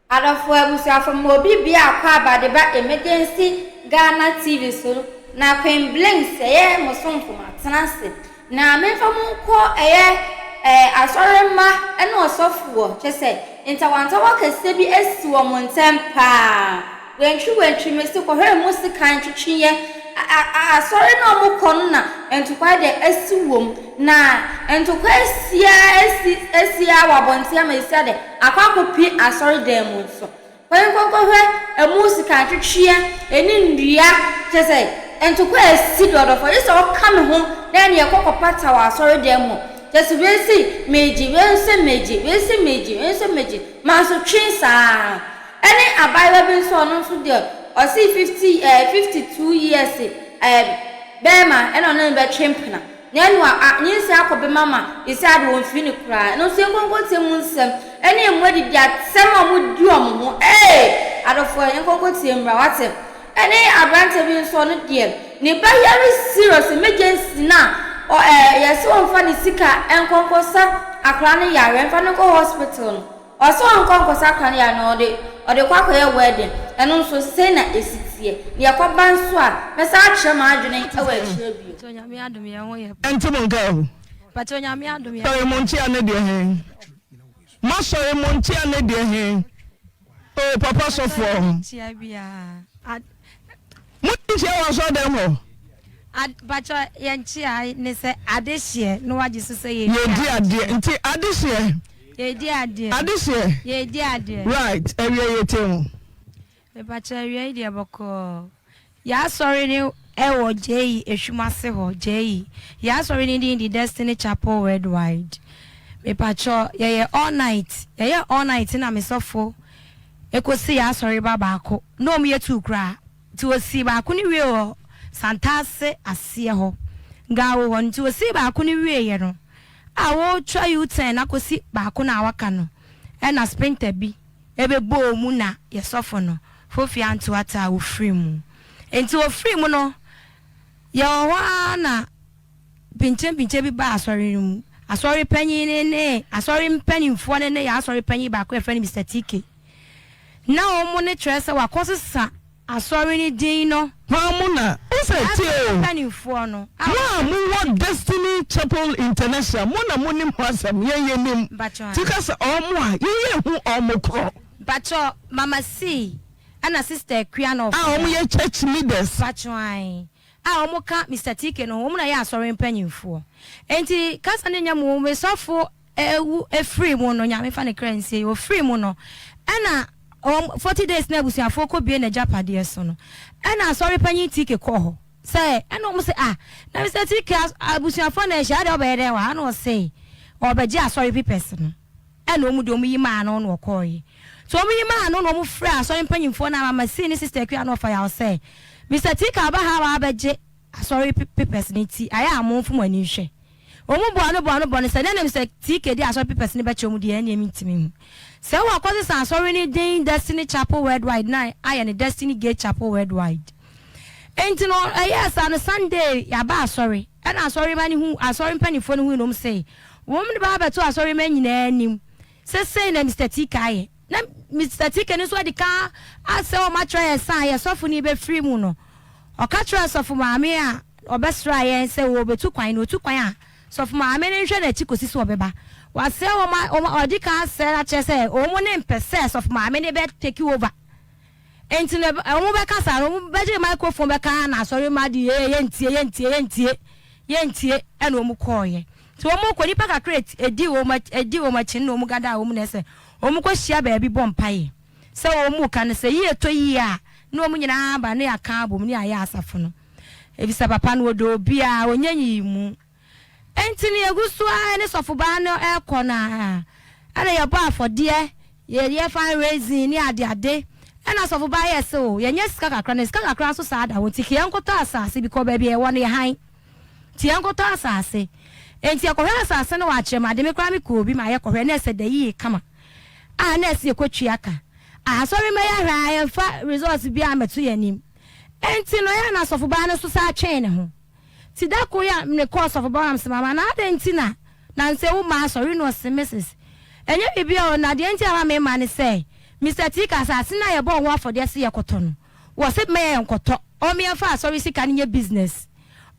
Adɔfoɔ abusuafoɔ ma obi bia akɔ aba de ba Emergency Ghana TV so na Queen Blinks ɛyɛ mo somfo matena ase na menfa mo nkɔ ɛyɛ ɛɛ asɔre mma ɛne ɔsɔfoɔ kyɛ sɛ ntawantawa kɛseɛ bi asi wɔn ntɛm paa Wantwi wantwi mese kɔhwɛ emu sekan twetweɛ a a asɔre no a ɔmo kɔ no na ntokwa deɛ asi wom na ntokwa asi ara asi asi ara wɔ abɔnten ama esi adɛ akɔ akɔ pue asɔre dan mu nso kɔ nkɔ nkɔhwɛ emu sekan twetweɛ ɛne nnua kyerɛ sɛ ntokwa asi deɛ ɔdɔfoɔ gye sɛ ɔka me ho na ɛne yɛkɔ kɔ pata wɔ asɔre dan mu kyerɛ sɛ wei se megye wei nso megye wei se megye wei nso megye mansotwe saa. Ɛne abaayewa bi nso ɔno nso deɛ ɔse 50 ɛɛ 52 years ɛɛ bɛɛma ɛna ɔne no bɛtwe mpena na ɛno a a nyinsɛn akɔ bɛma ma sesei ade wɔnfiri no koraa ɛno nso yɛnkɔ nkɔtie mu nsɛm ɛne emu adidi atɛm a wɔdi wɔn ho ee adɔfoɔ yɛnkɔ nkɔtie mmra wate ɛne aberanteɛ bi nso ɔno deɛ ne ba yare serious emergency na ɔ ɛɛ yɛse ɔmfa ne sika nkɔ nkɔsa akwadaa no yareɛ mfa no nkɔ hospital no Ɔse ɔnkɔ nkɔsa kanea no ɔde ɔde kɔ akɔyɛ wedding ɛno nso sei na esi teɛ na yɛkɔ ba nso a mɛsan akyerɛ m'adwene wɔ akyire bio. Ɛnte mo nka o. Sɔre mo nkyea ne deɛ he? Moasɔre mo nkyea ne deɛ he? O papa sɔfoɔ. Mo nkyia wɔ asɔre dɛm hɔ. Pakyɛ yɛn nkyia ne sɛ adehyeɛ na wagye so sɛ yɛdi Yɛdi adeɛ nti adehyeɛ. Yɛdi adeɛ. Adehyeɛ. Yɛdi adeɛ. Right awia yɛtie mo. Mepakyɛ awia yi deɛ bɔkɔɔ. Y'asɔre no ɛwɔ JE Ehwim ase hɔ JE. Y'asɔre no din de Destiny Chapel Worldwide. Mepakyɛ yɛyɛ all night yɛyɛ all night na me sɔfo ɛkɔsi y'asɔre ba baako na ɔmo yɛ tuu koraa. Nti osii baako no wiee wɔ Santase aseɛ hɔ, Gawo hɔ. Nti osii baako no wieeɛ no, a wɔretwa U-turn akɔsi baako no a waka no, ɛna sprinter bi bɛbɔɔ mu na yɛ sɔfo no, Fofi Antoata a ɔfirii mu. Nti ɔfirii mu no, yɛwɔ hɔ ara na pinkyenpinkyen bi baa asɔre no mu. Asɔre panyin no ne asɔre mpanimfoɔ no ne yɛn asɔre panyin baako a yɛfrɛ no Mister TK. Na wɔn no kyerɛ sɛ wakɔsesa asɔre no din no. Hwan mo na wo sɛ tie Asɔre o. mpanimfoɔ no a Mo a wɔka. mo wɔ Destiny Chapel International mo na mo nim ho asɛm yɛn yɛ nim. Mpakyɛw Ti ae. ka sɛ ɔmo a yɛn yɛ hu ɔmo korɔ. Mpakyɛw Mama C ɛna Sister Akua na A ɔmo ɔfrɛ. yɛ church leaders. Mpakyɛw ae. A wɔn ka Mister TK no ho wɔn na yɛ asɔre mpanyinfoɔ. Enti kasa no nyɛ mo me sɔfo wu firii mu no, Nyame fa ne kra nsie, ɔfirii mu no, ɛna wɔn, 40 days na abusuafoɔ kɔ bue n'agyapadeɛ so no, ɛna asɔre panyin TK kɔɔ hɔ sɛ, ɛna wɔn se, ah, na Mister TK, abusuafoɔ na ahyia, adɛn ɔbɛyɛ dɛn wɔ ha, ɛna ɔse, ɔrebɛgye asɔre papers no, ɛna wɔn de wɔn yi maa no na ɔkɔɔye. Nti wɔn yi maa no na wɔn frɛɛ asɔre mpanyinfoɔ no a Mama C ne Sister Akua na ɔfa yaw sɛ, Mister TK aba ha a wabɛgye asɔre papers no nti ayɛ a monfo mo ani nhwɛ. Wɔn boa no boa no bɔ no sɛ na nim sɛ TK de asɔre papers no bɛkyɛ wɔn deɛ ɛnneɛ mentumi nhu. Sɛ wakɔsesa asɔre no din Destiny Chapel Worldwide na ayɛ no Destiny Gate Chapel Worldwide. Enti no ɛyɛɛ saa no Sunday yɛaba asɔre ɛna asɔre ma no hu asɔre mpanimfoɔ no hui no wɔn se wɔn de ba abɛto asɔre ma nyinaa anim sɛ sei na Mister TK ayɛ. Na Mister TK no nso adi kan asɛ wɔn akyerɛ yɛn sɛ a yɛn sɔfo no rebɛfiri mu no, ɔka kyerɛɛ sɔfo maame a ɔbɛsraa yɛn sɛ ɔrebɛtu kwan, na ɔtu kwan a, sɔfo maame no nhwɛ n'akyi kɔsi sɛ ɔbɛba. Wasrɛ wɔn a, wɔn, ɔdi kan asrɛ no akyerɛ sɛ wɔn ne mpɛ sɛ sɔfo maame no bɛ take over. Enti no, wɔn bɛka saa no, wɔn bɛgye microphone bɛka na asɔre ma de yɛ yɛntie, yɛntie, yɛntie, yɛntie, ɛna wɔn kɔɔyɛ. Nti wɔn kɔ, nipa kakra edi wɔn, edi wɔn akyi no na wɔn gada wɔn na ɛsɛ wɔn kɔ hyia baabi bɔ mpaeɛ. Sɛ wɔn mu ka no sɛ yie tɔ yie a, na wɔn nyinaa ba na yɛaka abom na yɛayɛ asafo no. Efisɛ papa no ɔdɔ obiara, ɔnyɛ nyiyimu. Enti no yɛgu so ara ne sɔfobaa no rekɔ no ara, ɛna yɛbɔ afɔdeɛ, yɛyɛ fundraising ne adeade. Ɛna sɔfobaa yɛɛ sɛ o, yɛnyɛ sika kakra, na sika kakra nso saa da hɔ, nti yɛnkɔtɔ asase, because baabi a yɛwɔ no yɛ hann. Nti yɛnkɔtɔ asase. Enti yɛkɔhwɛɛ asase no wɔ Akyerɛmade, me koraa mekɔɔ bi ma yɛkɔhwɛɛ, na ɛsɛ da yie kama a na ɛsɛ yɛkɔtua ka. Asɔre mma yɛahwɛ a yɛmfa results biara mmɛto yɛn anim. Enti no ɛyɛ a na asɔfobaa no nso san twɛn ne ho. Nti da koro yi a mekɔɔ asɔfobaa hɔ na mese, Mama, na adɛn nti na nansa yi womma asɔre? Na ɔse, Mrs. Ɛnyɛ biribiara o, na deɛ nti a ɛma memma ne sɛ, Mister Tika, asase no a yɛbɔɔ ho afɔdeɛ se yɛkɔtɔ no, wɔse mma yɛnkɔtɔ, ɔmo yɛmfa asɔre sika no nyɛ business,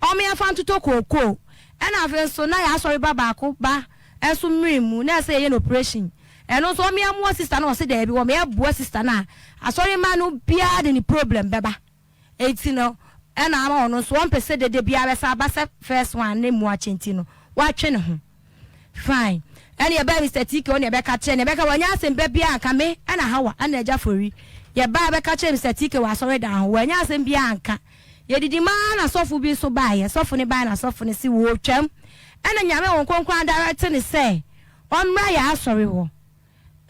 ɔmo yɛmfa ntotɔ kookoo, ɛna afei nso na yɛn asɔre ba baako ba nso mmere mu, na ɛsɛ yɛyɛ no operation, ɛno nso ɔmo yɛmmoa sister no, wɔse daabi, wɔn yɛboa sister no a, asɔre mma no biara de ne problem bɛba. Enti no ɛna ama ɔno nso ɔmpɛ sɛ dede biara bɛsan aba sɛ first one ne mmoakye nti no watwe ne ho. Fine. Ɛna yɛbaa Mister TK hɔ na yɛbɛka kyerɛ no, yɛbɛka wanya asɛm pa biara anka me ɛna Hawa ɛna Agya Fori. Yɛbaa bɛka kyerɛɛ Mister TK wɔ asɔredan hɔ, wanya asɛm biara anka. Yɛdidi maa na sɔfo bi nso baeɛ, sɔfo no baeɛ na sɔfo no se wɔretwam ɛna Nyame Honhom Kronkron adirect no sɛ ɔmmra yɛn asɔre hɔ.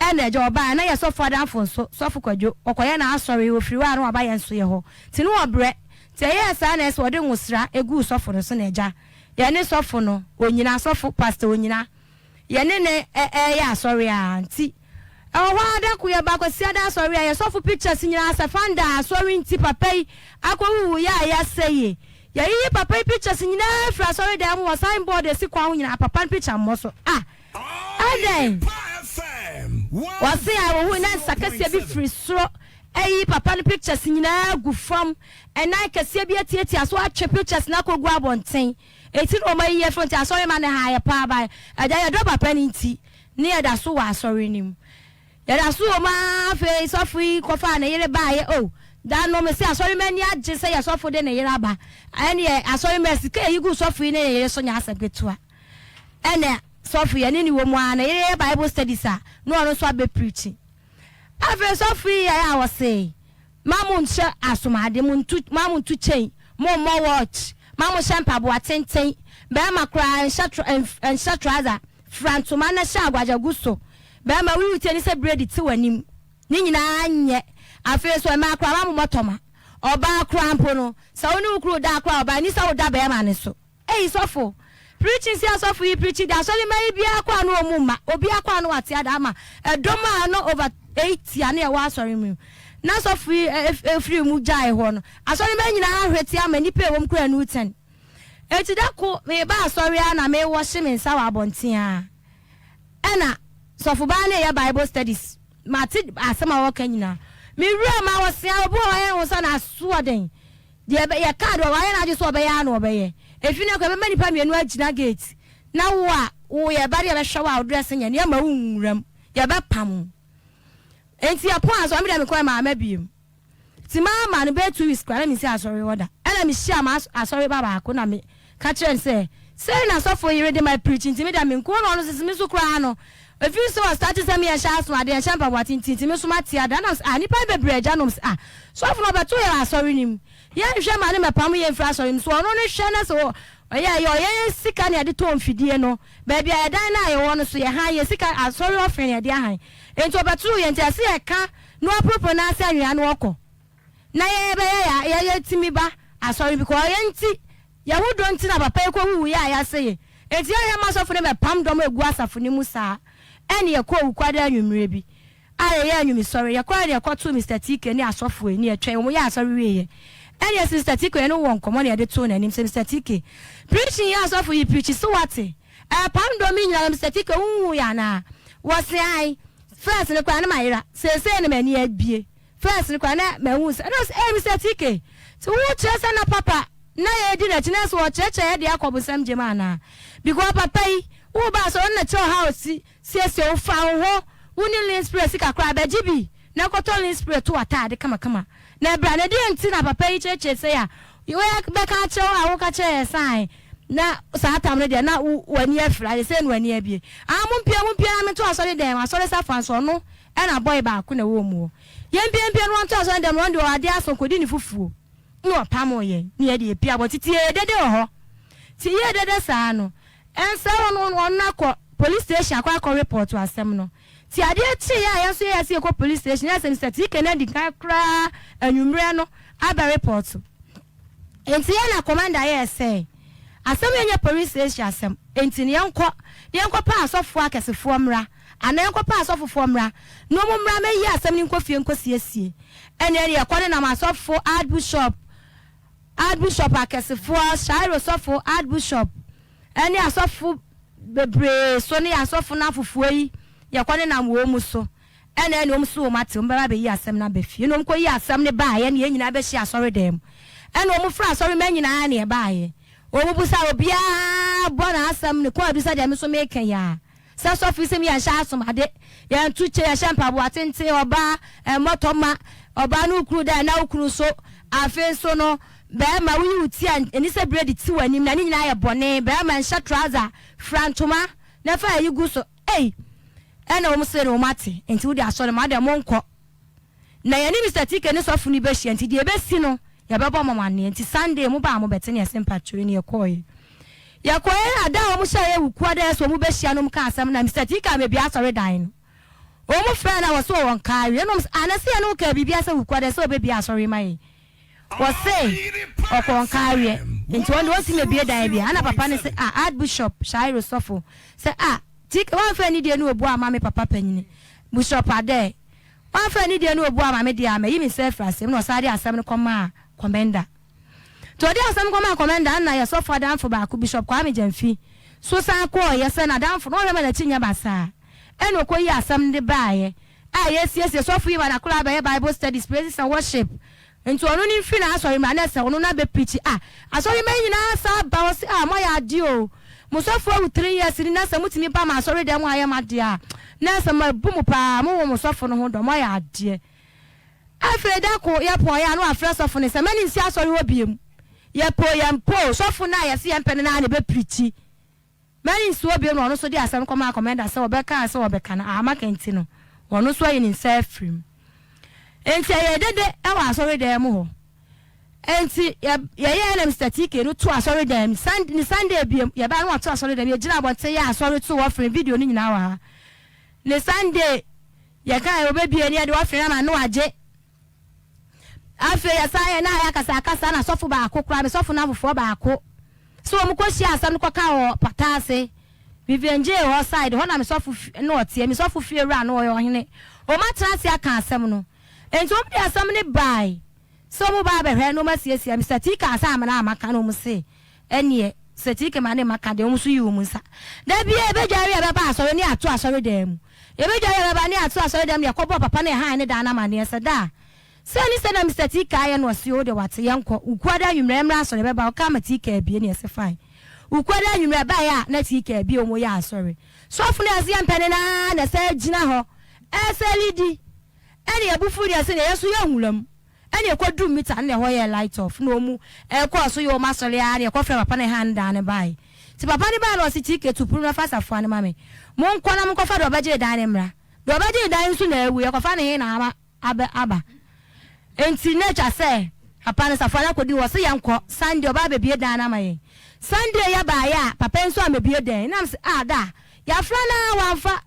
Ɛna agya ɔbaeɛ na yɛ sɔfo adamfo nso, sɔfo Kwadwo, ɔkɔyɛ n'asɔre, ɔfiri hɔ a na waba yɛn nso yɛ hɔ, nti na ɔbrɛ, nti ɛyɛɛ saa na ɛsɛ ɔde nwosra guu sɔfo no so na agya, yɛne sɔfo no, Onyina, sɔfo, Pastor Onyina, yɛne no ɛɛyɛ asɔre a, nti ɛwɔ hɔ ara da ko yɛba Kwasiada asɔre a, yɛ sɔfo pictures nyinaa sɛ fanda asɔre nti papa yi akɔwuwu yɛ a yɛasɛ yie, yɛyiyi papa yi pictures nyinaa firi asɔre dan mu wɔ sign board a ɛsi kwan ho nyinaa papa no picture mmɔ so, ah! Adɛn? Wɔse a wɔhui na nsa kɛseɛ bi firi soro ayi papa no pictures nyinaa agu fam, ɛnan kɛseɛ bi atiatia so atwe pictures no akɔgu abɔnten. Enti na wɔn ayi afiri nti asɔre ma no ha yɛ paa ba agya yɛdɔ papa no nti ne yɛda so wɔ asɔre no mu. Yɛda so wɔ mu ara afei sɔfo yi kɔfaa ne yere baeɛ oh da no mese asɔre ma ani agye sɛ yɛ sɔfo de ne yere aba ɛneɛ asɔre ma sika yɛyi gu sɔfo yi ne ne yere so nyɛ asɛm ketewa. Ɛna sɔfo yi ɛne ne wɔ mu ara ne yere yɛ bible studies a na ɔno nso abɛ preachi. Afei sɔfo yi yɛɛ a ɔse ma mo nhyɛ asomade, mo ntu ma mo ntu chain, mo mmɔ watch, ma mo hyɛ mpaboa tenten, bɛɛma koraa nhyɛ nhyɛ trouser, fira ntoma na hyɛ agwagya gu so, bɛɛma wo yi wo ti ani sɛ biredi te w'anim, ne nyinaa nyɛ. Afei nso mmaa koraa ma mo mmɔ tɔma. Ɔbaa koraa mpo no sɛ wo ne wo kunu da koraa ɔbaa nni sɛ woda bɛɛma no so. Ei sɔfo, preaching si asɔfo yi preachi de asɔre mma yi biara kɔ a na ɔmu mma, obiara kɔ a na wate ada ama ɛdɔm a na over 80 a na ɛwɔ asɔre mu na sɔfo yi firi mu gyae hɔ no, asɔre mma nyinaa ahwete ama nnipa ɛwɔ mu koraa nu 10. Enti da ko meba asɔre a na me wɔhye me nsa wɔ abɔnten a ɛna sɔfo baa no yɛ bible studies mate asɛm a wɔka nyinaa me wura ma wɔsea obi wɔ hɔ yɛ ho sɛ na asoɔden Deɛ ɛbɛ, yɛkaa deɛ wayɛ n'adwene sɛ ɔbɛyɛ ara na ɔbɛyɛ. Efi nnɛ kɔ, yɛbɛma nnipa mmienu agyina gate, na wo a woyɛ ba de yɛbɛhwɛ wo a wo dress nyɛ no, yɛmma wo nwura mu, yɛbɛpam wo. Enti yɛpɔn asɔre, me deɛ mekɔɛ mamma biom. Nti mamma no bɛyɛ 2 weeks koraa na mensi asɔre hɔ da. Ɛna mehyiaa m'asɔre ba baako na me ka kyerɛɛ no sɛ, sei na sɔfo yere de ma preach nti me deɛ menko na ɔno nso se me nso koraa no, ɛfiri sɛ ɔstarte sɛ me yɛnhyɛ aso adeɛ, yɛnhyɛ mpaboa tenten nti me nso mate ada. Ɛna ɔse ah nnipa no bebree agya nom se ah sɔfo no ɔbɛto yɛn wɔ asɔre no mu, yɛnhwɛ ma no mmɛpamo yɛn mfiri asɔre mu, so ɔno no hwɛ na sɛ ɔyɛ ɛyɛ ɔyɛ yɛn sika na yɛde tɔɔ mfidie no, baabi a yɛdan no a yɛwɔ no so yɛhan yɛn sika asɔre ɔfere na yɛde ahan, nti ɔbɛtoo yɛn nti ɛse yɛka na waporoporo nan ase anwea na ɔkɔ. Na yɛ bɛyɛ ya yɛ yɛ timi ba asɔre because yɛ nti yɛ ho dɔ nti na papa yi kɔ wuwu yɛ a yase ye nti yɛ hwɛ ma sɔfo no bɛ pam dɔm egu asafo no mu saa ɛne yɛ kɔɔ wukuada anwummerɛ bi a yɛ yɛ anwumi sɔre yɛ kɔɛ ne yɛ kɔ too Mister TK ne asɔfo yi ne yɛ twɛn wɔn yɛ asɔre wie yɛ ɛne yɛ se Mister TK yɛ ne wɔ nkɔmɔ ne yɛ de too n'anim sɛ Mister TK preaching yɛ asɔfo yi preachi so wate ɛpam dɔm yi nyinaa Mister TK wo nhu yɛ anaa wɔ se ae first no koraa ne ma yera seesei no m'ani abie First no koraa na mahu sɛ na ɔsɛ ee Mister TK nti wo kyerɛ sɛ na papa na yɛdi n'akyi na sɛ ɔkyerɛkyerɛ yɛ de akɔ bonsam gyem anaa because papa yi wo ba asɔre ɔno na kyerɛ wo how si siesie wo fa wo ho wo ne lean spray sika koraa bɛgye bi na kɔtɔ lean spray to w'ataade kamakama na bra na deɛ nti na papa yi kyerɛkyerɛ sei a bɛka akyerɛ wo a woka kyerɛ yɛ san na saa tam no deɛ na w'ani afira ayɛ sɛ na w'ani abie ah mompie mompie na mento asɔre dɛn asɔre safoa nso ɔno Ɛna boy baako na ɛwɔ mu hɔ. Yɛmpiampia no ɔnto asɔre dɛm no ɔno deɛ ɔwɔ adeɛ aso kɔdi ne fufuo na ɔpamoo yɛn na yɛde yɛpie abɔnten nti yɛyɛ dede wɔ hɔ nti yɛyɛ dede saa no ɛnsɛ ɔno ɔno akɔ police station akɔ akɔ report asɛm no nti adeɛ kyeeɛ a yɛn nso yɛyɛ sɛ yɛkɔ police station yɛ sɛ Mister TK no adi kan koraa anwummerɛ no abɛ report Enti yɛn na commander yɛɛ sɛ, Asɛm yi nyɛ police station asɛm, enti no yɛnkɔ na yɛnkɔpɛ asɔfoɔ akɛsefoɔ mmra, anaa yɛnkɔpɛ asɔfofoɔ mmra, na wɔn mmra mmɛyi asɛm no nkɔ fie nkɔsiesie. Ɛnneɛ no yɛkɔ nenam asɔfo, archbishop, archbishop akɛsefoɔ, Shiro sɔfo, archbishop, ɛne asɔfo bebree so ne asɔfo no afofoɔ yi, yɛkɔ nenam wɔn mu so. Ɛna ɛne wɔn so wɔn ate, wɔn bɛba abɛyi asɛm no aba fie. Ɛna wɔn kɔyi asɛm no baeɛ, ɛna yɛn nyinaa bɛhyia asɔredan mu. Ɛna wɔn frɛ asɔremma nyinaa na yɛbaeɛ. Wɔn bisa obiara bɔ n'asɛm ne kɔn adu sɛdeɛ me nso meka yi ara. Sɛ sɔfo yi sɛ yɛnhyɛ asomade, yɛnto kyɛ, yɛhyɛ mpaboa tenten, ɔbaa mmɔtɔ ma ɔbaa ne wo kunu da na wo kunu nso. Afei nso no, barima woyi wo ti a ɛni sɛ biredi te w'anim na ne nyinaa yɛ bɔne. Barima nhyɛ trouser, fira ntoma na fa ayi gu so. Ei! Ɛna wɔn se no wɔn ate, nti wode asɔre mo adeɛ monkɔ. Na yɛne Mister TK ne sɔfo no bɛhyia nti deɛ ɛbɛsi no yɛbɛbɔ mo amaneɛ nti Sunday mo ba a mobɛte ne yɛse mpakyɛw ne yɛkɔɔeɛ. Yɛkɔeɛ a da a wɔn hyɛeɛ Wukuada yɛ sɛ wɔn bɛhyia no wɔn kaa asɛm na Mister TK ammɛbue asɔre dan no. Wɔn frɛɛ no a wɔse ɔwɔ Nkaeɛ ɛna wɔn se ah na se yɛne wo kaa biribiara sɛ Wukuada sɛ ɔbɛbue asɔre ma yɛn. Wɔse ɔkɔɔ Nkaeɛ nti wɔn deɛ wɔntumi mmɛbue dan biara ɛna papa no se ah Archbishop Shairo sɔfo sɛ ah TK woamfa anidie ne obuo amma me papa panyini Bishop Adair Wamfa anidie ne obuo amma me deɛ a, mayi me nsa afiri asɛm mu. Na ɔsan de asɛm no kɔmaa kɔmɛnda. Nti ɔde asɛm no kɔmaa kɔmɛnda no na yɛ sɔfo adamfo baako, Bishop Kwame Gyamfi, nso san kɔeɛ sɛ n'adamfo no, ɔnhwɛ ma n'akyi nyɛ basaa. Ɛna ɔkɔyii asɛm no de baeɛ a yɛresiesie sɔfo yi ma n'akwadaa abɛyɛ Bible studies, praises and worship. Nti ɔno ne mfiri n'asɔre mmra na ɛsɛ ɔno na bɛ preachi ah asɔre mma yi nyinaa saa ba ɔse ah moayɛ adeɛ oo mo sɔfo awu three years ni na sɛ motumi ba mo asɔre dɛm hɔ ayɛ mo adeɛ a na ɛsɛ mabu mo paa mo wɔ mo sɔfo no ho dɔ moayɛ adeɛ afei da ko yɛ pɔn yɛ a na wafrɛ sɔfo no sɛ mɛne nsi asɔre hɔ biem yɛ poo yɛn poo sɔfo no a yɛse yɛn pɛ no naa na ɛbɛ preachi Mary nsi hɔ bio na ɔno nso de asɛm kɔmaa kɔmɛnda sɛ wɔbɛkaa sɛ wɔbɛka no Ahamaka nti no, ɔno nso ayi ne nsa afiri mu. Enti ɛyɛɛ dede wɔ asɔredan mu hɔ. Enti yɛ yɛyɛɛ na Mister TK no too asɔredan mu. Sun ne Sunday biom, yɛbae no wato asɔredan mu. Yɛgyina abɔnten yɛɛ asɔre too offering, video no nyinaa wɔ ha. Ne Sunday yɛkae wɔbɛbie no yɛde offering ama no na wagye. Afei yɛsan yɛ na ayɛ akasakasa na sɔfo baako koraa, me sɔfo nnamfofoɔ baako, sɛ wɔn kɔ hyia asɛm no kɔka wɔ pata ase, Vivian J hɔ side hɔ na me sɔfo fi na ɔteɛ, me sɔfo fie wura no ɔyɛ ɔhene. Wɔn atena ase aka asɛm no. Enti wɔn de asɛm no bae sɛ wɔn ba abɛhwɛ na wɔn asiesie. Mister T kaa sɛ amena a maka na wɔn se Ɛnneɛ, sɛ Tike ma ne mma ka deɛ, wɔn nso yi wɔn nsa. Da biara yɛbɛdware a yɛbɛba asɔre ne yɛato asɔredan mu. Yɛbɛdware a yɛbɛba ne yɛato asɔredan mu na yɛkɔbɔɔ papa no a ɛhan ne dan no amanneɛ sɛ, Da a sei ne sei na Mister Tike ayɛ no, ɔse oo deɛ wate, yɛnkɔ. Wukuada anwummerɛ yɛmmra asɔre, yɛbɛba. Ɔkaa ma Tike abue na yɛse fine. Wukuada anwummerɛ ɛbaeɛ a na Tike abue, wɔyɛ asɔre. Sɔfo no a yɛse yɛmpɛ no no ara na ɛsɛ gyina hɔ ɛsɛ lidi. Ɛne yɛn bo fuu ne yɛse neɛ yɛn nso yɛnwura mu. Ɛna ɛkɔduu mita no na ɛhɔ yɛɛ light off na wɔn ɛkɔɔ so yɛ wɔn asɔre ara na yɛkɔfrɛɛ papa no ɛhan dan no baeɛ. Nti papa no baeɛ na ɔse TK tu pono na fa safoa no ma me. Monkɔ na monkɔfa deɛ ɔbɛgyee dan no mmra. Deɛ ɔbɛgyee dan nso na awu, yɛkɔfa no he na ama abɛ aba. Nti na atwa sɛ papa no safoa no akɔdi hɔ, ɔse yɛnkɔ Sunday ɔba abɛbue dan no ama yɛn. Sunday yɛbaeɛ a papa yi nso ammɛbue dan na mese ah da yɛafrɛ no ara wamfa.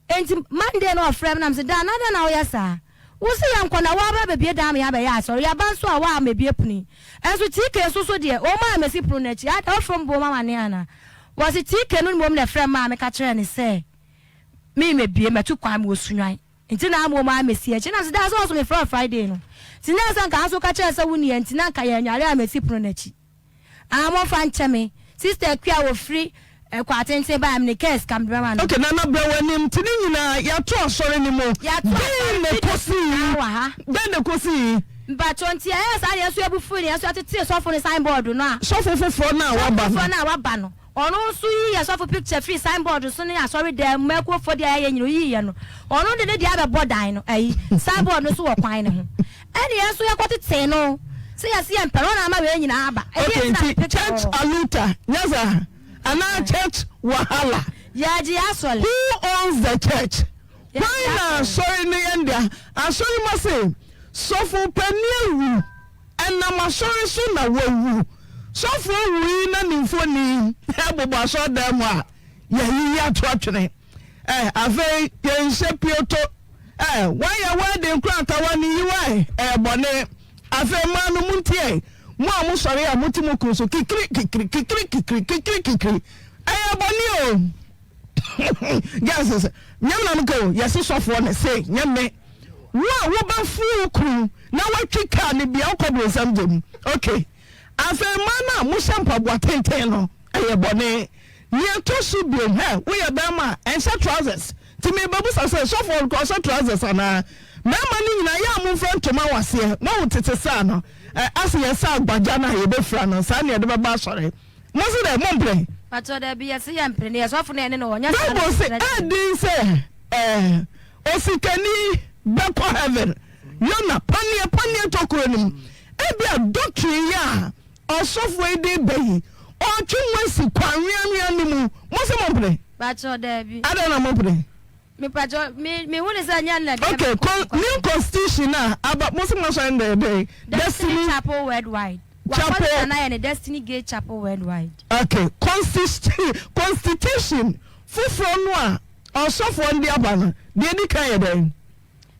Enti Monday no ɔfrɛɛ me na mese, Daa na adɛn na woyɛ saa? Wose yɛnkɔ na woaba abɛbue dan ama yɛabɛyɛ asɔre, yɛaba nso a woammɛbue pono yi. Nso TK nso so deɛ, wɔn a mesi pono no akyi, adɛn wofrɛ me bɔ wɔn amanneɛ anaa? Wɔse TK no mmom na ɛfrɛɛ me maa meka kyerɛɛ no sɛ meremmɛbue, matu kwan, mewɔ Sunyani nti na ama wɔn ammɛsi akyi. Na mese, Daa sɛ wo nso mefrɛɛ wo Friday no, nti na ɛsɛ nka wo nso woka kyerɛɛ sɛ wonni ha nti na anka yɛannware ammɛsi pono no akyi. Ah momfa nkyɛ me. Sister Akua a wɔfiri Kwatenten baeɛ mene kaa sika mede bɛma no. Ok Nana brɛ w'anim nti ne nyinaa yɛato asɔre no mu Yɛato dɛn asɔre na video ɛkɔsii nyinaa wɔ ha. dɛn na ɛkɔsii. Mpakyɛw nti ɛyɛɛ saa na yɛn nso yɛbo fui na yɛn nso yɛtetee sɔfo no sign board no a. Sɔfo foforɔ no a Sɔfo waba no. foforɔ no a waba no ɔno nso yiiɛ sɔfo picture firii sign board so ne asɔre dan mu mmakuofoɔ deɛ a yɛayɛ nyina ɔyiiɛ no ɔno de ne deɛ abɛbɔ dan no ayi sign board no so wɔ kwan no ho. Ɛne yɛn nso yɛkɔ tetee no sɛ yɛse yɛmpɛ no ɔna ama wei nyinaa aba ɛdeɛn Okay nti na nti mepeke church wɔ hɔ. aluta nyɛ saa anaa church wahala. Yɛgye yɛ asɔre. Who owns the church? Yɛgye Hwan na asɔre. asɔre no yɛn dea? Asɔre ma se sɔfo panin awu ɛnam asɔre so na wawu. Sɔfo wui na ne mfoni bobɔ asɔredan mu a yɛayiyi ato atwene. Eh afei yɛnhyɛ pioto eh Woayɛ wedding koraa anka woaniyiwa eh Ɛyɛ bɔne Afei mmaa no montie eh Mo a mosɔre a mote mo kunu so kikiri kikiri kikiri kikiri kikiri kikiri Ɛyɛ bɔne o Girls sɛ nyɛ me na meka o Yɛse sɔfoɔ na ɛse nyɛ me Wo a wobɛforo wo kunu na woatwi kaa no bia wokɔ bronsam gya mu Okay Afei mmaa no a mohyɛ mpaboa tenten no, ɛyɛ bɔne. Nea ɛtɔ so biom, hɛ, woyɛ barima a, ɛnhyɛ trousers. Nti merebɛbusa sɛ, sɔfoɔ no koraa ɔhyɛ trousers anaa? Mmarima no nyinaa, yɛ a momfira ntoma wɔ aseɛ. Moahu tete saa no? Ɛ, ase yɛsa agbagya no a yɛbɛfira no, saa na yɛde bɛba asɔre. Mose dɛ, mompene? Pakyɛ, dabi, yɛse yɛmpene. Yɛ sɔfo no yɛne no wɔ, nyɛ saa na Bible se, ɔkyerɛkyerɛ. Ɛden sɛ, ɛ, osikani bɛkɔ heaven. Yona, paneɛ, paneɛ tokuro no mu. Ebia doctrine yi a ɔsɔfoɔ yi de reba yi, ɔretwe mo asi kwan weanwea no mu. Mose mompene? Pakyɛ, dabi. Adɛn na mompene? Mepakyɛ, me, mehu ne sɛ nyɛ nnɛ deɛ. Okay, con, new constitution a aba, mose mo asɔre no dɛ, dɛn? Destiny Chapel Worldwide. Chapel. Wakɔ na yɛ ne Destiny Gate Chapel Worldwide. Okay, constitu, constitution foforɔ no a ɔsɔfoɔ no de aba no, deɛ edi kan yɛ dɛn?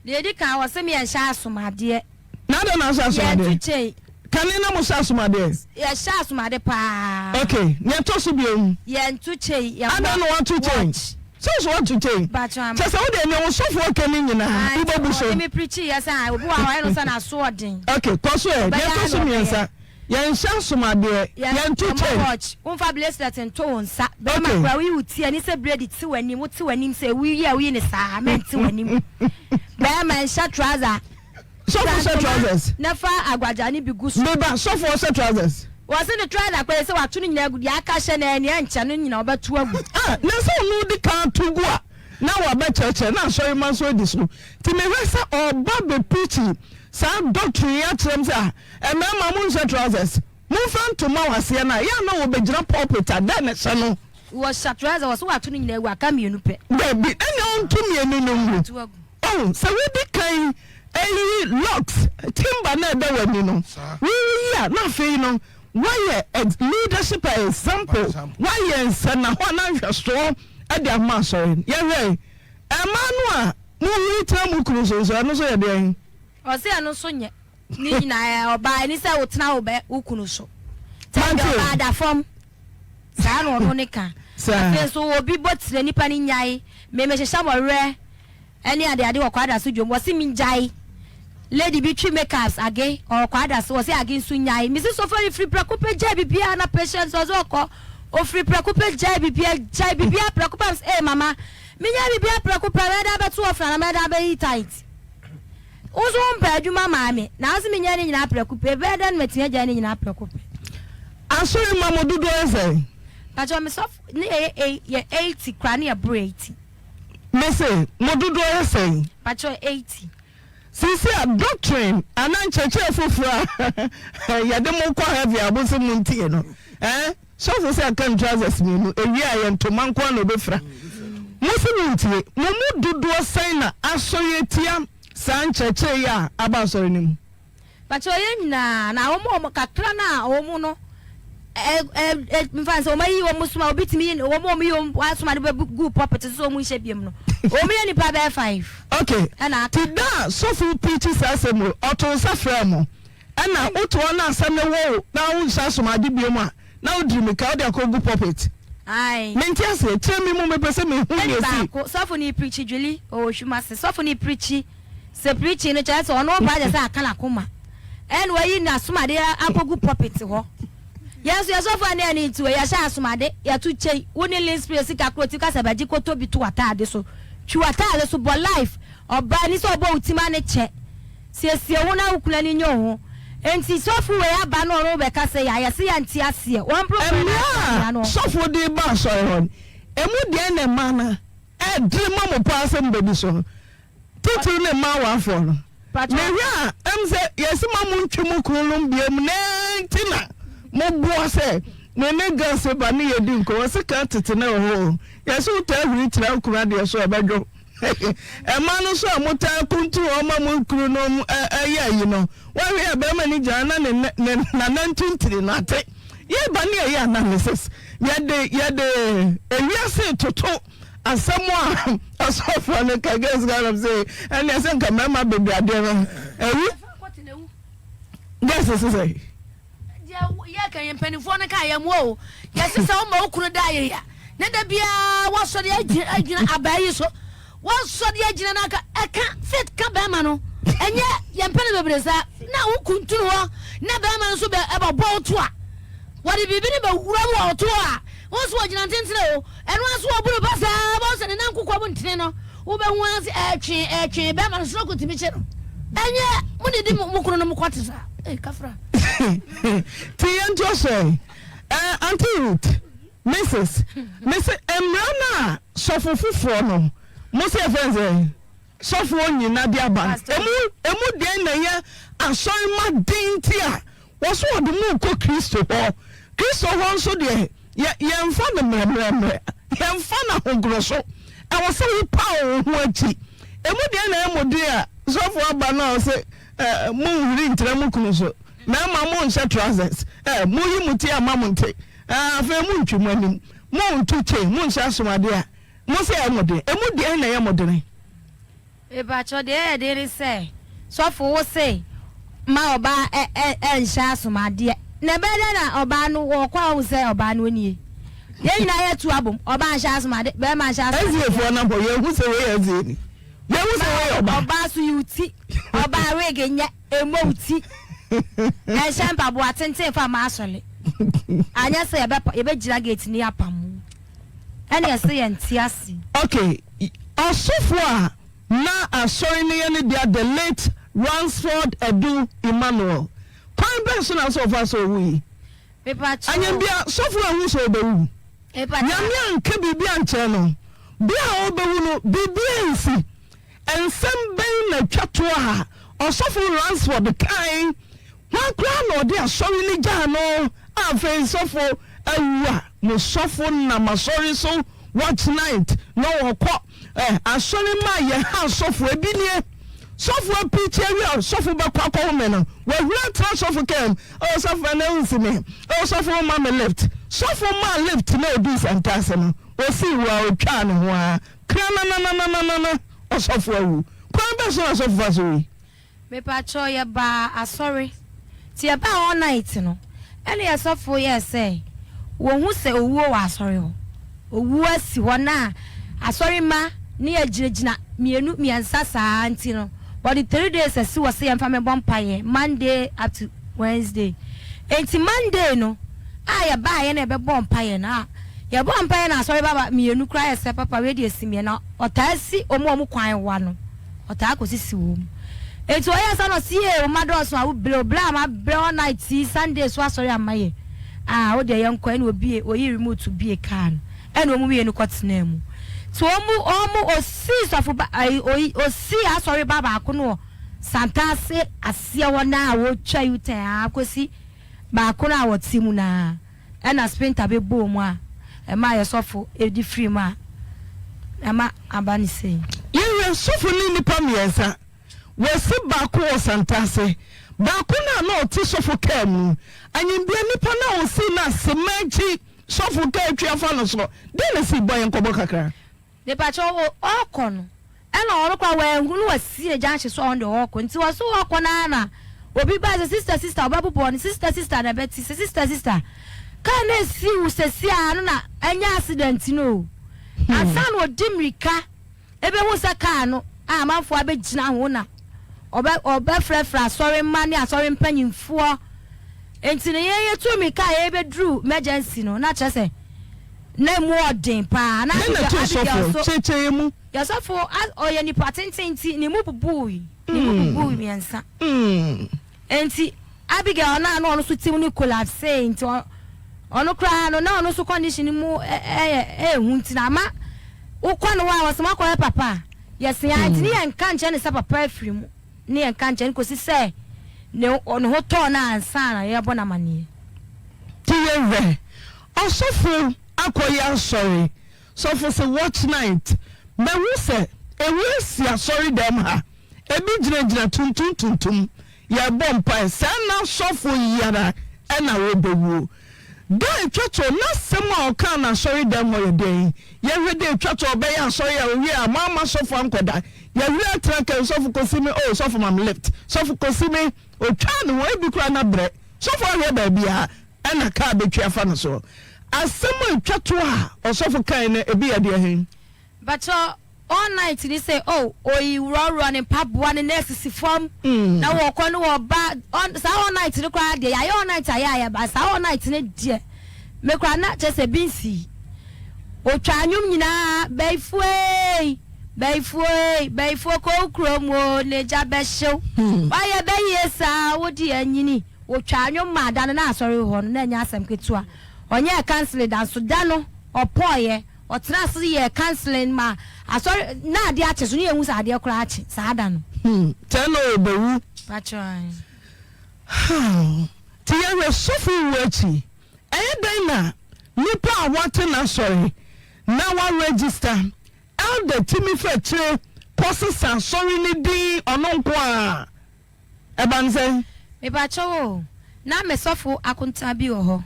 Deɛ edi kan, wɔse me yɛnhyɛ asomadeɛ. Na adɛn na ahyɛ asomadeɛ? Yɛnto kyɛn. Kane na mo hyɛ asomadeɛ? Yɛhyɛ asomade paa. Okay, nea ɛtɔ so bio. Yɛnto kyɛn, yɛmmɔ Adɛn na wɔato kyɛn? watch. Sɛ nso wɔato kyɛn. Mpakyɛ ama. Kyɛ sɛ wo deɛ nea wo sɔfoɔ ka no nyinaa Ae, nti wobɛbu so. ɔne me preachi yɛ sɛ ae, obi wɔ ha ɔyɛ no sɛ n'asoɔden. Okay, kɔ so ɛ. Ɔbɛyɛ Nea ɛtɔ ara so na ɔbɛyɛ. mmiɛnsa, yɛnhyɛ asomadeɛ, yɛnto Yɛmmɔ kyɛn. watch, womfa bracelet nto wo nsa. Bɛrima Okay. koraa woyi wo ti a, ɛni sɛ blade te w'anim, wote w'anim sɛ woyi a woyi no saa, mɛnte w'anim. Bɛrima nhyɛ trouser. Sɔfo hyɛ trousers. Na fa aguagya no bi gu so. Me ba, sɔfo ɔhyɛ trousers. Wɔse ne trouser koraa sɛ wato ne nyinaa agu, deɛ aka hyɛ no ɛɛ nea ɛnkyɛ no nyinaa ɔbɛto agu. Ah, na sɛ ɔno di kan to gu a, na wabɛkyerɛkyerɛ na asɔremma nso adi so. Nti mehwɛ sɛ ɔba bɛ preachi saa doctrine yi akyerɛ m sɛ ah, mmarima monhyɛ trousers, momfa ntoma wɔ aseɛ no a, yɛ a na wɔbɛgyina pulpit a, dɛn na ɛhyɛ no? Wɔhyɛ trouser, wɔse wato ne nyinaa agu, aka mmienu pɛ. Dabi, ɛnneɛ ɔnto mmienu no ngu. Wato agu. Oh, sɛ wodi kan yi locks, timber no a ɛda w'ani no, woyi a, na afei no woayɛ leadership example, woayɛ nsɛnnahɔ anaa nhwɛsoɔ de ama asɔre no. Yɛhwɛ mmaa no a mohuri tena mo kunu so nso, ɛno nso yɛ deɛn? Ɔse ɛno nso nyɛ ne nyinaa ɔbaa ɛni sɛ wotena wo bɛ wo kunu so. Tɛm deɛ ɔbaa da fam. Saa na ɔno ne ka. Afei nso obi bɔ tire nipa no nyae. Me mehyehyɛ mɔwerɛ ɛne ade ade wɔ kwada so dwom wɔse me ngyae. Lady bi twi makeups age ɔwɔ kwada so wɔse age nso nyae. Mese sɔfo firi prɛko pɛ gyae bibiara na patient ɔse ɔkɔ ofiri prɛko pɛ gyae bibiara gyae bibiara prɛko pɛ mese ee mama me nyae bibiara prɛko pɛ mɛda abɛto ɔfra na mɛda abɛyi tight. Wo nso wompɛ adwuma maa me, na wose menyɛ ne nyinaa prɛko pɛ. Ɛbɛyɛ dɛn na matumi agyae ne nyinaa prɛko pɛ? Asɔre mma mo dodoɔ yɛ sɛn? Pakyɛ me sɔfo ne yɛ yɛ 80 koraa ne yɛ boro 80. Me se mo dodoɔ yɛ sɛn? Pakyɛ 80. Seesei a doctrine anaa nkyerɛkyerɛ foforɔ a yɛde mo kɔ heaven a mo se mo ntie no eh? Sɔfo sɛ aka ntrousers mienu, ewie a yɛ ntoma nko ara na obefira. Mo se montie. Mo mu dodoɔ sɛn na asɔre atia saa nkyerɛkyerɛ yi a aba asɔre no mu? Pakyɛw yɛn nyinaa na wɔn a wɔn kakra no a wɔn no ɛ ɛ ɛ nfa sɛ wɔn ayi wɔn soma obi tumi yi wɔn a wɔn yi wɔn asoma de bɛ gu pulpit so sɛ wɔn nhyɛ biem no wɔn yɛ nipa bɛyɛ five. Okay, Ɛna aka. ti da a sɔfo preachi saa asɛm yi, ɔto nsa frɛɛ mo. Ɛna wote hɔ na asɛm no wɔ wo na wonhyɛ asomade biom a, na wodiri mirika wode akɔgu pulpit. Ae. Mente aseɛ, kyerɛ me mu, mepɛ sɛ mehu Ɛne nea ɛsii. baako, sɔfo no repreachi Julie ɔwɔ hwim ase, sɔfo no repreachi, sɛ preaching no kyerɛ sɛ ɔno ɔba kyerɛ sɛ aka n'akoma, ɛna wayi n'asomade akɔgu pulpit hɔ. Yɛn nso yɛ sɔfo a ne yɛne nti wei, yɛhyɛ asomade, yɛto kyei, wo ne Lin Spray sika korɔ ti ka sɛ bɛgye kɔtɔ bi to w'ataade so, twi w'ataade so, bɔ life, ɔbaa ni sɛ ɔbɔ wo ti ma ne kyɛ. Siesie wo ho na wo kunu ani nye wo ho. Enti sɔfo wei aba na ɔne wo bɛka sɛ yɛ a, yɛse yɛnte aseɛ. Wɔmporo kwan na Mmara asɛm a no. sɔfo de reba asɔre hɔ no, emu deɛn na ɛma no yɛ dene ma mo paa sɛ mobɛdi so, titiriw ne mmaa awarefoɔ no? Mehwɛ a, ɛm sɛ yɛse ma montwe mo kununom biom na nti na moboa sɛ me ne girls ba ne yɛdi nkɔmmɔ. Wɔse ka tete na ɛwɔ hɔ o. Yɛse wotaa huri tena wo kunu adeɛ so a, ɛbɛdwo. Mmaa no nso a motaa kuntun wɔn ma mo kununom yɛ ayi no, woahwɛ a barima no gyina na ne ne nanantuntuni no ate. Yɛba ne yɛyɛ analysis, yɛde yɛde ewiase toto asɛm a asɔfoɔ no ka guess kind of say ɛnna ɛsɛ nka mmarima bebree adeɛ no awu. Guess sɛ. Deɛ yɛka yɛ mpanimfoɔ no ka yɛ mmoa o. Yɛse sɛ woma wo kunu da ayeyɛ na da biara woasɔre agyina abaa yi so, woasɔre agyina no aka ɛka fit ka bɛrima no. Ɛnyɛ yɛmpɛ no bebree saa na wo kuntunu hɔ na bɛrima no nso bɛ ɛbɛbɔ wo to a wɔde biribi no bɛwura mu wɔ wo to hɔ a wo nso wɔgyina ntentene o ɛno ara nso wɔbu no ba saa bɔn sɛ ne nan kokoa mu ntene no. Wobɛhu ara sɛ ɛretwe ɛretwe bɛrima no stroke tumi kye no. Ɛnyɛ mo didi mo kunu no mo kɔ te saa. Ee kafra. Ti yɛn to so ɛ. Eh, Auntie Ruth, Mrs. Mese mmara no a sɔfo foforɔ no mo se yɛfrɛ no sɛ sɔfo onyina de aba no emu emu deɛn na ɛyɛ asɔremma den nti a Wɔso wɔde mo rekɔ Kristo hɔ. Kristo hɔ nso deɛ, yɛ, yɛmfa no mmerɛmmerɛmmerɛ. Yɛmfa no ahogono so. Ɛwɔ sɛ wopaw wo ho akyi. Emu deɛn na ɛyɛ mo den a sɔfo aba no a ɔse, eh, monhuri ntra mo kunu so. Mmarima monhyɛ trousers. Eh, moyi mo ti a mma mo nte. Eh, afei montwi mo anim. Monto chain, monhyɛ asomadeɛ a. Mose ɛyɛ mo den. Emu deɛn na ɛyɛ mo dene? Mepakyɛw deɛ ɛyɛ den ne sɛ sɔfo wo se ma ɔbaa ɛ ɛ ɛnhyɛ asomadeɛ na ɛbɛyɛ dɛn na ɔbaa no ɔkɔ a ɔhu sɛ ɔbaa no nie yɛn nyinaa yɛ tu abom ɔbaa nhyɛ asomade bɛrima nhyɛ asomadeɛ. SDA foɔ nam hɔ yɛn hu sɛ wei yɛ SDA ni yɛn hu sɛ wei yɛ ɔbaa. Ɔbaa so yi wo ti ɔbaa wig nyɛ ɛmmɔ wo ti ɛnhyɛ mpaboa tenten fa ma asɔre anyɛ sɛ yɛbɛ yɛbɛgyina gate ni apam wo. Ɛne ɛsɛ yɛn te ase. Ok, ɔsofo a na asɔre no yɛ ne dea the late Ransford Adu Emmanuel, kwan bɛn so na sɛ ɔfaa so owui? Mepakyɛw. Anyambia, sɔfo anhu sɛ ɔbɛwu. Mepakyɛw. Nyame anka biribi ankyerɛ no. Bere a ɔrebɛwu no, biribi ansi. Nsɛm bɛn na etwa to a Ɔsɔfo Ransford kae? Hwan koraa na ɔde asɔre no gyaa no a afei sɔfo awu a mo sɔfo nam asɔre so watch night na ɔkɔ eh, asɔre ma yɛ ha sɔfo ebi nie sɔfo apirikyi awie a sɔfo bɛkɔ akɔhome no wahuri atra sɔfo kaa mu oh sɔfo ɛnɛ wonsi me oh sɔfo woma me lift sɔfo maa lift na oduu Santase no osii wo a otwaa ne ho ara Kranananananana ɔsɔfo awu. Kwan bɛn so na asɔfo fa so wui? Mepakyɛw yɛ baa asɔre nti yɛ baa all night no ɛna yɛ sɔfo yɛɛ sɛ wɔhu sɛ owuo wɔ asɔre hɔ owuo asi hɔ na asɔre mma ne yɛ gyina gyina mienu miɛnsa saa nti no wɔde three days asi hɔ sɛ yɛnfa mɛbɔ mpaeɛ Monday up to Wednesday nti Monday no a yɛ baa yɛ na yɛbɛbɔ mpaeɛ no a Yɛbɔɔ mpaeɛ na asɔre ba mienu koraa yɛ sɛ papa wei deɛ si meɛ na ɔtaa si wɔn a wɔn kwan wa no ɔtaa kɔ sisi wɔn enti ɔyɛɛ saa na ɔsi ee wo mma dɔɔso a wo brɛ o brɛ a ma brɛ all night yi Sunday so asɔre amma yɛ ah wo deɛ yɛn kɔ ɛna obie oyi remote bie kaa no ɛna wɔn mienu kɔ tenaa mu ti wɔn wɔn osii sɔfo ba ayi oyi osii asɔre ba baako no wɔ Santase aseɛ hɔ naa wɔtwa U-turn a kɔsi baako no a wɔte mu naa. Ɛna spinter bɛ bɔɔ mu a ɛmaa yɛ sɔfo de firi mu a ɛma aba no sei. Yɛhwɛ sɔfo ne nnipa miɛnsa, wɔasi baako wɔ Santase, baako no a na ɔte sɔfo kaa mu, anyimdeɛ nipa no a ɔsii no ase ma akyi sɔfo kaa twi afa no so, dɛn na esii? Bɔ yɛn nkɔmmɔ kakra. Mepakyɛw o ɔɔkɔ no ɛna ɔno koraa wanhu no wasi ne junction so a ɔno deɛ ɔɔkɔ nti ɔso ɔɔkɔ no ara na obi bae sɛ sister sister ɔbɛbobɔ no sister sister na ɛbɛte sɛ sister sister car no esi wo sɛsi a no na ɛnyɛ accident no o ansa na ɔdi mmirika ɛbɛhu sɛ car no a amanfoɔ abɛgyina ho na ɔbɛ ɔbɛfrɛfrɛ asɔre mma ne asɔre mpanyinfoɔ nti no yɛn yɛtu mmirika a yɛbɛduru emergency no na kyerɛ sɛ Na emu ɔden paa. Na Dɛn na Abigail ɛtoo Abigail sɔfo? nso. Kyerɛkyerɛ yɛn mu. Yɛ sɔfo a ɔyɛ nipa tenten nti ne mu bubui. Ne mu bubui miɛnsa. Enti Abigail no a na ɔno nso te mu no collapsee nti ɔno koraa no na ɔno nso condition no mu yɛ ɛɛhu nti na ama wokɔ ne hɔ a wɔsɛ moakɔhwɛ papa a yɛse ae nti ne yɛnka nkyerɛ no sɛ papa afiri mu. Ne yɛn ka nkyerɛ no kosi sɛ ne ne ho tɔɔ no ansa na yɛrebɔ no amaneɛ. Ti yɛ hwɛ ɔsɔfo akɔ yɛ asɔre sɔfo se watch night mahu sɛ ewu asi asɔre dɛm ha ebi gyina gyina tuntum tuntum yɛ bɔ mpae saa na sɔfo yi ara ɛna wɔ bɛ wuo da etwa toɔ n'asɛm a ɔkaa no asɔre dɛm hɔ yɛ dɛn yɛhwɛ da etwa toɔ ɔbɛyɛ asɔre a owie a moama sɔfo ankɔda Yɛhuri atra kɛn sɔfo kosi me oh sɔfo ma me lift sɔfo kosi me otwaa ne ho ebi koraa na brɛ sɔfo ahwɛ baabiaa ɛna car betwi afa no soɔ asɛm a etwa to a ɔsɔfo kae no ebi yɛ deɛ hen? Mpakyɛw all night ni sɛ oh oyi worɔworɔ ne mpaboa ne nan sisi fam na wɔkɔ ne wɔba on saa all night no koraa deɛ yɛayɛ all night ayɛ ayɛ ba saa all night no deɛ me koraa na kyerɛ sɛ bi nsii otwa anwom nyinaa bɛyifoei. Bayifoɔ ei, bayifoɔ kɔ wo kurom o, na egya bɛhye wo. Woayɛ bayie saa, wo deɛ anyini. Wɔtwaa nnwom maa da no, na asɔre hɔ no, na ɛnyɛ asɛm ketewa. Ɔnyɛɛ counseling da, nso da no, ɔpɔeɛ. Ɔtenaa ase yɛɛ counseling ma asɔre, na adeɛ akye so, na yɛnhu sɛ adeɛ koraa akye saa da no. Hmm, kyɛ na ɔrebɛwu. Pakyɛ ae. How? Nti yɛhwɛ sɔfo wu akyi, ɛyɛ dɛn na nipa a wate n'asɔre na wa register elder tumi fa akyire kɔ sesa asɔre no din ɔno nko ara? Ɛba no sɛn? Mepakyɛw o, na me sɔfo akonta bi wɔ hɔ.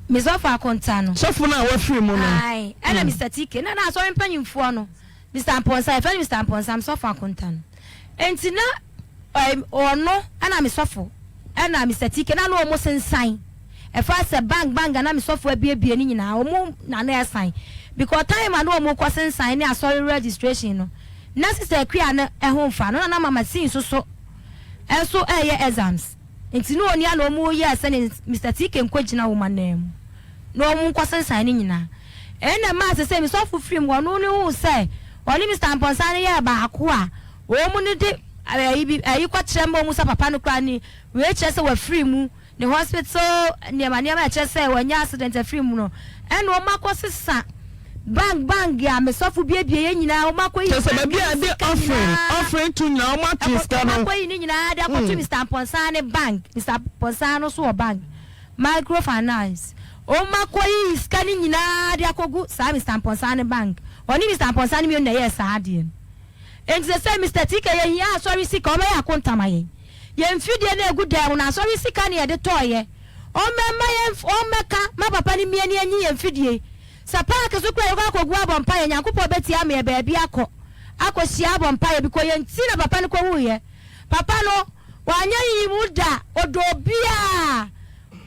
Me sɔfo akonta no. Sɔfo no a wafiri mu no. Ae, ɛna Mister TK, na na asɔre mpanyimfoɔ no, Mister Amponsah, yɛfrɛ no Mister Amponsah, me sɔfo akonta no. Enti na ɔno ɛna me sɔfo ɛna Mister TK na na wɔn sensan ɛfa sɛ bank bank a na me sɔfo abiebie ne nyinaa wɔn na na ɛsan because time a na wɔn kɔ sensan ne asɔre registration no na Sister Akua no ɛho nfa no na na Mama Sin nso so ɛnso ɛyɛ exams nti na wɔn a na wɔn yɛ sɛ ne Mister TK nkɔ gyina wɔn anan mu na wɔn nkɔ sensan ne nyinaa ɛna ɛmaa sɛ sɛ me sɔfo firi mu ɔno ne hu sɛ ɔne Mister Amponsah no yɛɛ baako a Wɔn no de ayi bi ayi kɔkyerɛ ma wɔn sɛ papa no koraa ni wei kyerɛ sɛ wafiri mu ne hospital nneɛma nneɛma a ɛkyerɛ sɛ wanya accident afiri mu no ɛna wɔn akɔ sesa bank bank a mesɔfo biebie yɛ nyinaa wɔn akɔ yi Kyerɛ sɛ bank baabi a ne yɛde sika offering nyinaa offering to nyinaa wɔn atwe ɛkɔ sika wɔn no. akɔ yi ne nyinaa de akɔto Mister Mpɔnsa ne bank Mister Mpɔnsa no so wɔ bank micro finance wɔn akɔ yi sika ne nyinaa de akɔgu saa Mister Mpɔnsa ne bank ɔne Mister Mpɔnsa ne mmienu na ɛyɛɛ saa adeɛ no. Enti sesei Mister TK yɛhia asɔre sika ɔmmɛyɛ akonta ma yɛn. Yɛn mfidie no a ɛgu dan mu no asɔre sika na yɛde tɔeɛ. Ɔmmɛma yɛn ɔmmɛka ma papa no mmie na yɛnyi yɛn mfidie. Sɛ paake so koraa yɛkɔ akɔgu abɔ mpaeɛ Nyankopɔn bɛtie ama yɛn baabi akɔ akɔhyia abɔ mpaeɛ because yɛn ti na papa no kɔwuiɛ. Papa no wanyɛ nyiyimu da ɔdɔ obiara.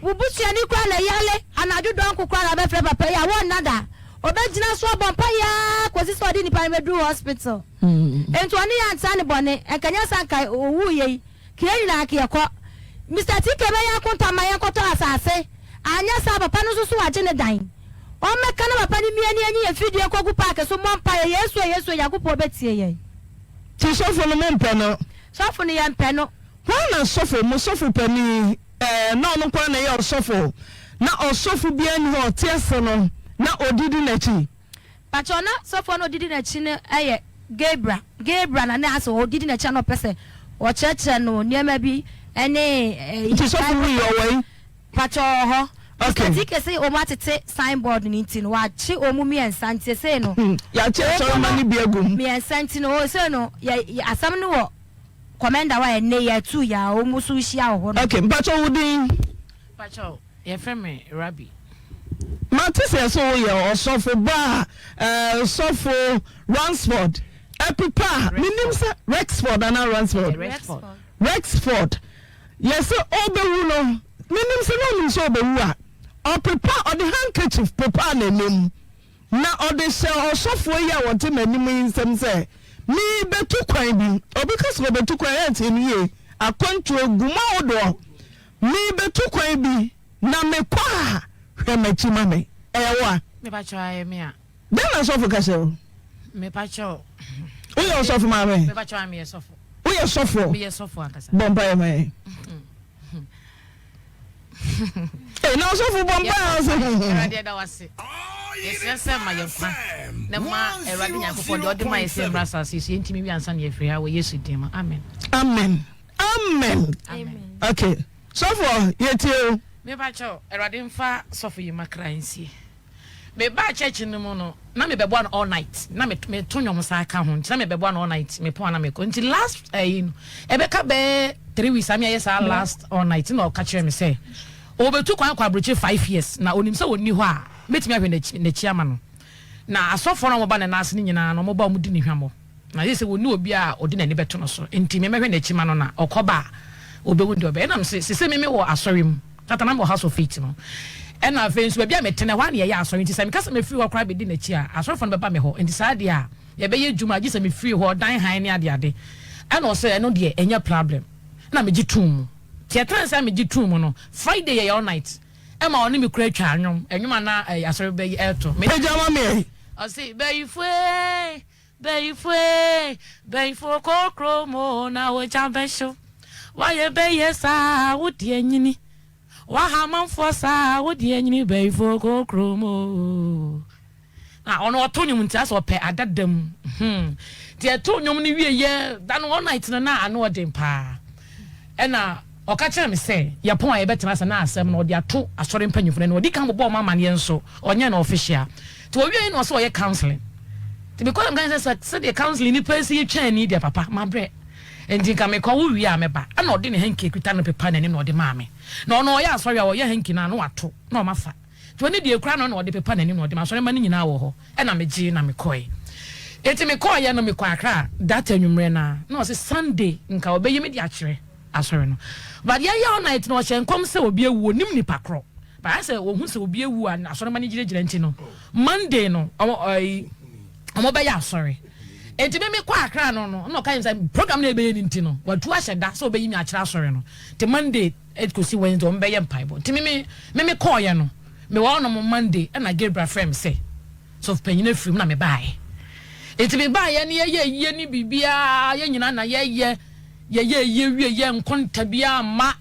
Wo busuani koraa na yare anadwo dɔnko koraa na wobɛfrɛ papa yi a, wɔnna da. Ɔbɛgyina so abɔ mpaeɛ ara kɔsi sɛ ɔde nipa no bɛduru hospital. Enti ɔne yɛn antra ne bɔne. Ɛnka nyɛ sɛ anka ɔwuiɛ yi, ka yɛn nyinaa anka yɛkɔ. Mister TK bɛyɛ akonta ma yɛnkɔtɔ asase. Anyɛ saa a, papa no nso so wagye ne dan. Ɔmmɛka na papa no mmue ne yɛnyi yɛn fidie nkɔgu park so mmɔ mpaeɛ, Yesu o, Yesu o, Nyankopɔn bɛtie yɛn. Nti sɔfo no mompɛ no? Sɔfo no yɛmpɛ no. Hwan na sɔfo, mo sɔfo panin, ɛɛ, na ɔno nko ara na ɛyɛ ɔsɔfo, na ɔsɔfo biara nni hɔ a ɔte ase no na ɔdidi n'akyi? Pakyɛw, na sɔfoɔ no a ɔdidi n'akyi no yɛ Gabriel. Gabriel na na asɛ ɔdidi n'akyi a na ɔpɛ sɛ ɔkyerɛkyerɛ no nneɛma bi ne ɛyi. Nti sɔfo wui ɔwɔ yi? Pakyɛw ɔwɔ hɔ. Okay. Mr. TK se wɔn atete sign board no nti no wakye wɔn mmiɛnsa nti sesei no. Yɛakye asɔremma no bi agu mu. Mmiɛnsa nti no sesei no yɛ asɛm no wɔ. Commenda wa ɛnɛ yi atuu yi a ɔmo so hyia wɔ hɔ nom. Ok mpakyɛw wo din. Mpakyɛw yɛfrɛ me Rabbi. Mate sɛ yɛse wo yɛ ɔsɔfo ba a eh, sɔfo Ransford ɛpepa a menim sɛ Rexford anaa Ransford? Rexford. Rexford yɛse ɔbɛwu no menim sɛ na ɔnim sɛ ɔbɛwu a ɔpepa ɔde handkerchief pepaa n'anim. Na ɔde hyɛɛ ɔsɔfoɔ yi a ɔte m'anim yi nsam sɛ, Merebɛtu kwan bi. Obi ka sɛ ɔbɛtu kwan a, tie no yie. Akwantuo gu mu ahodoɔ. Merebɛtu kwan bi, na mekɔ a, hwɛ m'akyi ma me. Ɛyɛ wo a? Mepakyɛw, ɛyɛ me a. Dɛn na sɔfo ka kyerɛ wo? Mepakyɛw. Woyɛ ɔsɔfo maame? Mepakyɛw, meyɛ sɔfo. Woyɛ sɔfoɔ? Meyɛ sɔfo ankasa. Bɔ mpaeɛ ma yɛn. Ee, na ɔsɔfo bɔ mpae ase. Awurade yɛda wo ase. Yɛsrɛ sɛ ma yɛn nkwa na ma Awurade Nyankopɔn deɛ ɔde ma yɛ sɛ yɛmmra asase yi so yɛntumi wi ansa na yɛafiri ha wɔ Yesu din mu. Amen. Amen. Amen. Amen. Okay. Sɔfo yɛtie o. Mepa kyɛw, Awurade mfa sɔfo yi makra nsie. Me baa church no mu no na me bɛboa no all night na me me to nwom saa ka ho nti na me bɛboa no all night me pɔn na me kɔ nti last ɛyi no ɛbɛka bɛɛ three weeks ami ayɛ saa last all night na ɔka kyerɛ me sɛ ɔbɛtu kwan akɔ aburokyi 5 years na onim sɛ ɔnni hɔ a mɛtumi ahwɛ n'akyi n'akyi ama no na asɔfoɔ no a wɔba ne nan ase no nyinaa no wɔba wɔn di ne hwamɔ. Na gye sɛ wɔnni obi a ɔde n'ani bɛto no so, enti me mɛhwɛ n'akyi ma no na ɔkɔba a, ɔbɛhu deɛ ɔbɛyɛ. Ɛna mese, sese me mewɔ asɔre mu, tata na mewɔ House of Faith no, ɛna afei nso baabi a mete no, ɛhɔ ara na yɛyɛ asɔre, nti sɛ meka sɛ mɛfiri hɔ koraa bɛdi n'akyi a, asɔrefoɔ no bɛba me hɔ, nti saa deɛ a, yɛbɛyɛ adwuma, gye sɛ mefiri hɔ, dan hann ne adeade. Ɛna ɔse, ɛno deɛ, ɛnyɛ problem. Ɛna megye too mu. Nti ɛtane sɛ megye too mu no, Friday yɛyɛ all night, ɛma ɔne me koraa twaa nnwom, nnwom a na asɔre bɛ yi ɛreto. Pagya ma me ɛ. Ɔse bayifoe, bayifoe, bayifoɔ kɔ kurom o na ogya bɛhyew. Wayɛ bɛyɛ saa wo deɛ nyini. Waha amanfoɔ saa wo deɛ nyini bayifoɔ kɔ kurom o. Na ɔno ɔto nnwom nti asɛ ɔpɛ adada mu hmm nti ɛto nnwom no wie yɛ da no all night no na ano ɔden paa ɛna ɔka kyerɛ me sɛ yɛpɔn a yɛbɛtena ase na asɛm no ɔde ato asɔre mpanyinfo no anim ɔdi kan bobɔ ɔmo amaneɛ nso ɔnyɛ no official nti ɔwie na ɔsɛ ɔyɛ counseling nti mekɔ na meka sɛ sɛdeɛ counseling nipa si twɛn ani deɛ papa mabrɛ nti nka mekɔ wo wie a mɛba ɛna ɔde ne hanky ekuta no pepa n'anim na ɔde maa me na ɔno ɔyɛ asɔre a ɔyɛ hanky no ano ato na ɔma fa Nti ɔno deɛ ekura no na ɔde pepa n'anim na ɔde ma asɔremma no nyinaa wɔ hɔ ɛna megyee na mekɔe. Nti mekɔeɛ no mekɔ Accra that anwummerɛ no ara na ɔse Sunday nka ɔbɛyi me de akyerɛ asɔre no but yɛyɛ all night no ɔhyɛ nkɔm sɛ obi awu ɔnim nipa korɔ but ayɛ sɛ ɔhu sɛ obi awu a asɔremma no gyinagyina nti no Monday no ɔmo ɛyi ɔmo bɛyɛ asɔre. Nti me mekɔ Accra no no na ɔka kyerɛ me sɛ program no a ɛbɛyɛ no nti no watu ahyɛ da sɛ ɔbɛyi me akyerɛ asɔre no nti Monday Ɛkɔsi Wednesday wɔn bɛyɛ mpaebɔ. Nti me me me me kɔɔeɛ no, me wɔ hɔnom Monday ɛna Gabriel frɛ me sɛ sɔfo panyin afiri mu na me baeɛ. Nti me baeɛ no yɛyɛ ayie ne biribiara yɛn nyinaa na yɛyɛ yɛyɛ ayie wie yɛ nkonta biara mma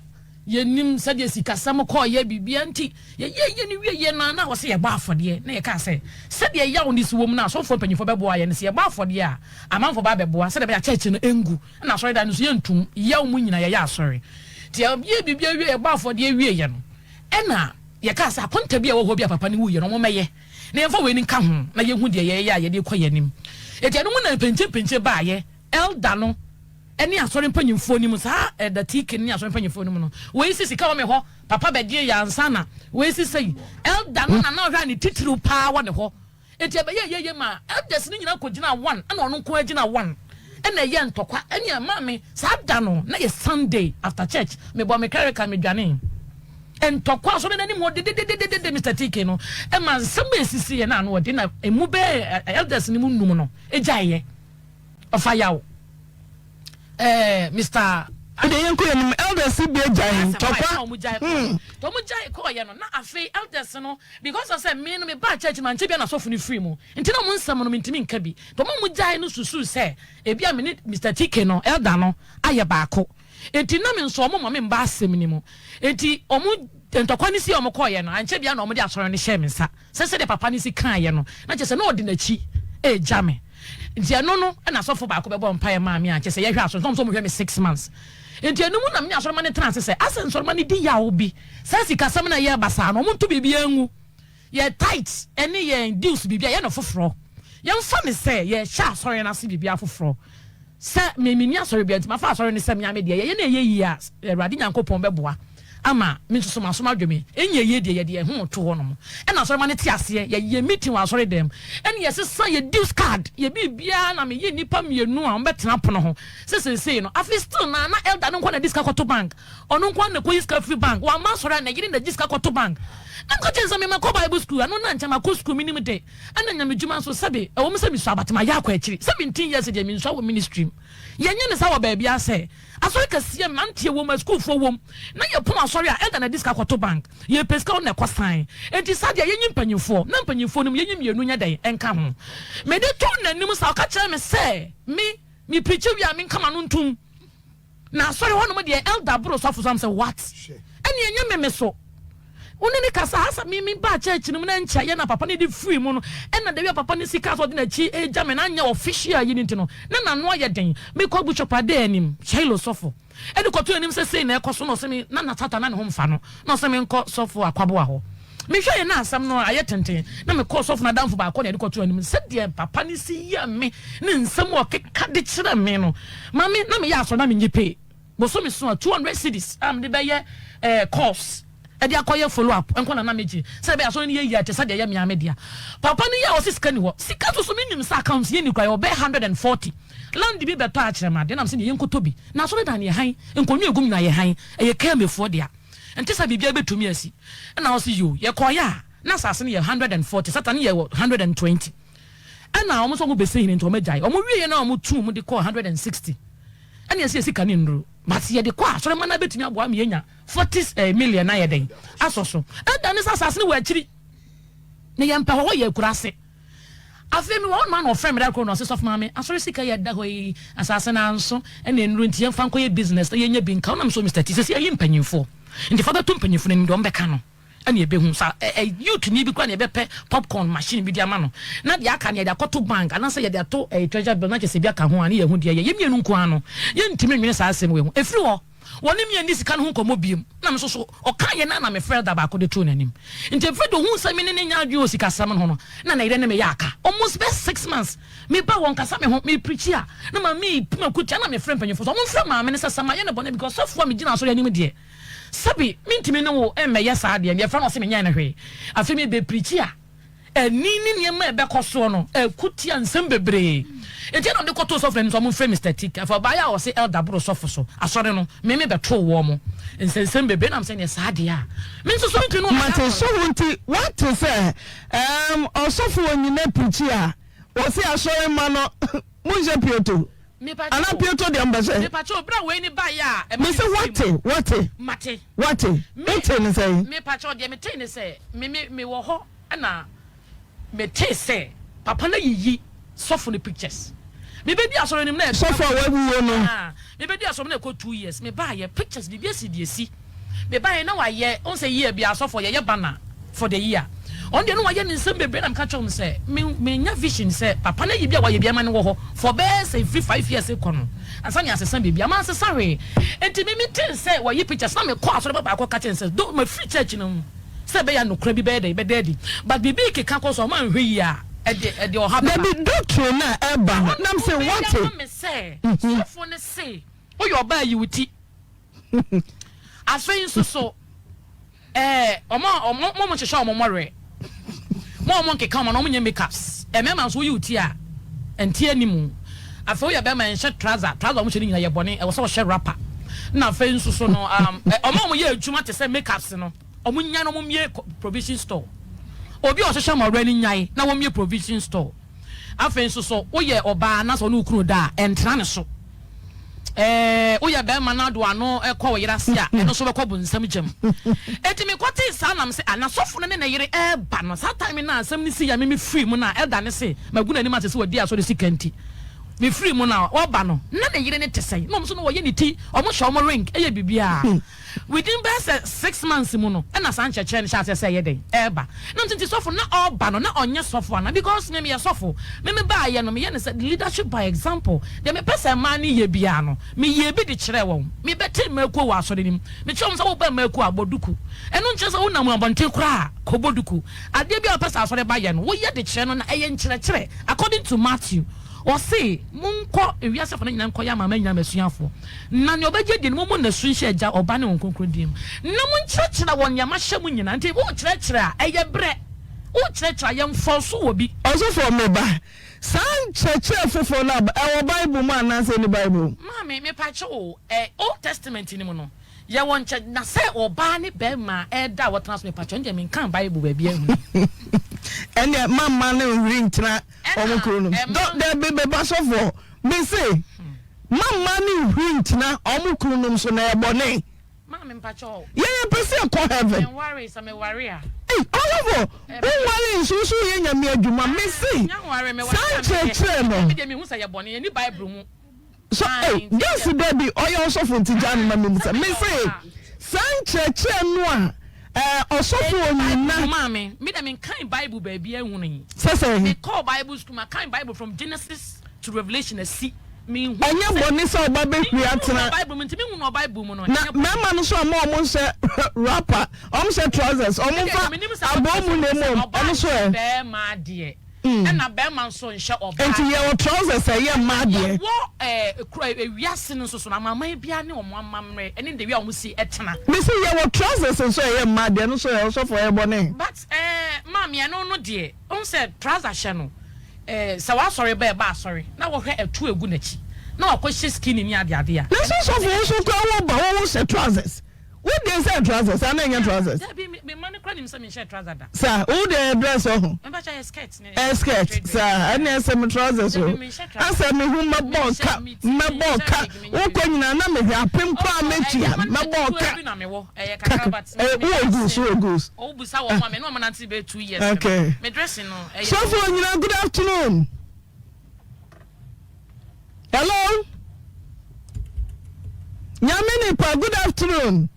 yɛnim sɛdeɛ sikasɛm kɔɔeɛ biribiara nti yɛyɛ ayie no wie yɛ no na wɔsɛ yɛbɔ afɔdeɛ na yɛkaa sɛ sɛdeɛ yaw ne si wɔ mu no asɔfoɔ mpanyinfoɔ bɛboa yɛn no sɛ yɛbɔ afɔdeɛ a amanfoɔ ba abɛboa sɛdeɛ ɛbɛyɛ a church no ɛngu Ɛna asɔredan no nso yɛntum, yaw mu nyina yɛyɛ asɔre. Nti yɛyɛ biribiara wie, yɛbɔ afɔdeɛ wieɛ no, ɛna yɛkaa sɛ akonta bi a ɛwɔ hɔ bi a papa no wuiɛ no wɔmmɛyɛ na yɛmfa wei no nka ho na yɛhu deɛ yɛyɛ a yɛde rekɔ yɛn anim. Nti ɛno mu na mpenkye-mpenkye baeɛ, elder no ne asɔre mpanyimfoɔ no mu, saa Elder TK no ne asɔre mpanyimfoɔ no mu no, wei si sika wɔ me hɔ, papa bɛgye yɛ ansa na wei si sei. Elder no na na ɔhwɛ a ne titiriw paa wɔ ne hɔ. Enti ɛbɛyɛɛ yiye maa elders no nyinaa kogyinaa one ɛna ɔno nko ara gyinaa one ɛna ɛyɛɛ ntɔkwa ɛne ɛmaa me saa da no na yɛ Sunday after church mebɔɔ me kɛreka medwanee ntɔkwa asɔre no anim hɔ dedededede Mister TK no ɛma nsɛm a esisi yɛ na ano ɔde na emu bɛɛ elders no mu num no egyaeɛ ɔfa yaw ɛɛ Mister Ɛdeɛ yɛnkɔ yɛn anim elders bi agyae ntɔkwa. Wɔn gyae kɔɔ wɔn gyae kɔɔ yɛ no na afei elders no because of sɛ me no me baa church ma nkyɛ bi na asɔfo no firi mu nti na wɔn nsɛm no mentumi nka bi nti wɔn a wɔn gyae no susuu sɛ ebi a me ne Mister TK no elder no ayɛ baako nti na me nso wɔn ma me mba asɛm no mu nti wɔn ntɔkwa no si a wɔn kɔɔ yɛ no ankyɛ bi a na wɔn de asɔre no hyɛɛ me nsa. Sɛ sɛdeɛ papa no si kaeɛ no, na kyerɛ sɛ na ɔde n'akyi regya me. Nti ɛno no na sɔfo baako bɛbɔɔ mpaeɛ maa me a kyerɛ sɛ yɛhwɛ asɔre, na wɔn nso wɔhwɛ me 6 months. Nti ɛno mu na me ne asɔremma no tenaa ase sɛ asɛ nsɔremma no di yaw bi, saa sikasɛm no a ɛyɛɛ basaa no, wɔnto biribiara ngu. Yɛn tithes ne yɛn dues biribiara, yɛyɛ no foforɔ. Yɛmfa no sɛ yɛrehyɛ asɔre no ase biribiara foforɔ. Sɛ me menni asɔre biara nti mafa asɔre no sɛ me ara me deɛ, yɛyɛ no ɛyɛ yie a, Awurade Nyankopɔn bɛboa ama me nso so masom adwo me. Ɛnyɛ yie deɛ, yɛde yɛn ho reto hɔ nom. Ɛna asɔremma no te aseɛ, yɛyɛ meeting wɔ asɔre dɛm, ɛna yɛsesa yɛ dues card, yɛ biribiara na meyɛ nnipa mmienu a wɔbɛtena pono ho sɛ seesei no. Afei still na na elder no nko ara na ɛde sika kɔto bank, ɔno nko ara na ɛkɔyi sika firi bank, wamma asɔre a na yere na ɛgye sika kɔto bank. Na meka kyerɛ no sɛ me makɔ Bible school, ɛno na nkyɛ makɔ school menim de. Ɛna nyamedwuma nso, sɛbe, ɛwɔ mu sɛ mesua but mayɛ akɔ akyiri. 17 years deɛ mensua wɔ ministry mu. Yɛnyɛ no saa wɔ baabiara sɛ, asɔre kɛseɛ, mmeranteɛ wɔ mu, asukuufoɔ wɔ mu, na yɛpɔn asɔre a, elder na ɛde sika kɔto bank. Yɛpɛ sika ɔno na ɛkɔ sign. Enti saa deɛ yɛnyi mpanyinfoɔ, na mpanyinfoɔ no mu yɛnyi mmienu nyɛ dɛn nka ho. Mede too n'anim saa, ɔka kyerɛɛ me sɛ, me, me preachi wie a menka m'ano ntom. Na asɔre hɔ nom deɛ elder boro sɔfo so am sɛ what? Ɛne ɛnyɛ me me so. Wo ne ne kasa asa me me baa church no mu na nkyɛ yɛ na papa no de firi mu no ɛna da wi a papa no sika sɛ ɔde n'akyi egya me na anyɛ official yi ne nti no na n'ano ayɛ den. Mekɔ bishop ade anim Shiloh sɔfo ɛde kɔto anim sɛ sei na ɛkɔ so na ɔsɛ me na na satan na ne ho mfa no na ɔsɛ me nkɔ sɔfo akwaboa hɔ. Mehwɛ yɛ na asɛm no ayɛ tenten na mekɔɔ sɔfo no adamfo baako na yɛde kɔto anim sɛdeɛ papa no si yɛ me ne nsɛm a ɔkeka de kyerɛ me no ma me na meyɛ asɔre na menye pay bosome so a 200 cedis a mede bɛyɛ eh, course ɛde akɔyɛ follow up nko na na megye sɛ ɛbɛyɛ asɔre no yɛ yie te sɛ deɛ ɛyɛ mea me dea. Papa no yɛ a ɔse sika ni hɔ sika nso so menim sɛ account yɛ ni kora yɛ ɔbɛyɛ 140 land bi bɛtɔ akyerɛ me ade nam sɛ ne yɛnkɔtɔ bi na asɔre dan yɛ han nkonnwa egum nyinaa yɛ han ɛyɛ kɛmefoɔ dea Ɛnte sɛ biribiara bɛtumi asi. Ɛna ɔse yoo, yɛkɔeɛ a, na asase no yɛ 140, Satan yɛ wɔ 120. Ɛna wɔn nso wɔn bɛsi hene nti wɔn agyae. Wɔn wieɛ na wɔn tuu mu de kɔɔ 160. Ɛna yɛse yɛ sika no nnuru. But yɛde kɔ a, asɔremma no bɛtumi aboa ama yɛanya 40 eh, million ayɛ dɛn? Asɔ so. Ɛda ne sɛ asase no wɔ akyiri. Na yɛmpɛ hɔ, hɔ yɛ akuraase. Afei mewɔ hɔ nom a na ɔfrɛ me da koro na ɔse sɔfo maame asɔre sika yi a ɛda hɔ yi asase no anso ɛna nnuru nti yɛmfa nkɔyɛ business na yɛnya bi nka wo na mesɛ Mister T sɛsi ayi mpanyinfoɔ nti fa bɛto mpanyinfoɔ no anim deɛ ɔmbɛka no ɛna yɛbɛhu sa ɛ ɛ youth ni bi koraa na yɛbɛpɛ popcorn machine bi de ama no na deɛ aka no yɛde akɔto bank anaasɛ yɛde ato ɛɛ treasure bill na kyerɛ sɛ bi aka ho a ne yɛhu deɛ yɛ yɛ mmienu nko ara no yɛntumi nwene saa asɛm wei ho ɛfiri hɔ Wɔne me anni sika no ho nkɔmmɔ bio, na me nso so, ɔkaeɛ no ara na mefrɛɛ da baako de too n'anim. Nti ɛfiri de ɔhuu sɛ me ne no nyɛ adwene wɔ sikasɛm no ho no, na ne yere ne me yɛ aka. Almost bɛyɛ 6 months, meba a wɔnkasa me ho, mepreachi a, na maame repim akutia, na mefrɛ mpanyimfoɔ sɛ wɔmfrɛ maame no sɛ sɛ mayɛ no bɔne because sɔfoɔ a megyina asɔre anim deɛ, sɛbe mentumi ne wo mmɛyɛ saa adeɛ no, yɛfrɛ no ɔse menyɛɛ no hwee. Afei mebɛpreachi a, Ani ne nneɛma a ɛbɛkɔ soɔ no ɛko tia nsɛm bebree. Enti ɛna ɔde kɔtoo sɔfo no anim sɛ wɔmfrɛ Mister Tick. Afei ɔbaeɛ a ɔse Elder boro sɔfo so. Asɔre no, me me bɛtoo wɔn nsɛnsɛm bebree. Ɛna mesɛ neɛ saa deɛ a, me nso so mentumi ne wɔn nyɛ Mate asɔre. sɔfo nti woate sɛ ɛɛm ɔsɔfo onyina pirikyi a ɔse asɔre mma no monhyɛ pioto Mepakyɛ anaa o, pioto deɛ mobɛhyɛ? mepakyɛ o, berɛ a wei ne baeɛ a ɛma Mese me firi woate mu. woate Mate. woate Me, wotee ne sɛn? mepakyɛ o, deɛ metee ne sɛ me me mewɔ hɔ Ɛna me tee sɛ papa no ayiyi sɔfo no pictures. Me bɛ di asɔre no mu na ɛkɔ. Sɔfo a wawuo no. Ah, me bɛ di asɔre mu na ɛkɔ 2 years. Me baa yɛ pictures biribi asi deɛ si. Me baa yɛ na wayɛ, wɔn sɛ year bi asɔfo yɛyɛ banner for the year. Ɔno deɛ na wayɛ ne nsɛm bebree na me ka kyerɛ wɔn sɛ me me nya vision sɛ papa no ayi bi a wayɛ bi ama no wɔ hɔ for bɛyɛ sɛ firi 5 years kɔ no ansa ne asesa biribi ama asesa hwee. Nti me me tee sɛ wayi pictures na me kɔ asɔre ba baako ka kyerɛ no sɛ do ma firi church no mu. Sɛ ɛbɛyɛ a nokorɛ bi bɛyɛ dɛn? Bɛda adi. But biribi rekeka kɔ so a, wɔanhwɛ yie a, ɛde ɛde ɔha bɛba. Dabi, doctrine no a ɛba no, Ɛhɔ nam no se wobɛyɛ wate. ama me sɛ, sɔfoɔ no se, woyɛ ɔbaa yi wo ti. Afei nso so, ɛɛ, wɔn a wɔn wɔn nhyehyɛ wɔn mmɔwerɛ, mo a wɔn nkeka wɔn ano, wɔn nyɛ makeups. Mmarima nso woyi wo ti a, ɛnte anim. Afei woyɛ bɛrima nhyɛ trouser, trouser a wɔhyɛ no nyinaa yɛ bɔne, ɛwɔ sɛ wɔhyɛ wrapper. Na afei nso so no, um, wɔn a wɔyɛ adwuma te sɛ makeups no, wɔn nyae na wɔn mmie provision store. Obi a ɔhyehyɛ mmɔwerɛ no nyae na wɔn mmie provision store. Afei nso so woyɛ ɔbaa na sɛ ɔne wo kunu da a, ɛntena ne so. Ɛɛ, woyɛ bɛrima na do ano kɔ wo yere ase a, ɛno nso bɛkɔ bonsam gyam. Enti mekɔtee saa nam sɛ, ah, na sɔfo no ne ne yere ɛreba no, saa time no a asɛm no sii a me mefiri mu no a, elder no se magu n'anim ase sɛ wadi asɔre sika nti, mefiri mu no a, ɔba no, na ne yere no te sɛn? Na wɔn nso no wɔyɛ ne ti, wɔhyɛ wɔn ring, ɛyɛ biribiara. Within bɛyɛ sɛ 6 months mu no, ɛna saa nkyerɛkyerɛ no hyɛ aseɛ sɛ ɛyɛ dɛn? Ɛreba. Na nti nti sɔfo na ɔreba no, na ɔnyɛ sɔfo anaa? Because me meyɛ sɔfo. Me me baayɛ no, meyɛ no sɛ leadership by example. Deɛ mepɛ sɛ mmaa no yɛ biara no, meyɛɛ bi de kyerɛɛ wɔn. Mebɛtee mmakuo wɔ asɔre no mu. Mekyerɛ wɔn sɛ woba mmakuo a, bɔ duku. Ɛno nkyerɛ sɛ wonam abɔnten koraa a, kɔbɔ duku. Adeɛ bi a wopɛ sɛ asɔre ba yɛ no, woyɛ de kyerɛ no na ɛyɛ nkyerɛkyerɛ. According to Matthew, ɔse, Monkɔ ewiase afanan nyinaa nkɔyɛ amanaman nyinaa m'asuafoɔ. Na nea ɔbɛgye adi no, mommɔ no asu nhyɛ Agya, Ɔba ne Honhom Kronkron din mu, na monkyerɛkyerɛ wɔn nea mahyɛ mo nyinaa. Nti wokyerɛkyerɛ a, ɛyɛ berɛ. Wokyerɛkyerɛ a, yɛmfɔɔ so wɔ bi. Ɔsɔfoɔ, me ba, saa nkyerɛkyerɛ foforɔ no aba, ɛwɔ Bible mu anaasɛ ɛnni Bible mu? Maame, mepakyɛ wo, ɛ, Old Testament no mu no, yɛwɔ nkyɛ, na sɛ ɔbaa ne barima ɛreda a wɔtena so, mepakyɛ, ɛno deɛ menkaa Bible baabiara nhunu. Ɛnneɛ mma mma no nhuri ntena wɔn Ɛna kuro no mu. ɛma. Dɔ, dabi, me ba sɔfoɔ, mese, mma mma no nhuri ntena wɔn kununom so, na ɛyɛ bɔne. Maame, mpakyɛ wo. Yɛn yɛpɛ sɛ yɛkɔ heaven. Menwaree, sɛ meware a. Ei, ɔsɔfo, wonwaree nso wo so woyɛ Nyame adwuma. Mese, Nyɛ nware, meware saa a meyɛ. nkyerɛkyerɛ no. Me deɛ mehu sɛ ɛyɛ bɔne, ɛnni Bible mu. So, ei, Ae, nti Joyce deɛ. dabi, ɔyɛ ɔsɔfo nti gyaa no ma memmisa. Sɛ meyɛ Mese, ɔbaa. saa nkyerɛkyerɛ no a, ɛɛ, ɔsɔfo Ɛnni Bible mu, onyina. maame. Me deɛ menkan Bible baabiara nhunui. Sɛ sɛn? Mekɔɔ Bible school, makan Bible from Genesis to Revelation asi. Menhu Ɛnyɛ sɛ. bɔne sɛ ɔba bɛhuri Menhu wɔ atena. Bible mu, nti menhu no wɔ Bible mu no, Na ɛnyɛ bɔne. mmarima no nso a ma wɔn nhyɛ wrapper, wɔn hyɛ trousers, wɔn Me deɛ mfa menim sɛ abɔɔ mu na sɛ mmom, ɔbaa ɛno nso nhyɛ ɛ? bɛrima adeɛ, ɛna bɛrima nso nhyɛ ɔbaa Nti adeɛ. yɛwɔ trousers a ɛyɛ mmaa deɛ. Yɛwɔ ɛɛ kuro ewiase no nso so no, amanaman biara ne wɔn amammerɛ ɛne the way a wɔn si tena. Mese yɛwɔ trousers nso a ɛyɛ mmaa deɛ, ɛno nso ɛ, ɔsɔfo ɛyɛ bɔne? But ɛɛ maame ɛno no deɛ, wohu sɛ trouser hyɛ no, ɛɛ sɛ w'asɔre ba ɛba asɔre na wɔhwɛ ɛto egu n'akyi na wakɔ hyɛ skinny ne ade ade a. Nanso sɔfo wo nso koraa wo ba wo wo hyɛ trousers. Wo deɛ sɛ trousers ana ɛnyɛ trousers? Dabi me mma no kora nim sɛ menhyɛ trouser da. Sa wo deɛ ɛyɛ dress ɔho? Mepa kyɛ yɛ skirt ne. Ɛyɛ skirt sa ɛne ɛsɛ me trousers o. Asɛ me hu mɛbɔ ka mɛbɔ ka wokɔ nyinaa na mehwɛ apem koraa mɛtua mɛbɔ ka. Kaka wowɔ goose wowɔ goose. Okay. Sɔfo onyina good afternoon. Hello. Nyame nipa good afternoon.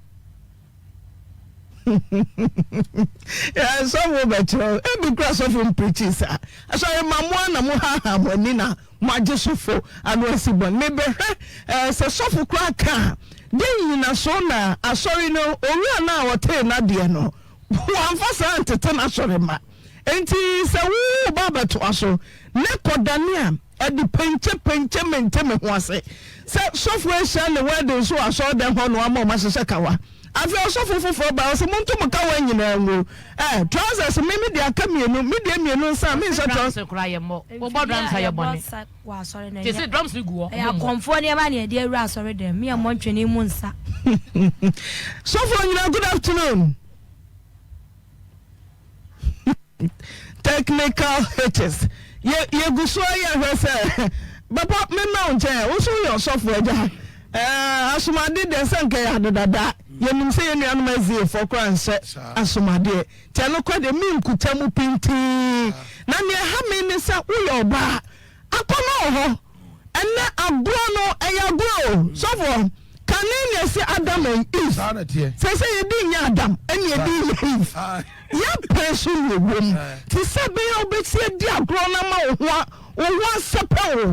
Sɔfo bɛkyerɛ ebi kura sɔfo mpirikyi saa. Asɔre ma mo ana mo haha mo ani na mo agye sɔfo ano asi bɔn. Mebɛhwɛ eh, sɛ sɔfo kura ka a dɛn nyinaso na asɔre no owura no a ɔtee n'adeɛ no wamfa saa antete n'asɔre ma. Enti sɛ wo ba bɛtoa so na kɔdane a, ɛde penkyɛ penkyɛ mente me ho ase sɛ sɔfo ahyia ne wedding so wɔ asɔredan hɔ na wama wɔn ahyehyɛ kawa. Afei ɔsɔfo foforɔ bae ɔse monto mo kawa nyinaa ngu. Eh, trousers me me deɛ aka mmienu, me deɛ mmienu nsa a Ɔse menhyɛ drums trousers. koraa yɛ mmɔ, wobɔ Mfidie drums a a yɛ yɛbɔ bɔne. sa wɔ asɔre no Te ɛnyɛ se drums no gu hɔ, ɛyɛ ɔmo mmɔ. akɔmfoɔ nneɛma na yɛde awura asɔre dɛm me yɛmmɔ ntwene mu nsa. Sɔfo Onyina good afternoon. Technical hitches. Yɛ yɛgu so ara yɛhwɛ sɛ papa memmra wo nkyɛn wo nso woyɛ ɔsɔfo agya. Ɛɛ asomade deɛ sɛ nka yɛ adedada. Yɛnim sɛ yɛn nuanom aziefoɔ koraa nhyɛ asomadeɛ. Nti ɛno koraa deɛ menkuta mu pintinn. Na nea ɛha me ne sɛ woyɛ ɔbaa. Akɔnnɔ wɔ hɔ. Ɛnnɛ agorɔ no ɛyɛ agorɔ o. Sɔfoɔ, kane na ɛsɛ Adam and Eve. Seesei yɛdi nyɛ Adam ɛne yɛdi nyɛ Eve. Yɛpɛn so na ɛwɔ mu. Te sɛ ɛbɛyɛ a wobɛsi adi agorɔ no ama wo ho wo ho asɛpɛ wo.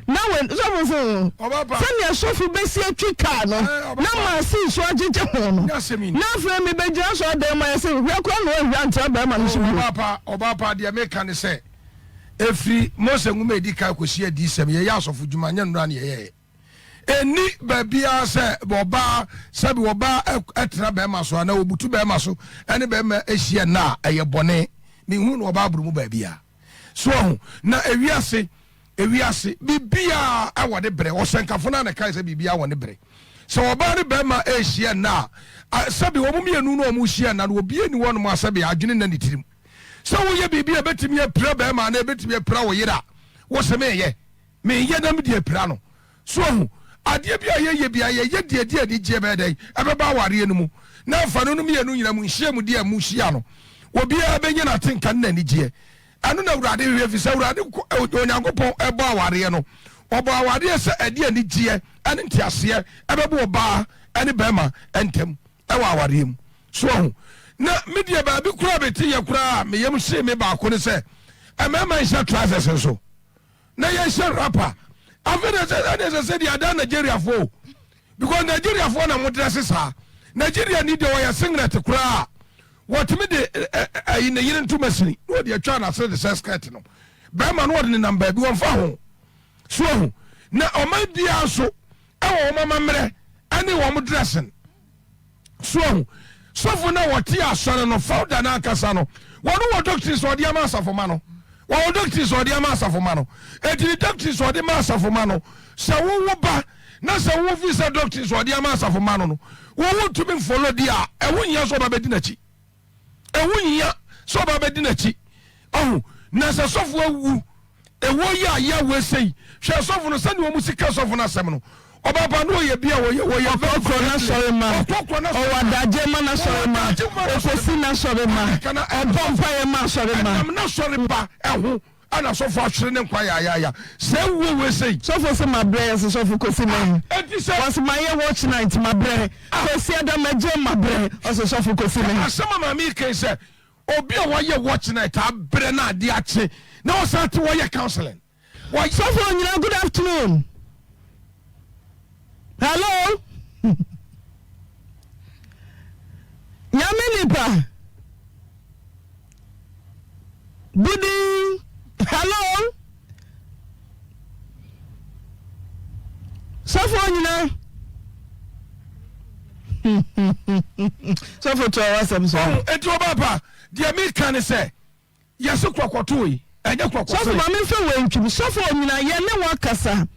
Na wɔ sɔfo so sɛnea sɔfo bɛsi atwi kaa no na maasi so agyegye ho no. Na afei mebɛgyina so adan mu ayɛ sɛ hwɛ koraa na wanhwɛ antra bɛrima no so bio. Ɔbaapa, ɔbaapa, deɛ meka ne sɛ, Ɛfiri Mose nwoma a ɛdi kan kɔsi Adiyisɛm, yɛyɛ asɔfodwuma, nyɛ nnora na yɛyɛeɛ. Ɛnni baabiara sɛ ɔbaa, sɛbi ɔbaa tena bɛrima so anaa ɔbutu bɛrima so ne bɛrima hyia nna a, ɛyɛ bɔne. Menhunu no wɔ Bible mu baabiara. So ahu? Na ewiase, ewiase, biribiara wɔ ne berɛ. Ɔsɛnkafo no ara na ɛkae sɛ biribiara wɔ ne berɛ. Sɛ ɔbaa ne bɛrima rehyia nna a, sɛbi wɔn mmienu no a wɔrehyia nna no, obiara nni hɔnom a sɛbi adwene nna ne tirim. Sɛ woyɛ biribi a ɛbɛtumi apira bɛrima anaa ɛbɛtumi apira wo yere a, wo se menyɛ. Menyɛ na mede apira no. So ahu? Adeɛ bi a yɛyɛ biara, yɛyɛ deɛ ɛde anigyeɛ bɛyɛ dɛn? Ɛbɛba awareɛ no mu. Na afa no no mmienu nyinaa mu nhyiamudie a mohyia no, obiara bɛnya n'atenka ne n'anigyeɛ. Ɛno na Awurade hwehwɛ, ɛfiri sɛ Awurade Onyankopɔn bɔɔ awareɛ no. Ɔbɔɔ awareɛ sɛ ɛde anigyeɛ ne nteaseɛ ɛbɛbɔ ɔbaa ne barima ntam. Wɔ awareɛ mu. So wahu? Na me deɛ baabi koraa a mete yɛ koraa a me yam hyee me baako ne sɛ mmarima nhyɛ trousers nso na yɛnhyɛ wrapper. Afei na ɛsɛ ɛna ɛsɛ sɛ deɛ adan Nigeriafoɔ o because Nigeriafoɔ na mo dresse saa. Nigeria ni deɛ ɔyɛ singlet koraa a wɔtumi de ɛyi ne yere ntoma sini na ɔde atwa n'asene de sɛ skirt no. Bɛrima no ɔde nenam baabi wɔmfa ho. So wahu? Na ɔman biara nso ɛwɔ wɔn amammerɛ ɛne wɔn dressing. So ahu? Sɔfo no a wɔte asɔre no, founder no ankasa no, wɔn wɔ doctrines a ɔde ama asafo ma no. Wɔwɔ doctrines a ɔde ama asafo ma no. Eti ne doctrines a ɔde ma asafo ma no, sɛ wowo ba na sɛ wo fi sɛ doctrines a ɔde ama asafo ma no no, wo wontumi nfollow di a, ɛho nhia sɛ ɔba bɛdi n'akyi. Ɛho nhia sɛ ɔba bɛdi n'akyi. Ɔho, na sɛ sɔfo awu, ɛwɔ yi a yɛ sei, hwɛ sɔfo no sɛdeɛ wɔn si ka sɔfo no asɛm no. Ɔba pa no ɔyɛ bi a wɔyɛ wɔyɛ very Ɔkɔkorɔ friendly. n'asɔre ma, Ɔkɔkorɔ n'asɔre ɔwɔ ma. adagyeɛ ma n'asɔre Ɔwɔ ma, adagyeɛ ma n'asɔre ɔkɔsi ma. n'asɔre ma, Ɛka na ɔbɔ mpaeɛ ma asɔre ma. Ɛnam n'asɔre ba ɛho ɛna sɔfo ahwere ne nkwa yaayaaya. Sɛ ɛwuo wei sei. Sɔfo se mabrɛ yɛse sɔfo kɔsi nɛn Ah, enti sɛ. Ɔse mayɛ watch night mabrɛ Ah. Kwasi ada magye mabrɛ Ɔse sɔfo kɔsi nɛn. Asɛm a maame yi kae sɛ obi a wayɛ watch night abrɛ na ade akye na ɔsan te hɔ yɛ counseling. Wayɛ. Sɔfo Onyina good afternoon hello Nyame nipa Budin hello Sɔfo Onyina Sɔfo toa w'asɛm so. Ɔho enti ɔbaa pa deɛ meka ne sɛ Yɛse kɔkɔtoo yi, ɛnyɛ Sɔfo kɔkɔsere. ma me nfa wei ntwim. Sɔfo onyina yɛ ne wo akasa.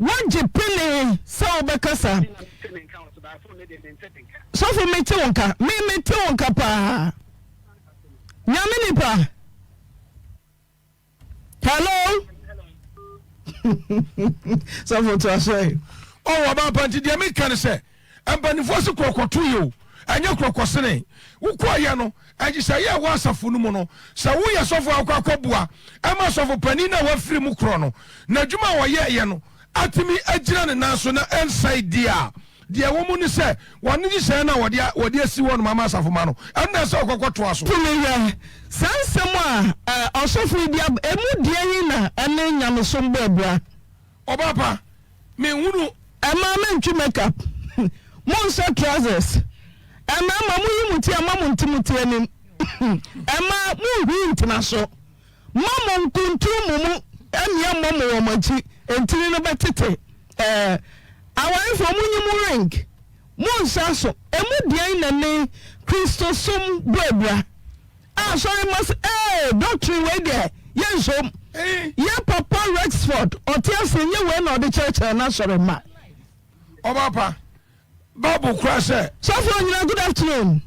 Woagye pene sɛ wobɛkasa. Sɔfo mete wo nka. Me mete wo nka paa. Nyame nipa. Hello. Sɔfo to aso ɛ. Ɔwɔ ɔbaa pa nti deɛ meka ne sɛ mpanimfoɔ se korɔkɔto yɛ o ɛnyɛ korɔkɔsene wokɔɔyɛ no nhyehyɛeɛ a ɛwɔ asafo no mu no sɛ woyɛ sɔfo a wokɔ akɔboa ɛma sɔfo panin no a wafiri mu korɔ no n'adwuma a ɔyɛɛyɛ no atumi agyina ne nan so na ɛnsɛe deɛ a Deɛ ɛwɔ mu ne sɛ, wɔn nhyehyɛeɛ no a wɔde wɔde asi hɔnom ama asafomma no, ɛno na ɛsɛ sɛ wɔkɔkɔtoa so. Tumi hwɛ, saa nsɛm a ɔsɔfo yi de aba, emu deɛn na ɛne nyamesom bɔ abira? Ɔbaa pa, menhunu. Mmaa mentwe make up, monhyɛ trousers, mmarima monyi mo ti a mma mo nte mo ti anim, mmaa monhuri ntena so. Mma mo nkuntun mo mu mmea mmɔ mo wɔ mo akyi, ntini no bɛtete. Ɛɛ, awarefo, munyi mo ring, monhyɛ aso. Emu deɛn na ne Kristosom bɔ abira? A asɔre mma se, Ee, doctrine wei deɛ, yɛnsom. Yɛn papa Rexford, ɔte ase, ɛnyɛ wei na ɔde kyerɛkyerɛ n'asɔre mma. Ɔba pa, Bible kora sɛ. Sɔfo Onyina good afternoon.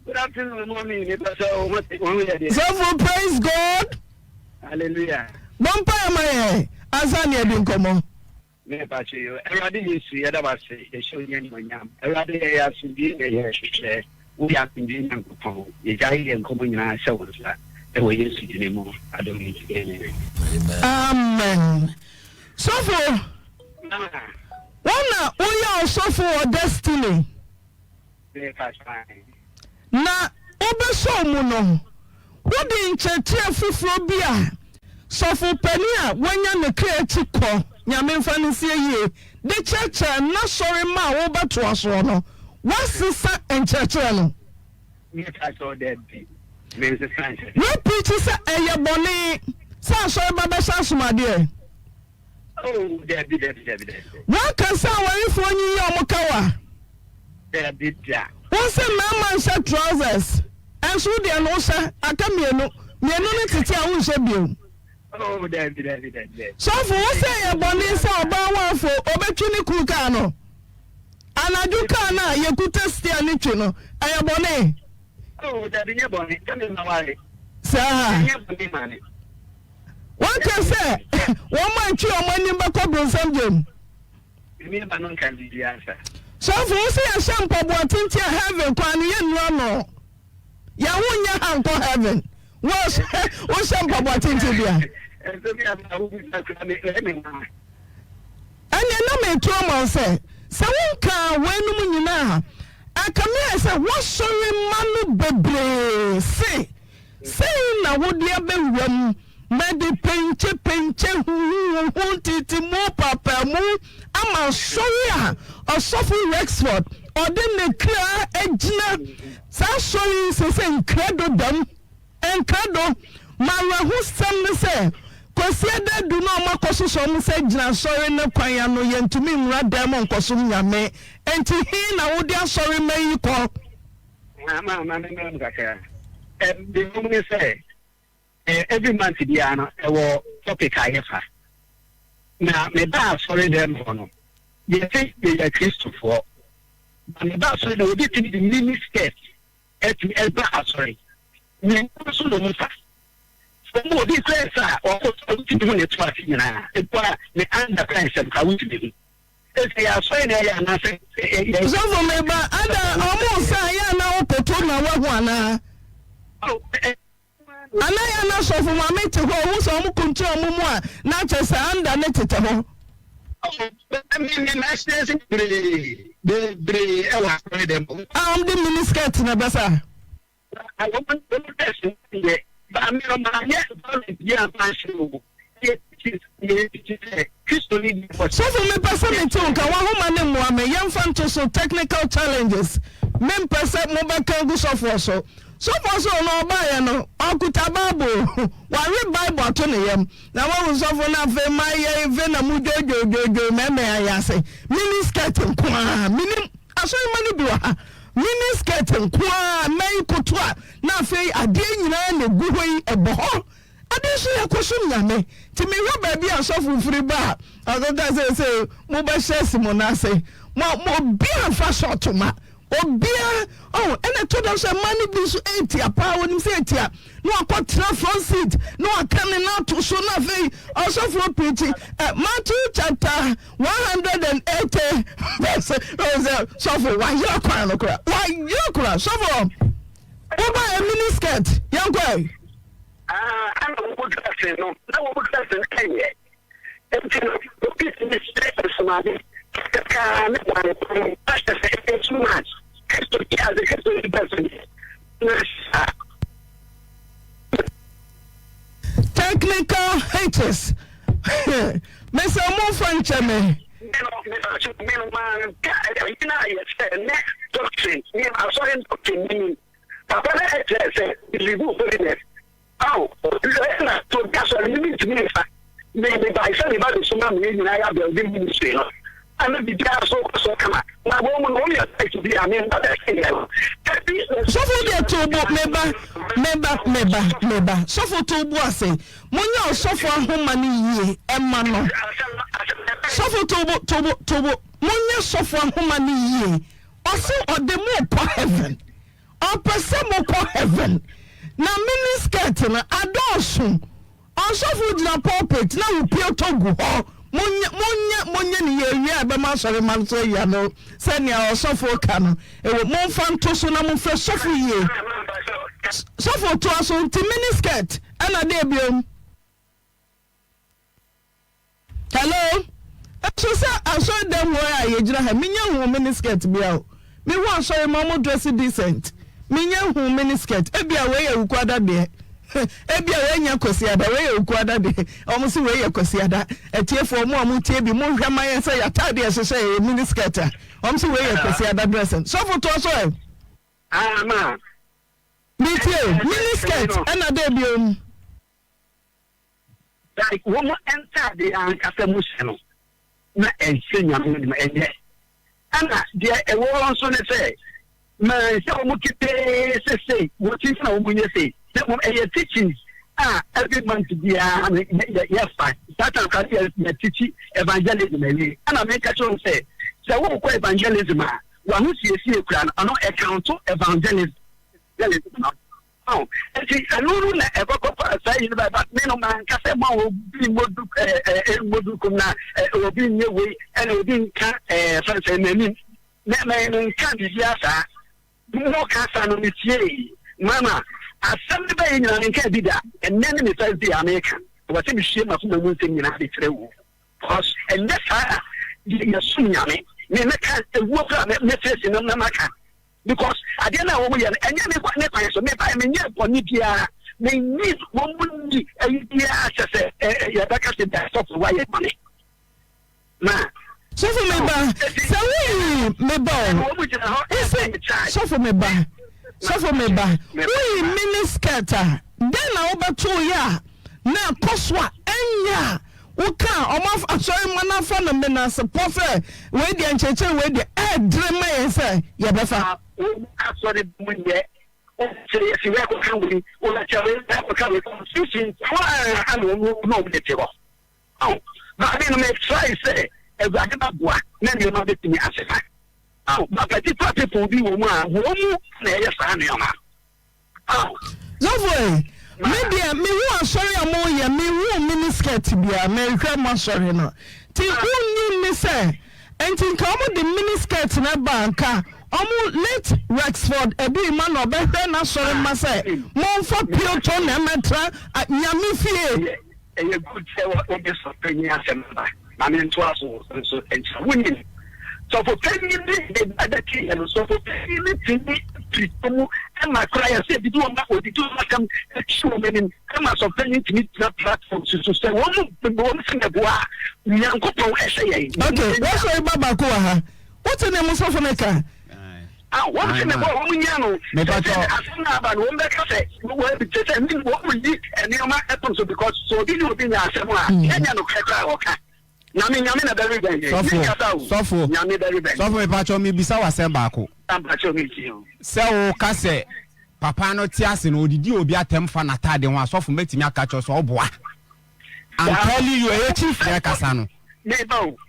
Good afternoon mommy me pɛ sɛ wo ho te wo ho yɛ deɛ. Sɔfo praise God. Hallelujah. Bɔ mpaeɛ ma yɛn ansa na yɛadi nkɔmmɔ. Me pa kyɛ yo Awurade Yesu yɛda wo ase yɛhyɛ wo din animuonyam Awurade yɛyɛ asomdwie na yɛhwehwɛ wo yɛ asomdwie Nyankopɔn yɛgyae yɛn nkɔmmɔ nyinaa hyɛ wo nsa ɛwɔ Yesu dini mu adom nti amen. Amen sɔfo. Wo na woyɛ ɔsɔfo wɔ Destiny. Na wobɛsɔɔ mu no, wode nkyerɛkyerɛ foforɔ bi a sɔfo panin a wanya ne kra akyi kɔ, Nyame mfa no nsie yie, de kyerɛkyerɛ n'asɔre mma a wobɛtoa soɔ no, woasesa nkyerɛkyerɛ no. Woapreachi sɛ ɛyɛ bɔne sɛ asɔreba bɛhyɛ asomadeɛ. Oh, dabi, dabi, dabi, dabi. Woaka sɛ awarefoɔ nyiyi wɔn kawa. Dabi da. Wose mmarima nhyɛ trousers, ɛnso wo deɛ no wohyɛ, aka mmienu, mmienu no tete a wonhyɛ bio. Oh, dabi, dabi, dabi, dabi. Sɔfo, wose ɛyɛ bɔne sɛ ɔbaa warefo ɔbɛtwi ne kunu kaa no? Anadwo kaa no a yɛkuta steer no twi no, ɛyɛ bɔne? Oh, dabi, nyɛ bɔne, sɛ me ma ware. Saa. Ɛnyɛ bɔne ma me. Wɔnka sɛ wɔn a ntwe wɔn anim bɛkɔ bronsam gyam. Sɔfo, wo se yɛhyɛ mpaboa tenten a heaven kwan no yɛnnu ano. Yɛn ho nyɛ ha nkɔ heaven. Wo wohyɛ mpaboa tenten bi a. Ɛnneɛ na mereto ama wo sɛ, sɛ wonkaa weinom nyinaa a, ɛkame ayɛ sɛ woasɔre mma no bebree se Sei na wode abɛwura mu, Mede penkyepenkye, huhuhuhu, ntetemu, paapaemu ama asɔre a Ɔsɔfo Rexford ɔde ne kra agyina. Saa asɔre yi seesei nkrado da mu. Nkrado. M'awerɛhosɛm ne sɛ, Kwasiada adu na wɔakɔsosɔ wɔn sɛ gyina asɔre no kwan ano, yɛntumi nwura dan mu nkɔsom Nyame. Enti he na wode asɔremma yi kɔ? Ma ma ma memmrɛ mu kakra. Ɛm deɛ ɛwɔ mu ne sɛ eh, every month biara no ɛwɔ topic a yɛfa. Na mebaa asɔre dɛm hɔ no, yɛse yɛyɛ Kristofoɔ. Na meba asɔre dɛm obi tumi de mini skirt ɛtumi ɛba asɔre. Ne nko nso na ɔmo fa. Sɛ ɔmo obi kura nsa a ɔkɔ so a wotumi hu ne to ase nyinaa. Ebu a ne under kura nsɛm koraa wotumi hu. Ese yɛ asɔre na ɛyɛ anaasɛ yɛ. Sɔfo me ba ada ɔmo nsa a yɛ ana wo koto na wahu anaa? Ana yɛ ana sɔfo maame te hɔ ohu sɛ ɔmo kuntun ɔmo mu a na kyɛ sɛ anda ne tetɛ hɔ. Me me ma experience bebree bebree ɛwɔ asɔre dɛm. A ɔmo de mini skirt na ɛbɛsa. Na wɔn wɔn test no yɛ ba me no ma nyɛ violent bi a ma nhyɛ o yɛ teachings yɛ teaching sɛ Kristo ni di kɔ. Sɔfo mepɛ sɛ mete wo nka w'ahoma no mmoa me yɛmfa nto so technical challenges mempɛ sɛ mobɛka agu sɔfoɔ so sɔfoɔ so ɔno ɔbaeɛ no ɔkuta bible wawe bible ato ne yam na wahu sɔfo no afei mayɛ efe na mu dwodwodwodwo mɛmɛ ayɛ ase mini skirt nko ara menim asɔremma no bi wɔ ha Mini skirt nko ara, mmɛn koto a na afei adeɛ nyinaa na ɛgu hɔ yi, ɛbɔ hɔ. Ade nso yɛkɔsom Nyame. Nti mehwɛ baabi a sɔfo firi ba a, ɔkeka seesei mobɛhyɛ asi mo nan ase. Mo, mo, obiara mfa short ma. Obiara, oh, ɛna ɛtɔ da nso mmaa no bi nso ɛretia paa, wɔnim sɛ ɛretia, na wakɔtena front seat, na waka ne nan ato so, na afei ɔsɔfoɔ pirikyi, eh, Matthew chapter 180 verse, ɔhu sɛ sɔfo wayera kwan no kora, wayera kora, sɔfo, woba ɛ mini skirt, yɛnkɔ ɛ. Ah, ɛna wɔn dressing no, na wɔn dressing ɛnyɛ. Enti no, obi tumi hyɛ nsomade kakaa ne kwan kwan ahyɛ sɛ ɛyɛ too much. Kristo ti ase, Kristo ni pɛ so deɛ, na saa. Technical hitches mesɛ momfa nkyɛ me. Me no, mepakyɛw, me no manka ɛyi no ayɛ sɛ ne doctrine, me asɔre doctrine menim. Papa no kyerɛɛ sɛ believe holiness. Ao, ɛna to da sɔre me mentumi mfa. Me mebae sɛ meba bɛsoma me yɛn nyinaa yɛ building ministry no. A na biribiara so kɔ so kama. Na wɔn mu no wɔn yɛ site bi a me mba bɛsɛeɛ no. Ɛbi. Sɔfo deɛ to bo meba meba meba meba sɔfo to bo ase monyɛ ɔsɔfo ahoma no yie ɛma no sɔfo to bo to bo to bo monyɛ sɔfo ahoma no yie Ɔse ɔde mo kɔ heaven. Ɔpɛ sɛ mo kɔ heaven. Na mini skirt no adɔɔso. Ɔsɔfo gyina pulpit na wo pie tɔ gu hɔ. Monyɛ monyɛ monyɛ ne yie wie a ɛbɛma asɔre mma no so ayi ano sɛnea ɔsɔfo ka no. Ɛwɔ momfa nto so na momfrɛ sɔfo yie. Sɔfo toa so nti mini skirt ɛna deɛ biom. Hello nso sɛ asɔre dɛm hɔ a yɛgyina ha menya hu mini skirt bia o mehu asɔre ma ɔmo dress decent menya hu mini skirt ebia wei yɛ wukuada deɛ ebia wei nyɛ kwasiada wei yɛ wukuada deɛ ɔmo si wei yɛ kwasiada atiefoɔ ɔmo a ɔmo tie bi mo nhwɛ ma yɛn sɛ yɛataade ɛhyehyɛ yɛ mini skirt a ɔmo si wei yɛ kwasiada dressing sɔfo toa so ɛ. Ama. Metie mini skirt ɛna dɛ biom. Like wɔn ntaade ankasa mu hyɛ no na ɛnhyɛ Nyame anim, ɛnyɛ. Ɛna deɛ ɛwɔ hɔ nso ne sɛ, manhyɛ wɔn ketee sɛ sei, wɔn ti nti na wɔn nyɛ sei, na mmom ɛyɛ teachings a every month biara no yɛfa. Saa time koraa no yɛ teach evangelism awie. Ɛna meka kyerɛ wɔn sɛ, sɛ wokɔ evangelism a, w'ahosiesie kura no, ɛno ɛcounto evangelism no. Oh, nti ɛno no na ɛkɔkɔfa saa yi no ba but me no manka sɛ ma obi mmɔdu ɛɛ ɛɛ mmɔdu kum na ɛɛ obi nyɛ wei ɛna obi nka ɛɛ fɛn sɛ n'anim mɛ mɛ nka biribiara saa mo kasa no me tie mama asɛm no bɛyɛ nyinaa menka bi da ɛnɛ ne me first day a meka wɔ sɛ mehyie m'akoma mu nsɛm nyinaa de kyerɛ wo because ɛnyɛ saa a yɛsom Nyame me mɛka ewuo koraa mɛ mɛfɛsi no na maka Because adeɛ no a wɔn yɛ no ɛnyɛ me ne kwan so, me baeɛ me nyɛɛ bɔne biara, me nyi wɔn mu nni ayi biara kyɛ sɛ ɛ yɛbɛka sɛ bia sɔfo wayɛ bɔne ma. Sɔfo me ba, sɛ woyi me ba o, wose sɔfo me ba, sɔfo me ba, woyi mini skirt a, dɛn na wobɛto yɛ a na ɛkɔ so a ɛnyɛ a Wo ka a ɔmo asɔre mma no afa no menasepɔ sɛ wei deɛ nkyerɛkyerɛ wei deɛ ɛɛdere ma yɛn sɛ yɛbɛfa. Wo asɔre mu nyɛ sɛ yɛsi wei akɔka wei, wobɛkyɛ wei akɔka wei, confusion nko ara na ɔmo na ɔmo de te hɔ. Oh, but me no me try sɛ Awurade bɛboa na nneɛma bɛtumi asesa. Oh, but particular people bi wɔ mu a wɔn mu na ɛyɛ saa nneɛma. Sɔfo ei, me deɛ me hu asɔre a mo yɛ, me hu mini skirt bia, me hwɛ mo asɔre no, ti wo nyi nni sɛ, nti nka ɔmo de mini skirt no ba nka ɔmo late Rexford Aduima na ɔbɛ hwɛ n'asɔre mma sɛ mo nfa pioto na ɛmɛtra Nyame fie. Ɛyɛ good sɛ wode sɔfopanyin asɛm aba. Ma mentoa so nso nkyerɛ wo. Wonim, sɔfopanyin bi de ba bɛteeɛ no, sɔfopanyin no tumi firi tɔ mu ma koraa yɛ sɛ didi wɔn odidi wɔn asɛm akyi wɔn anim ma sɔfopanyin tumi gyina platform so so sɛ wɔn mu wɔn sɛ mɛboa a Nyankopɔn ɛhwɛ yɛn. Okay, wɔsɔre ba baako wɔ ha. Wote ne mo sɔfo no ka? Ah, wɔn sɛ mɛbɔ wɔn nya no. Sɛ sɛ asɛm no aba no wɔn bɛka sɛ wɔn sɛ sɛ wɔn yi nneɛma ɛpem so because sɛ obi ne obi nya asɛm a ɛnyɛ no korɛ koraa wɔka. Nyame nyame na bɛre bɛn yɛn. Mi kasa o. Sɔfo. Nyame bɛre bɛn. Sɔfo mepakyɛw mebisa wo asɛm baako. Mpakyɛw mi tie o. Sɛ wo ka sɛ. Papa no te ase no odidi obi atɛm fa n'ataade ho a sɔfo mɛtumi aka kyerɛ sɛ ɔboa I'm telling you ɛyɛ chief na ɛkasa no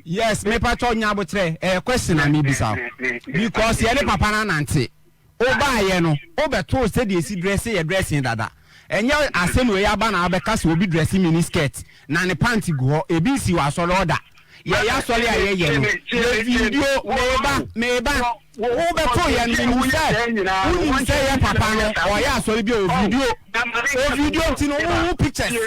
yes mepakyɛw nya abotrɛ ɛyɛ question na mebisa wo because yɛne papa no anante wobaayɛ no wobɛtoo sɛdeɛ ɛsi dresse yɛ dressing dada ɛnyɛ asɛm wei aba na wabɛka sɛ obi dresse mini skirt na ne pant gu hɔ ebi nsi wɔ asɔre ɔda yɛyɛ asɔre a yɛyɛ no yɛ video meba meba Wobɛto yɛn menim sɛ wonim sɛ yɛ papa no ɔyɛ asɔre bi a ovideo ovideo nti no wohu pictures wohu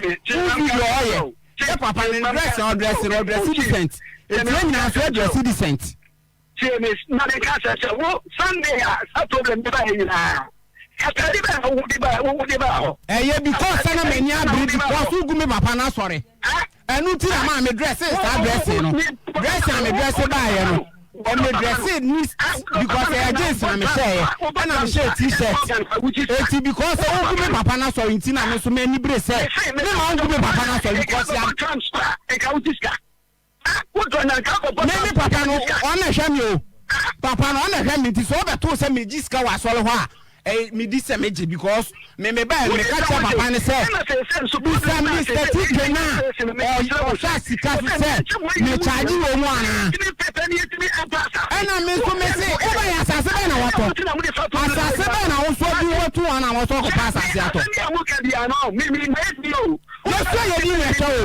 video ɔyɛ yɛ papa no ne dress a ɔdress no ɔdress decent nti yɛn nyinaa nso yɛ dress decent. Tie me na menka sɛ sɛ wo Sunday a saa problem bi baeɛ nyinaa Atade bɛn na wode baa wode baa hɔ? Ɛyɛ because sɛ na m'ani abere because wogu me papa no asɔre. Ɛno nti na maa me dresse saa dressing no. Dressing a me dresse baeɛ no, me dresse ni because ɛyɛ jeans na me hyɛeɛ ɛna me hyɛɛ t-shirt. Eti because sɛ wogu me papa no asɔre nti na me nso m'ani bere sɛ me ma wongu me papa no asɔre because ya. Me me papa no ɔno na ɛhwɛ me o papa no ɔno na ɛhwɛ me nti sɛ ɔbɛto sɛ megye sika wɔ asɔre hɔ a ɛyɛ medi sɛ megye because me me bɛɛ no meka kyerɛ papa no sɛ bisa Mr. TK no a ɔhwɛ sika so sɛ mekyagye wɔ mu anaa ɛna me nso me se wobɛyɛ asase bɛn na watɔ asase bɛn na wo so adi wɔto wɔn a wɔsɔ kɔpa asase atɔ. Yɛsua yɛ din na ɛhwɛ wo.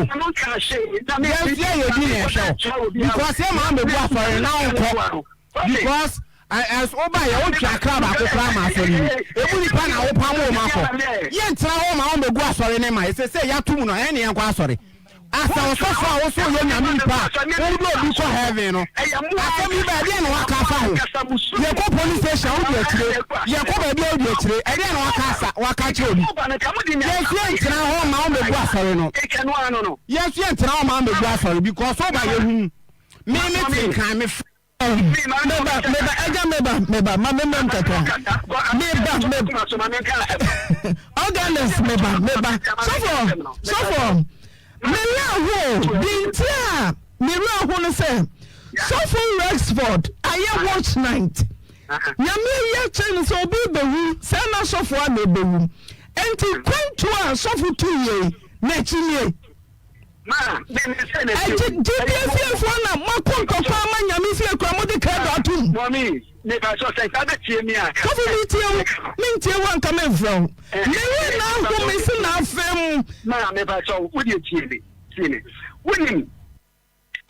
Yɛnsua yɛ din na ɛhwɛ wo. Because yɛ maa mɛbu asɔre na wonkɔ. Because ɛs woba yɛ wotwe akra baako koraa ma asɔre yi. Emu nipa na wopam wo ma kɔ. Yɛntena hɔ ma wɔmmɛgu asɔre ne ma. Ɛsɛ sɛ yɛato mu no ɛne yɛnkɔ asɔre. Asɛ ɔsɔfo a wo so yɛ nyame nipa a wode obi kɔ heaven no. Asɛm yi ba ɛdeɛn na waka afa ho? Yɛkɔ police station a wodi akyire, yɛkɔ baabi a wodi akyire, ɛdeɛn na waka asa waka akyerɛ obi? Yɛn nso yɛntena hɔ mma wɔmmɛgu asɔre no. Yɛn nso yɛntena hɔ mma wɔmmɛgu asɔre because woba yɛhu me me te nkan me fa. Meba, meba, agya meba, meba, ma me mmam kakra. Meba, meba. Organist, meba, meba. Sɔfo, sɔfo, me werɛ ho o. Deɛ nti a me werɛ ho no sɛ, sɔfo Rexford ayɛ watch night. Nyame ayi akyerɛ no sɛ obi rebɛwu, saa na sɔfo a na ɛbɛwu. Enti kwantuo a sɔfo tu yei, n'akyi nie. Ɛgye gyidie fiefoɔ na moako ntɔkwa ama Nyame fie koraa mode krado atom. Sɔfo metie wo, mentie wo anka memfrɛ wo. Me werɛ na aho me se na afem. Maa mepakyɛw wo deɛ tie me, tie me. Wonim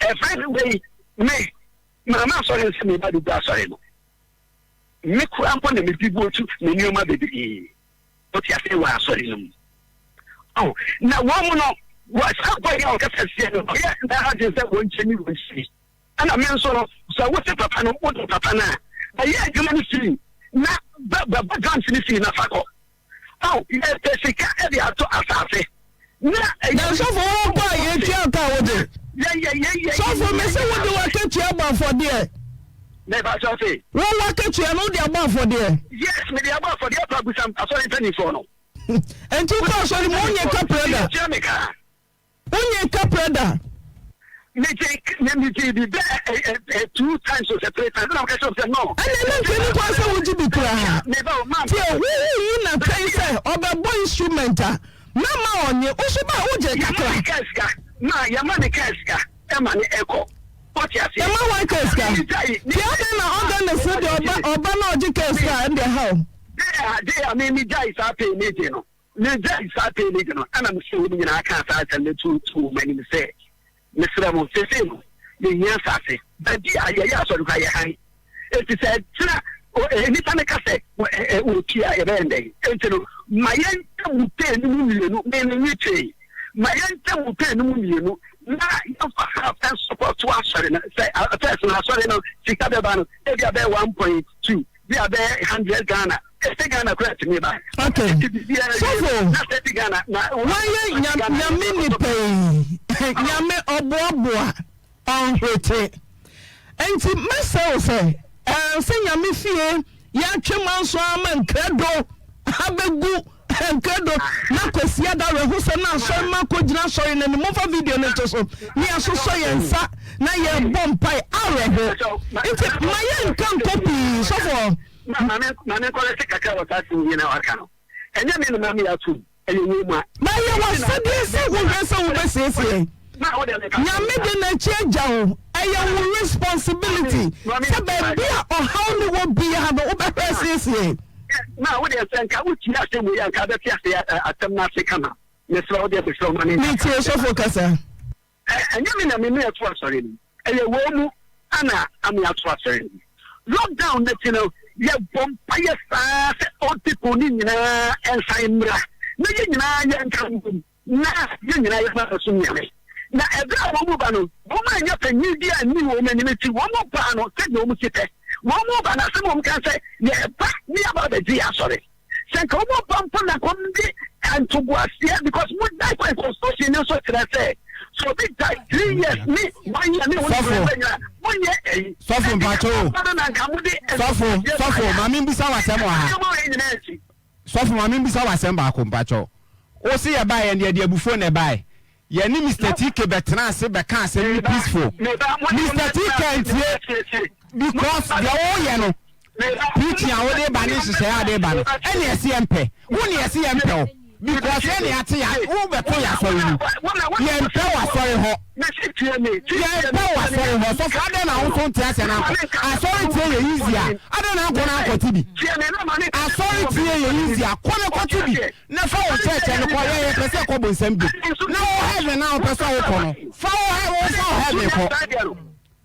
ɛfrɛ wei me maa m'asɔre nsɛ meba bɛgu asɔre no. Me koraa mpo na medi buotu me nneɛma bebree. Wote aseɛ wɔ asɔre no mu. Oh, na wɔn mu no, wɔ saa kwan yi a wɔkasa tia no, ɔyɛ n'adwene sɛ wɔn nkyɛn ni wɔn si. Ɛna me nso no, sɛ wote papa no, wodɔ papa no a, ɛyɛ adwuma no fii na bɛbɔ drums no fii na fa kɔ. Oh, yɛpɛ sika de ato asase. Na sɔfo wo kɔ a yɛtua ka a wogye. Sɔfo me se wode w'akatua bɔ afɔdeɛ. Wo w'akatua no wode abɔ afɔdeɛ. Yes, mede abɔ afɔdeɛ kɔ abusam asɔre mpanimfoɔ no. Nti wokɔ asɔre mu wonyɛ kaprɛ da. Wonyɛ kaprɛ da. Megye megye bi bɛ ɛ two times or three times na meka kyerɛ sɛ no. Ɛnna ɛno nka ni kwan sɛ wogye bi koraa. Tie wohu yi na twɛn sɛ ɔbɛbɔ instrument a mɛma ɔnye wo so ba a wogye kakra. Yɛma ne kaa sika ma yɛma ne kaa sika ɛma ne ɛkɔ ɔte aseɛ. Yɛma wɔn kaa sika. Tie adɛn na organist no deɛ ɔba ɔba na ɔgye kaa sika a ɛndeɛ haw. De a de a me megyae saa pay ne gye no. Megyae saa pay no di no, ɛnna mesee wɔn nyinaa kaa saa asɛm no too too wɔn anim sɛ, Mesrɛ mo, seesei no, yɛhia asase. Baabi a yɛyɛ asɔre koraa yɛ hann. Enti sɛ ɛkyena nnipa no ka sɛ wɔretua a, yɛbɛyɛ no dɛn? Enti no, ma yɛnkyɛ mo pay no mu mmienu, me mennye twee. Ma yɛnkyɛ mo pay no mu mmienu na yɛmfa half nsɔpɔto asɔre no. Sɛ first no, asɔre no sika bɛba no, ebia bɛyɛ 1.2. Bi a bɛyɛ hundred Ghana. Eighty Ghana koraa tumi ba. Okay. Sɔfo, wayɛ nyame nipa yi, nyame ɔboaboa, ɔnhwete. Nti mɛsrɛ wo sɛ, ɛɛ sɛ nyame fie yɛatwe manso ama nkrado abɛgu nkrado na Kwasi ada awerɛhosɛm na asɔre ma kɔgyina asɔre no anim. Momfa video no nto so ne yɛasosɔ yɛn nsa na yɛrebɔ mpae awerɛho. Nti ma yɛnka nkɔ pii. TV. Sɔfoɔ. Ma ma me ma me nkɔlɛse kakra wɔ saa asɛm yi na waka no. Ɛnyɛ me na ma me atum, ɛyɛ wɔn mu a. Na ɛyɛ w'asɛdeɛ sɛ wohwɛ sɛ wobɛsiesie. Nyame de n'akyi agya wo. Ɛyɛ wo responsibility sɛ baabi a ɔhaw no wɔ biara no wobɛhwɛ asiesie. Ma wo deɛ sɛ nka wotie asɛm wei a nka wobɛte ase asɛm no ase kama. Mesrɛ wo deɛ mesrɛ wo ma me nka. Metie sɔfo kasa. Ɛnyɛ me na me me ato asɔre no mu, ɛyɛ wɔn mu ana ame ato asɔre no mu. Lockdown no akyi no, yɛbɔ mpaeɛ saa sɛ old people no nyinaa nsan mmra na yɛn nyinaa yɛnka mbom na yɛn nyinaa yɛmma bɛsom Nyame. Na ɛberɛ a wɔn mu ba no, wɔn annya panyin bi anni wɔn anim nti wɔn mu baa no sɛdeɛ wɔn si pɛ. Wɔn mu ba no asɛm a wɔn ka sɛ, yɛreba ne yɛaba abɛgye yɛn asɔre. Sɛ nka wɔn ba mpo na nka wɔn de ntoboaseɛ because mo dan kwan constitution no nso kyerɛ sɛ sɛ obi die three years ne one year ne wɔn Sɔfo. nyinaa nyinaa mo nyɛ ɛyi. Sɔfo mpakyɛ o. Ɛnti na nka mo de Sɔfo, ntoboaseɛ sɔfo, baeɛ a, maame mbisa wo asɛm wɔ ha. nneɛma wei nyinaa akyi. Sɔfo maame mbisa wo asɛm baako mpakyɛ o. Wo se yɛ baeɛ no yɛde abufuo na ɛbaeɛ. Yɛne Mister TK bɛtenaa ase bɛkaa asɛm no peaceful. Mister TK antie because deɛ woyɛ no preaching a wode ba ne nhyehyɛeɛ a wode ba no ɛne ɛse yɛmpɛ. Wo ne ɛse yɛmpɛ wo because yɛne yɛate ya wobɛto yɛ asɔre mu. Yɛmpɛ wo asɔre hɔ. Yɛmpɛ wo asɔre hɔ. Sɔfo adɛn na wo nso nte aseɛ na ankɔ asɔre tie yɛ easy a adɛn na ankɔ na ankɔte bi. Asɔre tie yɛ easy a kɔ na kɔte bi. Na fa wo kyɛkyɛ no kɔ yɛ yɛ pɛ sɛ kɔ bonsam gyem na wo heaven a wopɛ sɛ wokɔ no fa wo he wo fa wo heaven kɔ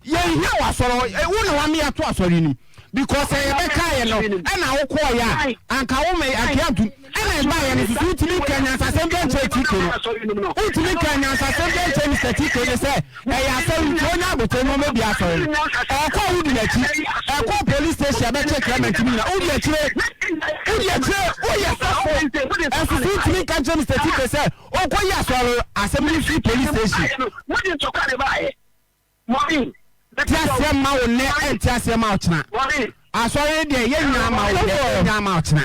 yɛ nhia wɔ asɔre hɔ wo na wame ato asɔre nim because sɛ yɛbɛka yɛ no ɛna wokɔɔ yɛ a anka wo mɛ anka yɛ antum ɛna ɛba yɛ no soso wotumi nka nyansasɛm bɛ nkyerɛ TK no wotumi nka nyansasɛm bɛ nkyerɛ Mr TK no sɛ Ɛyɛ asɔre nti ɔnya abotire na ɔmɛbi asɔre no. Ɔkɔ a wodi n'akyi. Ɛkɔ police station ɛbɛkye Clement mu nyina wodi akyire. Wodi akyire woyɛ sɔfo. Ɛnso so wontumi nka nkyerɛ Mister TK sɛ ɔnkɔ yi asɔre asɛm no mfiri police station. Nte aseɛ mma wo nnɛ ɛnte aseɛ mma wo kyena. Asɔre deɛ yɛ nyaa ma wo nnɛ yɛ nyaa ma wo kyena.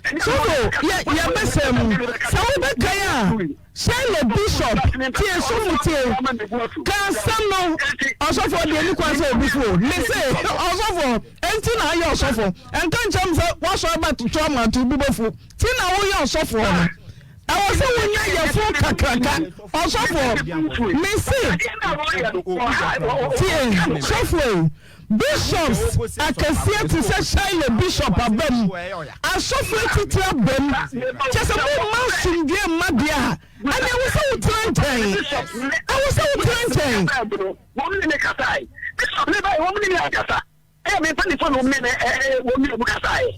Sɔfo yɛ yɛbɛsɛ mu sɛ wobɛkae a Shirley Bishop tie sɔfo tie ka asɛm no ɔsɔfo deɛ ni kwan sɛ obi fo me se ɔsɔfo enti na ayɛ ɔsɔfo ɛnka nkyɛm sɛ wasɔre ba toto amanto bi bɛfu ti na woyɛ ɔsɔfoɔ no Ɛwɔ sɛ wonya yɛfo kakraka. Ɔsɔfoɔ, mese, tie, sɔfoɔ yi, bishops akɛseɛ te sɛ Shiloh bishop aba mu, asɔfoɔ atitire aba mu, kyerɛ sɛ momma asomdwoeɛ mma deɛ a, ɛnna ɛwɔ sɛ wotena nkyɛn. Ɛwɔ sɛ wotena nkyɛn. Ɛyɛ me mpanyinfoɔ na wɔn ne ɛɛ wɔn ne wɔn kasaeɛ.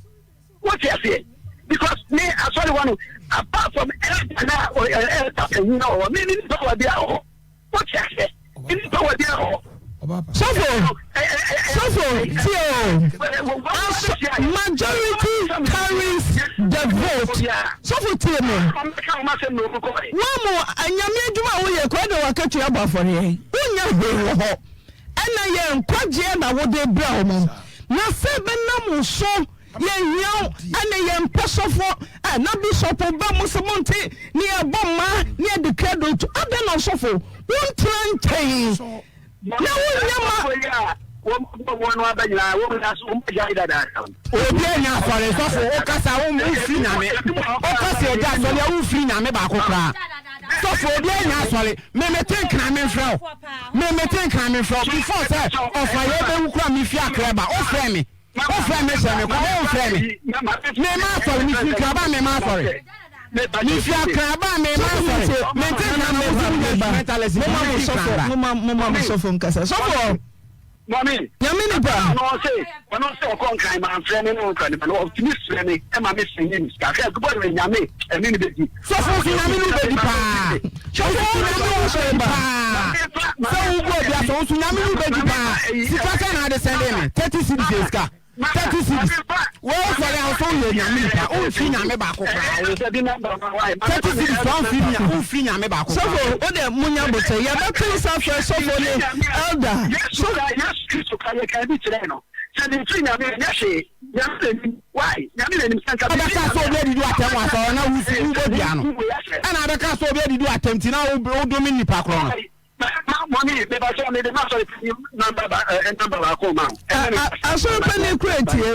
Wote aseɛ? Because me asɔre hɔ no apart from elder na ɛɛ panyin na ɔwɔ me ne nipa wɔ bi a wɔ hɔ. Wote aseɛ? Me nipa wɔ bi a wɔ hɔ. Sɔfo, sɔfo, tie o. Aso majority carries the vote. Sɔfo tie me. Wɔn mu anyame adwuma a woyɛ kɔ de wakatua bɔ afɔreɛ. Wonya hwee wɔ hɔ. Ɛna yɛ nkwagyeɛ na wode brɛ wɔn, na sɛ ɛbɛnam wo so yɛhia wo, ɛne yɛn mpɛ sɔfoɔ ɛ, na bishop ba mo sɛ monte ne yɛbɔ mmaa ne yɛde credo to, adɛn na ɔsɔfo wontena nkyɛn na wonyɛ ma. Obi anya asɔre sɔfo wokasa wo mfiri nyame wokasa agya asɔre a womfiri nyame baako koraa sɔfo obi anya asɔre memete nkra memfrɛ wo Me me te nkra me frɛ wo before sɛ ɔfa yɛ bɛwu kura me fi akra ba wo frɛ me wo frɛ me hyɛ me kɔ wo frɛ me me ma asɔre me fi nkra ba me ma asɔre me fi akra ba me ma asɔre me te nkra me wo nyɛ instrumentalist me fi nkra ba. Moma moma mo sɔfo nkasa sɔfo. Mami. Nyame nipa. Ɔno ɔse ɔno ɔse ɔkɔ nkran ma nfrɛ me ne ɔnkura ne ba no ɔtumi frɛ me ɛma me sɛnde ne sika hwɛ ɛkubɔ de nyame ɛne ne bɛdi. Sɔfo nso nyame ne wobɛdi paa. Sɔfo nso nyame ne wobɛdi paa. Sɛ wobɔ obi asɔ nso nyame ne wobɛdi paa. Sika sɛ na ade sɛnde me 30 cedis yɛ sika. 30 cedis. Wo sɔre a nso woyɛ nyame nipa. Womfiri nyame baako koraa wo. 30 cedis koraa womfiri nya womfiri nyame baako koraa. Sɔfo wo deɛ monya bokyɛ yɛbɛto nsa frɛ sɔfo ne elder. Yesu ka Yesu Kristo ka yɛ kan bi kyerɛɛ no sɛ memfiri nyame ɛnyɛ hwee nyame na nim why nyame na nim sɛ nka Abɛka sɛ obi adidi atɛm wɔ asɔre na wo wobɔ dua no ɛna abɛka sɛ obi adidi atɛm ti na wodome nipa korɔ no. Asɔre panin kura tie,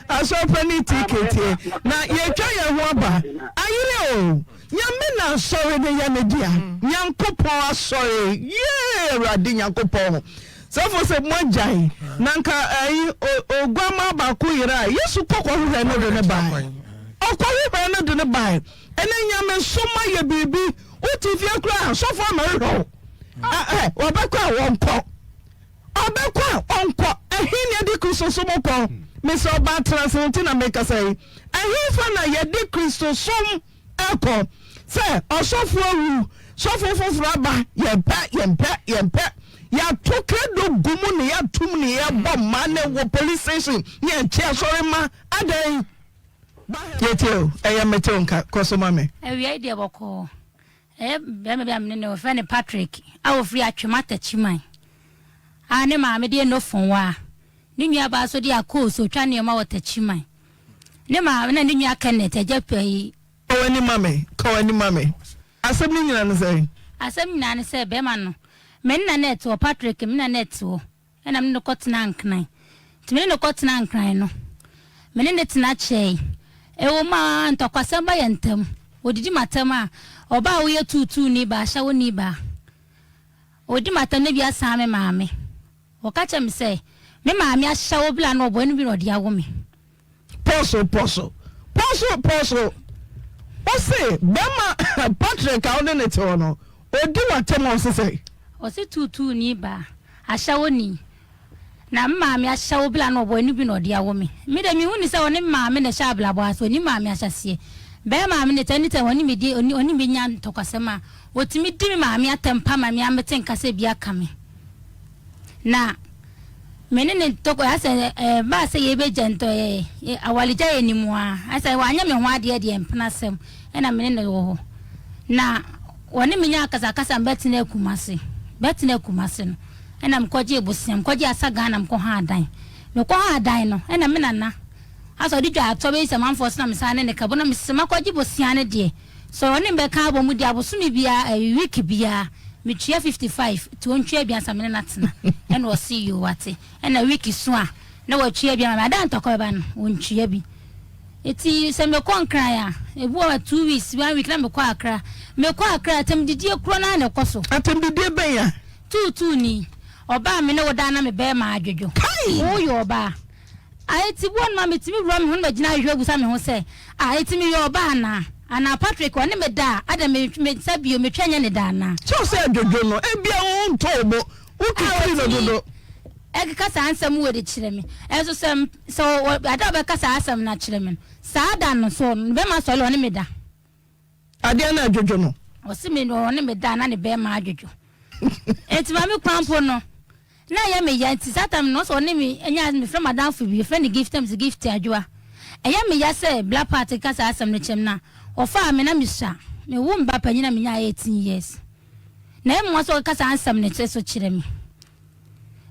asɔre panin TK tie, na yɛtwa yɛn ho aba. Ayere o, Nyame na asɔre no yɛ ne dea. Nyankopɔn asɔre, yee Awurade Nyankopɔn. Sɛfo sɛ moagyae, na nka ayi oguammaa baako yera a, Yesu kɔ kɔhwehwɛ no de no bae. Ɔkɔhwehwɛ no de no bae. Ɛnɛ nyamesom ayɛ biribi, wote fie koraa a, sɔfo ammɛhwehwɛ wo. Ɛ, ɔbɛkɔ a ɔnkɔ. Ɔbɛkɔ a ɔnkɔ. Ɛhe na yɛde Kristosom kɔ? Mesrɛ ɔbaa tena ase nti na mekasa yi. Ɛhefa na yɛde Kristosom kɔ? Sɛ ɔsɔfo awu, sɔfo foforo aba, yɛmpɛ, yɛmpɛ, yɛmpɛ. Yɛato credo gu mu na yɛatom na yɛbɔ mma ne wɔ police station ne yɛnkye asɔre mma. Adɛn? Yɛtie o, ɛyɛ mete wo nka, kɔ so ma me. Awia yi deɛ bɔkɔɔ. Ɛyɛ barima bi a me ne no, wɔfrɛ no Patrick a ɔfiri Atwem Atakyiman a ne maame de Enofonwa, ne nuabaa nso de Akos, ɔtwa nneɛma wɔ Takyiman. Ne maame na ne nua Kenneth, agya pɛi. Ka w'ani ma me, ka w'ani ma me. Asɛm no nyina ne sɛn? Asɛm nyinaa ne sɛ, barima no, me ne na na ɛte hɔ, Patrick, me ne na na ɛte hɔ. Ɛnna me ne no kɔtenaa Nkran. Nti me ne no kɔtenaa Nkran no, me ne no tena kyɛe. Ɛwom ara, ntɔkwasɛm ba yɛn ntam. Ɔdidi m'atɛm a, ɔbaa a woyɛ tuutuuni baa, ahyɛwoni baa. Ɔdi m'atɛm na bi asan me maame. Ɔka kyerɛ me sɛ, me maame ahyɛ wo bla na ɔbɔ ɛno bi na ɔde awo me. Pɔso pɔso pɔso pɔso Ose bɛma Patrick a wone no te hɔ no odi w'atɛm a ɔse sɛn? Ɔse tuutuuni baa, ahyɛwoni, na me maame ahyɛwo bla na ɔbɔ ɛno bi na ɔde awo me. Me deɛ mehu no sɛ ɔne me maame na ɛhyɛ abrabɔ ase, ɔnim maame ahyɛseɛ. Bɛɛma a me ne te anytime ɔne me di ɔne me nya ntɔkwasɛm a, ɔtumi di me maame atɛm pa ma me ara mete nka sɛ bi aka me. Na me ne ne ntɔkwa asɛ ɛbaa sɛ yɛbɛgya ntɔ ɛɛ awaregya yɛ ne mu a asɛ wanyɛ me ho adeɛ deɛ mpena asɛm ɛna me ne no wɔ hɔ na wɔne me nya akasakasa mbɛtena Kumase bɛtena Kumase no ɛna mekɔgye bosea mekɔgye asa Ghana mekɔ ha adan mekɔ ha adan no ɛna me nana asɛ ɔde dwa atɔ bɛyi sɛ manfoɔ so na mesan ne ne kabo na mesɛ makɔgye bosea no deɛ Sɛ ɔne me bɛka abɔ mu deɛ abosome biara ɛɛ week biara metua 55 nti ɔntua bi ansa me ne no atena ɛna ɔse yoo wate ɛna week so a na watua bi ama me ada a ntɔkwa bɛba no ɔntua bi nti sɛ mekɔ Nkran a ebi wɔ hɔ 2 weeks 1 week na mekɔ Accra mekɔ Accra atɛmdidie korɔ no ara na ɛkɔ so. Atɛmdidie bɛn a? Tuutuuni ɔbaa me ne wo da na me bɛɛma adwodwo Kai! Woyɛ ɔbaa A Enti boa no ma mitumi wura me ho na magyina ahwehwɛ abisa me ho sɛ, 'A enti meyɛ ɔbaa anaa? Anaa Patrick, ɔne me da a, adɛn me me nsa bio, metwa nyɛ ne da anaa? Kyerɛ sɛ dwodwo no, ebia wontɔ wo bo, wotwitwiri no dodo. Ɛkeka saa nsɛm wei de kyerɛ me. Ɛnso sɛ sɛ ɔ ada a ɔbɛka saa asɛm no akyerɛ me no, saa da no so ne bɛrima sɔre a ɔne me da. Adeɛ no adwodwo no. Ɔse me ɔne me da na ne bɛrima adwodwo. Enti ma me kwan mpo no, na ɛyɛ me ya nti saa time no ɔsɛ ɔne me nya mefrɛ m'adamfo bi yɛfrɛ no Gift na mese Gift Adwoa ɛyɛ me ya sɛ Black Part ka saa asɛm no kyerɛ me na ɔfaa me na mesua mewo me ba panyin na menyaa 18 years na ɛyɛ me nwa sɛ ɔkeka saa nsɛm no kyerɛ so kyerɛ me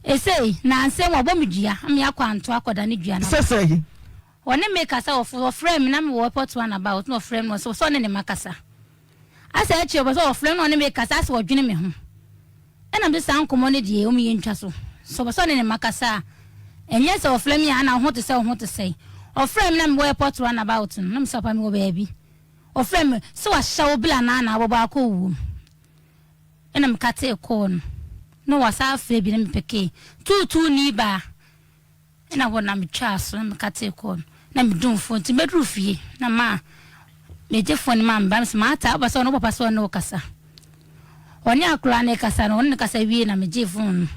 ɛsei na nsɛm wɔbɔ me dua ama yɛakɔ anto akɔda ne dua no Sɛ sɛ. Ɔne me kasa ɔfrɛɛ me na mewɔ airport run about na ɔfrɛɛ me na ɔsɛ ɔne ne mma kasa. Asɛ akyire ɔpɛ sɛ ɔfrɛ me na ɔne me kasa asɛ ɔdwene me ho. Ɛna mese saa nkɔmmɔ no deɛ ɔmu yɛ ntwa so. Sɛ ɔpɛ sɛ ɔne ne mma kasa a ɛnyɛ sɛ ɔfrɛ me a ana wo ho te sɛ wo ho te sɛn. Ɔfrɛɛ me na mewɔ airport run about no na mese papa mewɔ baabi. Ɔfrɛɛ me sɛ wahyɛ wo bla anaa na abɔbɔ akɔ wuom. Ɛna mekatee call no na wasan afrɛ bi na mepekee. Tuutuu nii baa. Nna hɔ na metwaa so na mekatee kɔɔ no na medum fon ntsi medur fie na maa megye fon no maa me ba mese Martha woba sɛ ɔne wo papa sɛ ɔne wo kasa. Ɔne akora no rekasa no ɔne no kasa wie na megyee fon no.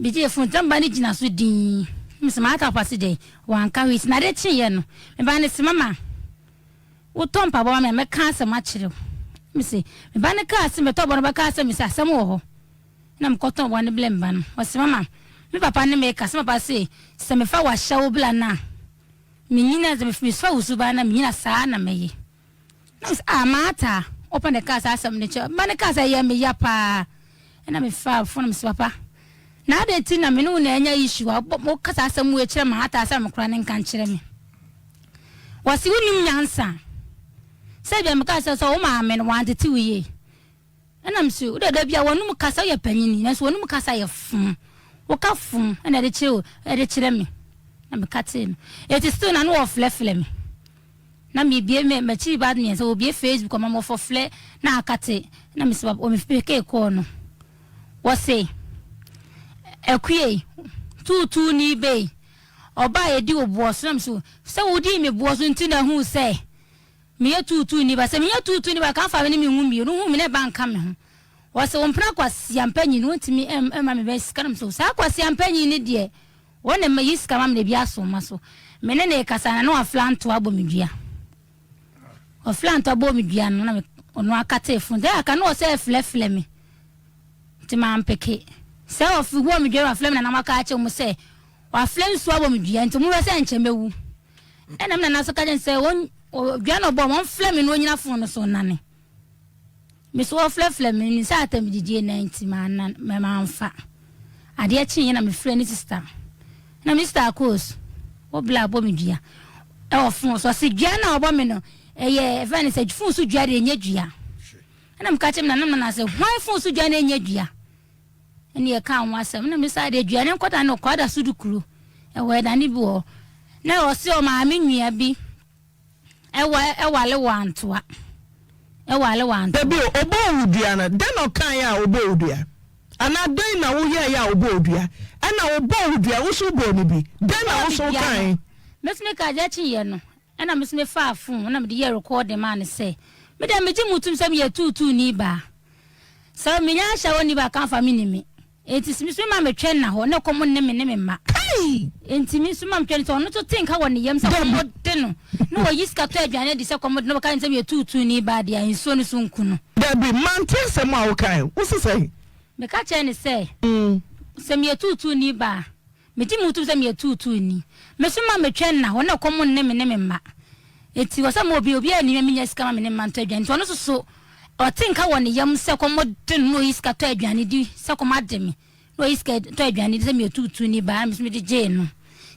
Megyee fon nti na me ba no gyina so dinn. Mese Martha papa se dɛn? Wanka hwee nti na ade kyeeɛ no me ba no se mama wotɔ mpaboa ma me a mɛka asɛm akyerɛ wo. Mese me ba no kaa se metɔ bɔ no bɛka asɛm mese asɛm wɔ hɔ. Na mekɔtɔn bɔne blɛ me ba no. Ɔse mama me papa ne me kasa, me papa se sɛ mefa w'ahyɛwo bla no a menyini a sɛ mefa wo suban no a menyini a saa na mɛyɛ. Na mese ah Martha wopɛ na ɛkaa saa asɛm no kyerɛ me ba no kaa sɛ ɛyɛ me ya paa. Ɛna mefaa phone na mese papa na adɛn nti na me ne wo na anya issue a woka saa asɛm wei kyerɛ Martha sɛ mekora ne nka nkyerɛ me. Wɔse wonim nyansa sɛ bia mekaa sɛ sɛ wo maame no wantete wo yie. Ɛna mese wo deɛ da bia w'anum kasa woyɛ panyini nanso w'anum kasa yɛ fon woka fon ɛna ɛde kyerɛ ɛde kyerɛ me na meka tee no eti still na no wɔflɛflɛ me na mebie me m'akyiri ba mmiɛnsa wɔbie Facebook ɔma wɔfɔflɛ na akate na mese wɔmepekee kɔɔ no wɔse akue tuutuu ni bei ɔbaa yɛdi wo boɔ so na mese sɛ wodii me boɔ so nti na huu sɛ Meyɛ tuutuuni ba. Sɛ menyɛ tuutuuni ba a, ka fa me ne me nwu mmienu. Wohu me na ɛba nka me ho. Wɔse wo mpena Kwasi Ampanyin no, wontumi mma me bɛ sika. Na mese saa Kwasi Ampanyin no deɛ, wɔn na yi sika ma me na ebi aso ma so. Me ne no rekasa na na wafla ntoa abɔ me dua. Ɔfla ntoa bɔɔ me dua no na me ɔno akatee fon. Sɛ aka na ɔsɛ ɛflɛflɛ me. Nti mampeke. Sɛ ɔfi bɔɔ me dua na waflɛ me na na maka akyerɛ mo sɛ waflɛ nsuo abɔ me dua nti mohwɛ sɛ nkyɛ mɛwu. Ɛnna me nana nso ka kyerɛɛ no sɛ, Wɔn, dua na ɔbɔɔ me, wɔmfrɛ me na ɔnnyina fon no so nnane. Me nso wɔfrɛfrɛ me, menim sɛ atɛmdidie nna nti manna, mamfa. Adeɛ kyeeɛ na mefrɛɛ ne sista. Na me sista Akos, wo bla bɔ me dua ɛwɔ fon so. Ɔse dua no a ɔbɔ me no, ɛyɛ, ɛfɛ ne sɛ fon so dua deɛ ɛnyɛ dua. Ɛnna meka kyerɛ me nana, me nana sɛ, hwan fon so dua na ɛnyɛ dua? Ɛnna yɛkaa ho asɛm. Ɛnna mesaa deɛ aduane nkɔda no kɔ ada so de kuro. Ɛwɔ ɛdane bi wɔ hɔ. Na ɔse ɔmaame nua bi ɛwɔ ɛwale wɔ antoa. Ɛwale wɔ antoa. Dabi o, ɔbɔɔ wo dua no, dɛn na ɔkaeɛ a ɔbɔɔ wo dua? Anaa dɛn na woyɛeɛ a ɔbɔɔ wo dua? Ɛnna ɔbɔɔ wo dua, wo nso wobɔɔ no bi. Dɛn na wo nso wokaeɛ? Me nso mekaa deɛ ɛkyeeɛ no, ɛnna me nso mefaa phone na mede yɛɛ recording maa no sɛ, me deɛ megye mo tom sɛ meyɛ tuutuuni baa. Sɛ menya ahyɛ hɔ nni baaka amfa me nni me. Enti me nso mema metwɛn nna hɔ na ɛkɔm nne me ne me mma. Kai! Enti me nso mema metwɛn sɛ ɔno nso te nka wɔ ne yam sɛ kɔm de no na ɔyi sika tɔ aduane di sɛ kɔm de no na ɔbɛka ne sɛ meyɛ tuutuuni baa deɛ a nsuo no so nku no. Dabi, mante asɛm a wokae. Wose sɛn? Meka kyerɛɛ no sɛ, Sɛ meyɛ tuutuuni baa a, Megye me ho tom sɛ meyɛ tuutuuni. Me so ma metwɛn nna hɔ na ɛkɔm nne me ne me mma. Enti wɔ sɛ ma obi obiara nni me a menya sika ma me ne me mma ntɔ aduane. Nti ɔno nso so ɔte nka wɔ ne yam sɛ kɔm de no na ɔyi sika tɔ aduane di sɛ kɔm ade me na ɔyi sika tɔ aduane di sɛ meyɛ tuutuuni baa na me nso mede gyee no.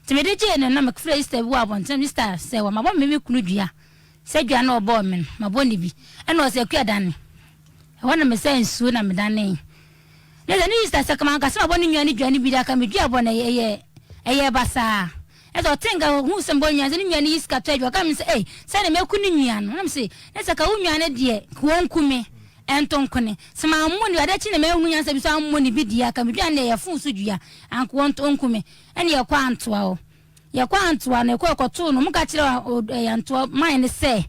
Nti mede gyee no na mefrɛɛ sista bi wɔ abɔnten na me sista sɛ wɔ mabɔ me me kunu dua sɛ dua na ɔbɔɔ me no mabɔ ne bi ɛna ɔsɛ akua dane. Ɛhɔ na mesaa nsuo na medanee. Na sɛ ne sista sɛ kama anka sɛ mabɔ ne nua no dua no bi de aka me dua bɔ no ɛyɛ ɛyɛ basaa. Ɛsɛ ɔte nka ohuu sɛ mebɔ ne nua sɛ ne nua no yi sika tɔ adwuma ɔka me sɛ ei sɛ ne mɛku ne nua no na me se na sɛ ka wo nua no deɛ ka wɔnku me ɛnto nkone sɛ mammɔ ne ade kye na mahunu nyansa bi so ammɔ ne bi deɛ aka me dua no deɛ yɛ fon so dua anka wɔnto ɔnku me ɛne yɛkɔ antoa hɔ yɛkɔ antoa no yɛkɔ yɛkɔtoo no ɔmo ka kyerɛ ɛyɛ antoa man no sɛ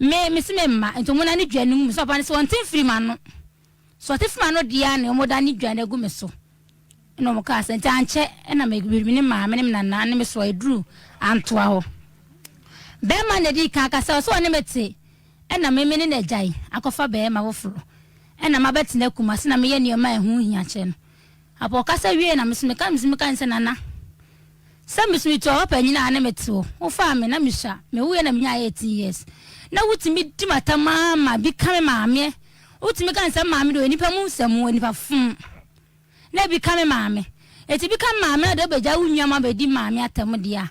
me me se me mma nti ɔmo na ne dua no mu sɛ papa no sɛ wɔnte mfiri m'ano. So ɔte fam ano deɛ a na wɔda ne dwa no agu me so? Ɛna wɔn kaa sɛ, nti ankyɛ ɛna me me ne maame ne me nana ne me soa eduru antoa hɔ. Bɛrima na edi kan kasa ɔsɛ ɔne me te ɛna me me ne no agyae akɔfa bɛrima foforɔ ɛna mabɛtena Kumasi na meyɛ nneɛma a ɛho hia kyerɛ no. Apa ɔkasa wie na me so meka me so meka ne sɛ nana Sɛ me so metu ɔhɔ panyin a ne me te hɔ. Wofaa me na mesua. Mewuiɛ na menyaa 18 years. Na wotumi di m'atam ara ma bi ka me maame. Wotumi ka nsɛm maame de ɔyɛ nipa mu nsɛm o, nipa fom. Na ebi ka me maame. Eti bi ka me maame na de wobɛgya wo nua ma bɛdi maame atam deɛ a.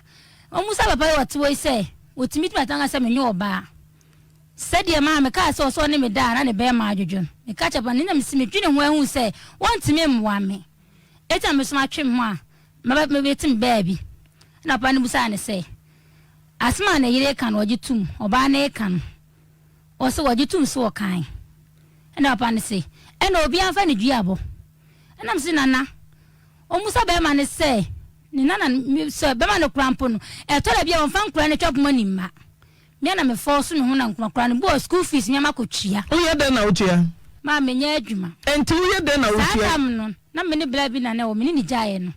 Ɔmmusa papa yi ɔte hɔ yi sɛ otumi di m'atam ka sɛ menyɛ ɔbaa. Sɛdeɛ maa mekaa sɛ ɔsɛ ɔne me da a na ne bɛɛma adwodwo no. Meka kyerɛ papa no na mese medwene ho ahu sɛ wɔntumi mmoa me. Eti na me nso matwe me ho a Maba mebɛtim baabi. Ɛnna papa no bisaa no sɛ, Asɛm a ne yere reka no, ɔgye tom? Ɔbaa no reka no, ɔse ɔgye tom sɛ ɔkae. Ɛnna papa no se, Ɛnna obiara mfa ne duabɔ. Ɛnna mese, Nana, ɔmmisa barima no sɛ, ne nana sɛ bɛma no kora mpo no, ɛtɔ da bi a ɔmfa nkora no twa poma ne mma. Me na me fɔɔso me ho na nkora no bɔɔ school fees me ama kɔtua. Woyɛ dɛn na wotua? Maa menyɛ adwuma. Enti woyɛ dɛn na wotua? Saa tam no, na me ne bla bi na na ɛwɔ, me ne no gyaeɛ no.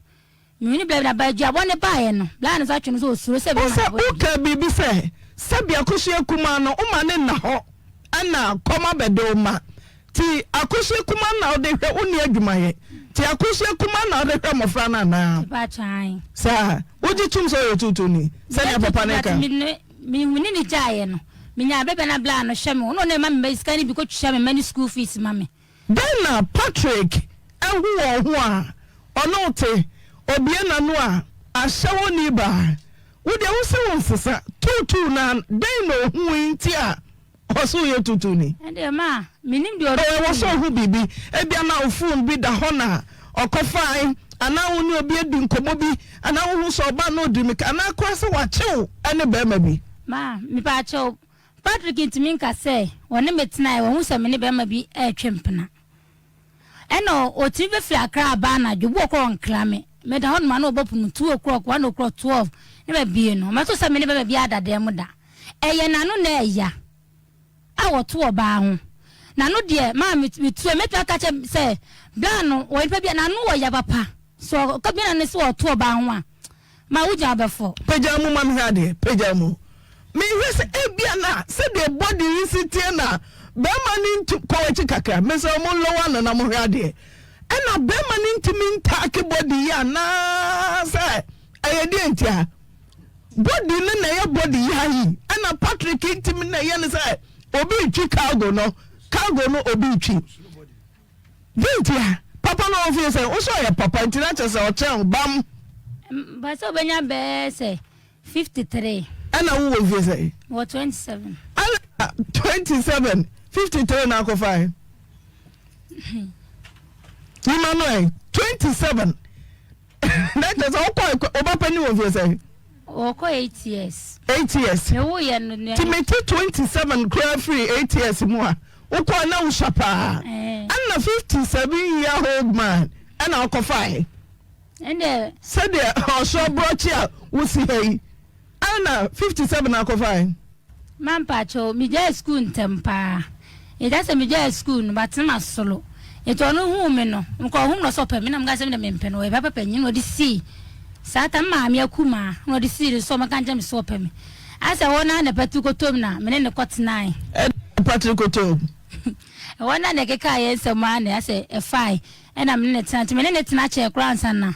Me ne bla bi na ba aduabɔ no baeɛ no, bla no nso atwe no sɛ ɔsuro sɛ Wo bɛma sɛ abɔ dua. wokaa biribi sɛ, sɛbi akosua kumaa no woma no nna hɔ ɛna kɔm abɛde wo mma. Nti akosua kumaa no na wode hwɛ, wonni adwuma yɛ. Nti akosua kumaa no na wode hwɛ mmɔfra no anaa? Mepakyɛ ae. Saa. Wogye tom sɛ woyɛ tuutuuni Meyɛ sɛnea papa tuutuuni no but ka? me ne me ne no gyaeɛ no, menyaa bɛ bɛ na bla no hwɛ me, ɔno na ɛma me mma sika no bi kɔtua me mma no school fees ma me. Dɛn na Patrick ahu wɔ wo ho a ɔne wo te? Obue n'ano a, ahyɛ wo ni baa. Wo deɛ wo se wo nsesa, tuutuu no ara, dɛn na ohui nti a? Ɔse woyɛ tutuni. Ɛndeɛ ma mennim deɛ ɔde Ɛwɔ tuu sɛ me. ɔhu biribi. Ebia na wo phone bi da hɔ na ɔkɔfae, anaa wo ne obi adi nkɔmmɔ bi, anaa wohu sɛ ɔbaa na ɔdi mmirika, anaa koraa sɛ wakye wo ne barima bi. Ma, mepaakyɛw, Patrick ntumi nka sɛ ɔne me tenae, wahu sɛ me ne barima bi retwe mpena. Ɛna ɔtumi bɛfiri Accra aba anadwo, obi wɔ hɔ koraa ɔnkra me. Meda hɔnom a na ɔbɔ pono 2 o'clock, 1 o'clock, 12 na mabue no. Ɔmmɛto sɛ me ne barima bi ada dan mu da. Ɛyɛ n'ano na ɛya a wɔto ɔbaa ho. N'ano deɛ maa me metu a mɛtumi aka kyɛ sɛ bra no wɔ nipa bi a n'ano wɔ ya papa. So ɔka bi na ne sɛ ɔto ɔbaa ho a ma wogya ɔbɛfɔ. Pagya mu ma mehwɛ adeɛ pagya mu mehwɛ sɛ ebia na sɛdeɛ body yi si teɛ na bɛrima no ntu kɔ w'akyi kakra mesɛ mo lower no na mohwɛ adeɛ ɛna bɛrima no ntumi ntaake body yi anaasɛ ɛyɛ deɛ ntia. Body no na ɛyɛ body yaa yi ɛna Patrick ntimi na ɛyɛ no sɛ obi retwi cargo no cargo no obi retwi dɛn ntia papa no ɔmfie sɛ wo sɛ ɔyɛ papa nti na kyerɛ sɛ ɔkyɛn wo bam. Mpɛ sɛ ɔbɛnya bɛyɛ sɛ 53. Ɛna wo wɔ mfie sɛn? Mewɔ 27. Ɛna 27 53 na akɔfae. Emmanuel 27. Na kyerɛ sɛ wokɔ wo ba panin wɔ mfeɛ sɛn? Ɔkɔ eight years. Eight years. Mewo yɛ no nea. Ti me te 27 koraa firi 8 years mu a wokɔ na wosua paa. Ɛna 57 year old man ɛna ɔkɔfae. Ɛnde. Sɛdeɛ ɔsoro aborɔkye a wosi ha yi ɛna 57 akɔfae. Ma mpakyɛw, migyae sukuu ntɛm paa. Egya sɛ migyae sukuu no, matena m'asolo. Ntsi ɔno huu me no, nka ɔhom na ɔsɛ ɔpɛ me na meka sɛ me dɛ memmpɛ no, ɔyɛ papa panyin na ɔde sii saa ta me maame akumaa na ɔde sii no so ɔmmɛka nkyerɛ me sɛ ɔpɛ me. Asɛ ɛhɔ no ara na Patrick kɔtɔɔ mu na me ne no kɔtenae. Ɛdɛn na Patrick kɔtɔɔ mu? Ɛhɔ no ara na yɛkekaa yɛn nsɛm ara na asɛ ɛfae ɛna me ne no tena. Nti me ne no tena kyɛɛ koraa ansa na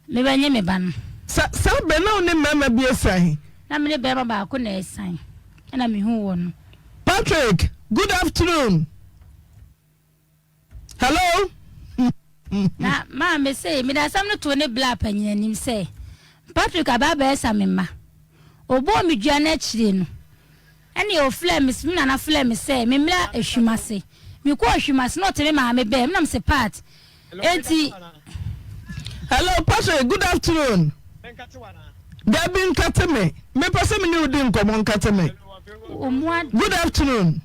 Me ba nye me ba no. Sa saa bere na wo ne mmarima bi asian? Na me ne barima baako na ɛresan, ɛna mehuu wɔ no. Patrick, good afternoon. Hello. Na maame se mede asɛm no too ne bla panyin anim sɛ, Patrick aba abɛsa me mma. Ɔbɔɔ me dua no akyire no, ɛnneɛ ɔfrɛɛ me, me nana frɛɛ me sɛ memmra Ahwim ase. Mekɔɔ Ahwim ase na ɔte me maame bɛn me na mese, Pat, enti. Hello, Patrick, good afternoon. Dabi nkate me. Mepɛ sɛ me ne wo di nkɔmmɔ nkate me. Good afternoon.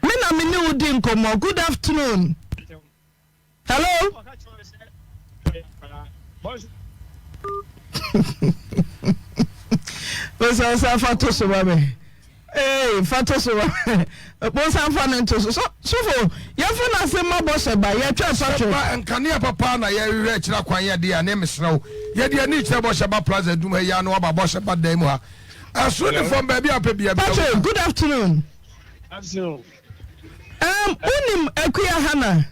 Me na me ne wo di nkɔmmɔ. Good afternoon. Hello. Bosan sa fa to so ma me. Ee, fa to so ma me. Bosan fa ne nto so. So sofo, yɛmfa no ase ma bɔhyɛ ba. Yɛtwɛn Patrick. Ba nkanea papa na yɛhwehwɛ akyira kwan yɛ deɛ ne mesrɛ wo yɛde ani kyerɛ bɔhyɛ ba plaza dum ha yi ano aba bɔhyɛ ba dan mu ha ɛsoro ne fam baabi a pɛ bia bia Patrick, good afternoon. Afternoon. Um, wonim Akua Hannah?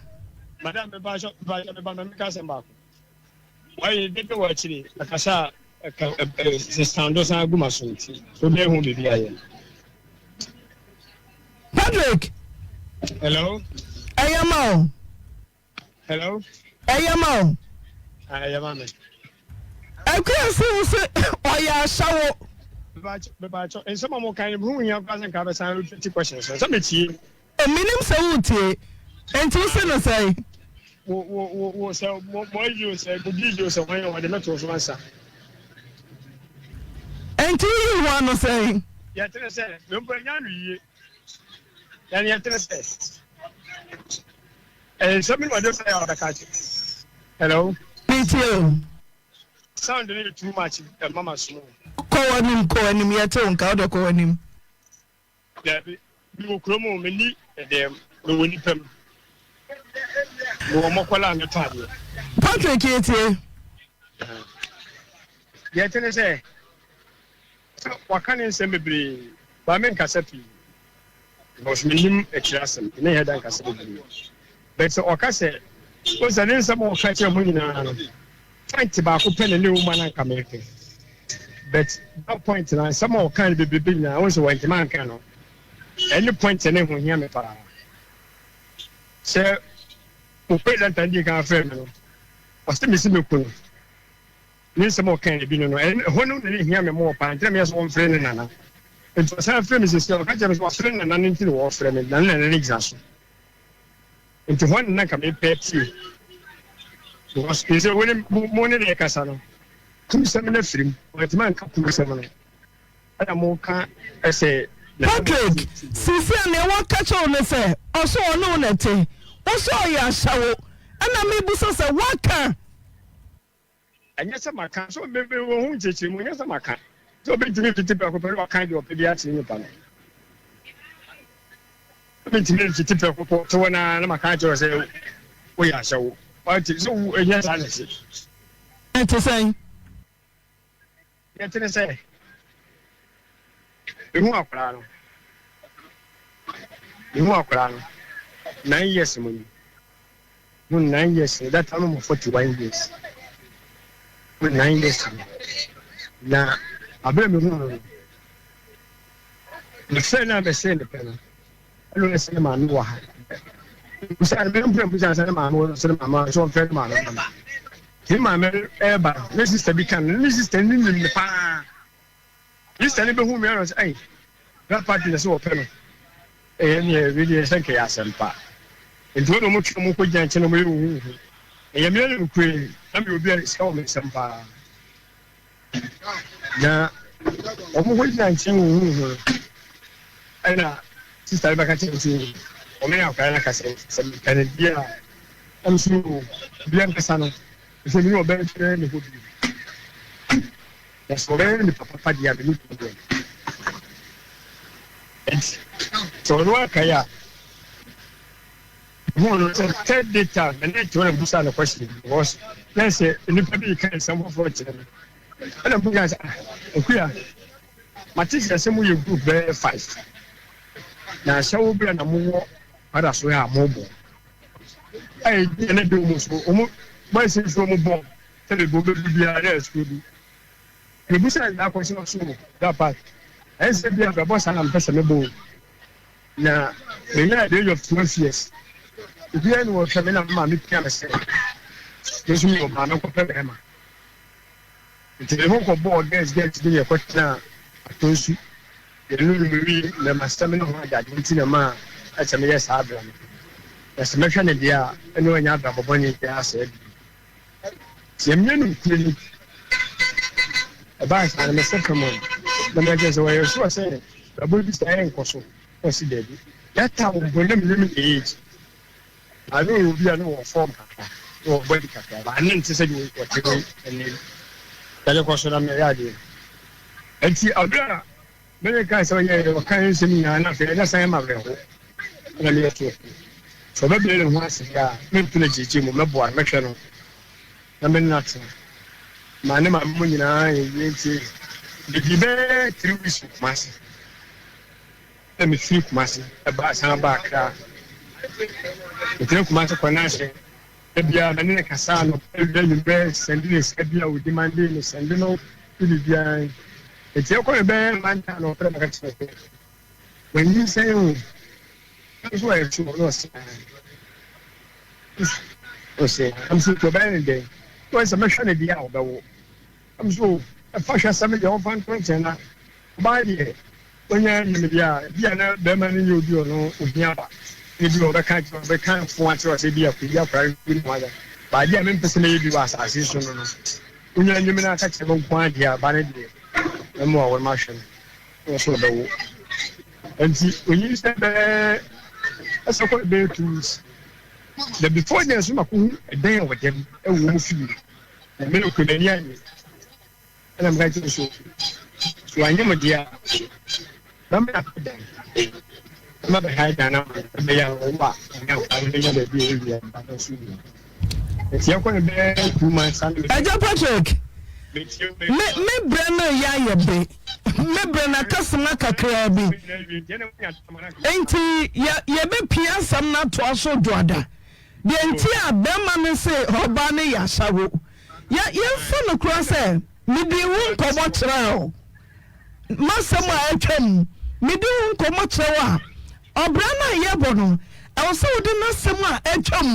Madam, mepa kyɛ, mepa kyɛ, mepa ma meka asɛm baako. Wɔyɛ dede wɔ akyire, akasa a ɛka ɛ sɛ sando san agu ma so nti, so bɛyɛ ho biribi ayɛ. Patrick. Hello. Ɛyɛ ma o. Hello. Ɛyɛ ma o. Ah, ɛyɛ ma me. Akua se wo se ɔyɛ ahyɛwo. Mepakyɛ nsɛm a mo kan no ho hia koraa sɛ nka bɛsan repeat questions no sɛ metie. Menim sɛ woretie nti wo se no sɛn? Wo wo wo wo sɛ mo mo ayi o sɛ mo DJ o sɛ wɔn yɛ wɔde mɛto so ansa. Nti woyi ho ano sɛn? Yɛtene sɛ mpo ɛnya no yie. Yɛne yɛtene sɛ nsɛm bi na ɔde sɛ ɔbɛka kyerɛ. Hello. Metie o. Sound no yɛ too much ɛma ma so. Kɔ w'anim kɔ w'anim yɛte wo nka wode kɔ w'anim. Dabi mewɔ kurom o menni ɛdɛm mewɔ nipa mu mewɔ mɔkɔla a metɔ adeɛ. Patrick yɛtie. Deɛ ɛte ne sɛ sɛ waka ne nsɛm bebree ba menkasa pii because menim akyiri asɛm nti menyɛ da nkasa bebree but sɛ ɔka sɛ o sɛ ne nsɛm a ɔka kyerɛ ho nyinaa no point baako pɛ na ne wo ma no anka mepɛ but that point na nsɛm a ɔka no bebrebe nyinaa wo sɛ wantumi anka no ɛne point ne ho hia me paa sɛ mo president andi kan afrɛ me no ɔsɛ mesi meku no ne nsɛm a ɔka no bi no no ɛhɔ no na ne hia me mɔɔ paa nti na meyɛ sɛ wɔmfrɛ ne nana. Nti ɔsan frɛ me sɛsi a ɔka kyerɛ me sɛ wafrɛ nana no nti na wɔfrɛ me na ne nana no gyina so. Nti hɔ na nka mepɛ tie. Because sɛ wo ne mo ne ne kasa no kumsɛm no afiri mu. Wantumi anka kumsɛm no. Ɛna mo ka sɛ. Patrick, seesei a nea waka kyerɛ wo ne sɛ ɔse ɔne wo na ɛte, wo se ɔyɛ ahyɛwo, ɛna mebusa sɛ woaka? Ɛnyɛ sɛ maka, so me me wɔ ho nkyerɛkyerɛmu, ɛnyɛ sɛ maka. Sɛ obi ntumi mfiti prɛko pɛ na waka deɛ ɔpɛ bi akyerɛ nipa no. Obi ntumi mfiti prɛko pɛ ɔte hɔ naa na maka akyerɛ wo sɛ woyɛ ahyɛwo. Wate, so ɛnyɛ saa na ɛte. Ɛte sɛn? Deɛ ɛte ne sɛ, mehuu akwadaa no, mehuu akwadaa no 9 years mu ni, mu 9 years ni, that time I'm 41 years, mu 9 years ni, na abere mehuu no no, mefrɛ no a mɛsee ne pɛ no, ɛna ɔyɛ sɛ ne maame wɔ ha. Bisa no, mempɛ mpusa sɛ ne maame wɔ sɛ ne maame wɔ sɛ ɔmfrɛ ne maame ma me. Ne maame reba no, ne sista bi ka no, ne sista no nim no paa. Ne sista no bɛhu me ano sɛ, ɛy, na party na sɛ wɔpɛ no. Ɛyɛ ne ɛyɛ deɛ sɛ nkɛyɛ asɛmpa. Nti wɔn na wɔn twe wɔn kɔ gyina nkyɛn na wɔn yɛ huhuhu. Ɛyɛ me ɛna nukuri, na meyɛ obi a sika wɔ me nsam paa. Na wɔn kɔ gyina nkyɛn huhuhu no, ɛna sista no bɛka kyerɛ me sɛ wɔn ne akwadaa no akasa sɛ mepɛ no deɛ a, ɛm so obi ankasa no sɛ me ne ɔbɛyɛ bɛyɛ ne hɔ bio. Na sɛ ɔbɛyɛ nipa papa deɛ a, me ne problem. Nti sɛ ɔno akae a, Mehuu no sɛ third day time me ne Joanna busaa no question bi because na sɛ nnipa bi reka nsɛm foforɔ kyerɛ me ɛna mbusaa sɛ ah Akuya mate sɛ sɛ moyɛ group bɛyɛ five na ahyɛ wo berɛ na mowɔ ada so a mobɔ a ɛdi ɛna de wɔn so wɔn boys nso wɔn bɔ sɛ baabi wɔn bɛdu biara na ɛsoro bi mebusaa nyinaa question ɔso that part ɛnsɛ sɛ bi a bɛbɔ saa na mepɛ sɛ mebɔ o. Na menyaa the age of 12 years. Obiara ni wɔhwɛ me na me maame pia me sɛ me nso meyɛ ɔbaa menkɔpɛ bɛrima. Nti me ho kɔbɔɔ girls girls bi na yɛkɔtenaa Atonsu. Yɛnom nom wii mmɛmasɛm ne ho adade nti na ɛmaa ɛsɛ meyɛ saa abra no. Na sɛ mɛhwɛ no deɛ a ɛne ɔnyɛ abrabɔ bɔne biara saa bio. Nti yɛmmea no kuro ni. Ɛbaa saa no mese fam a na meka kyerɛ sɛ wɔyɛ sure sɛ brabɔ bi saa ɛnkɔ so. Ɔse dabi. That time mpo na mennim ne age. But na ɔyɛ obi a na ɔwɔ form kakra, na ɔwɔ body kakra but na nte sɛ deɛ ɔte no ɛnnɛ yi. Yɛde kɔ so na meyɛ adeɛ. Nti abere a me ne kae sɛ ɔyɛ ɔka nsɛm nyinaa na afei na san ma awerɛho na meyɛ so. Sɛ ɔbɛbrɛ ne ho ase deɛ a mento no gyegye mu, mɛboa no, mɛhwɛ no na me ne no atena. Maa ne maame mu nyinaa yɛ yie nti medii bɛyɛ 3 weeks wɔ Kumasi. Na mefiri Kumasi ba san ba Accra. Metena Kumasi kɔ Nanhye. Da biara me ne no kasa anɔpa, awia, anwummerɛ, sɛnde no sika bi a ɔdi mande, mesɛnde no ne biribiara. Nti ɛkɔ no bɛyɛ Monday a na ɔfrɛ me ka kyerɛ me sɛ wanyinsɛn o. Na nso ɔyɛ sure na ɔse aane. Ɔse aane. Na nso nti ɔbɛyɛ ne dɛn? Na ɔse sɛ mɛhwɛ no deɛ a ɔbɛwo. Na nso ɛfa hwɛsɛm deɛ ɔmfa nto nkyɛn na Ɔbaa deɛ, ɔnya nyem deɛ a, ebia na barima no nyɛ obi a ɔno ɔhia ba, na ebia ɔbɛka akyerɛ wo, ɔbɛka fo akyerɛ wo sɛ ebia kɔyi akwadaa no firi ne ho ada. But adeɛ a mempɛ sɛ mɛyɛ bi wɔ asase yi so no no, wonya nyem no aka kyerɛ me nko ara deɛ a, ba no deɛ, mɛma wo na mahwɛ no, na ɔso ɔbɛwo. Nti ɔnyinsɛn bɛyɛ, ɛsɛ kɔ bɛyɛ 2 weeks. Na before then nso makɔhu ɛdan a wɔda mu wɔ wɔn fie, na me no kura m'ani annye. Ɛnna meka kyerɛɛ no sɛ, Sɛ wanyɛ mo deɛ a, mɛma yɛakɔ dan, na mabɛhae dan no ama no, ɛbɛyɛ a ɔwo a, ɔne akwadaa no bɛnya baabi a ɛwia ba no nso yie. Nti yɛkɔ no bɛyɛ 2 months ana Agya Patrick, me me brɛ no reyɛ ayɛ be. Me brɛ no aka sima kakraa bi. Nti yɛ yɛbɛpia asɛm no atoa so dwoada. Deɛ nti a bɛrima no se ɔbaa no yɛ asawo. Yɛ yɛmfa no koraa sɛ medii wo nkɔmmɔ kyerɛɛ wo. M'asɛm a atwam, medi wo nkɔmmɔ kyerɛ wo a, ɔbra no a yɛbɔ no, ɛwɔ sɛ wode n'asɛm a atwam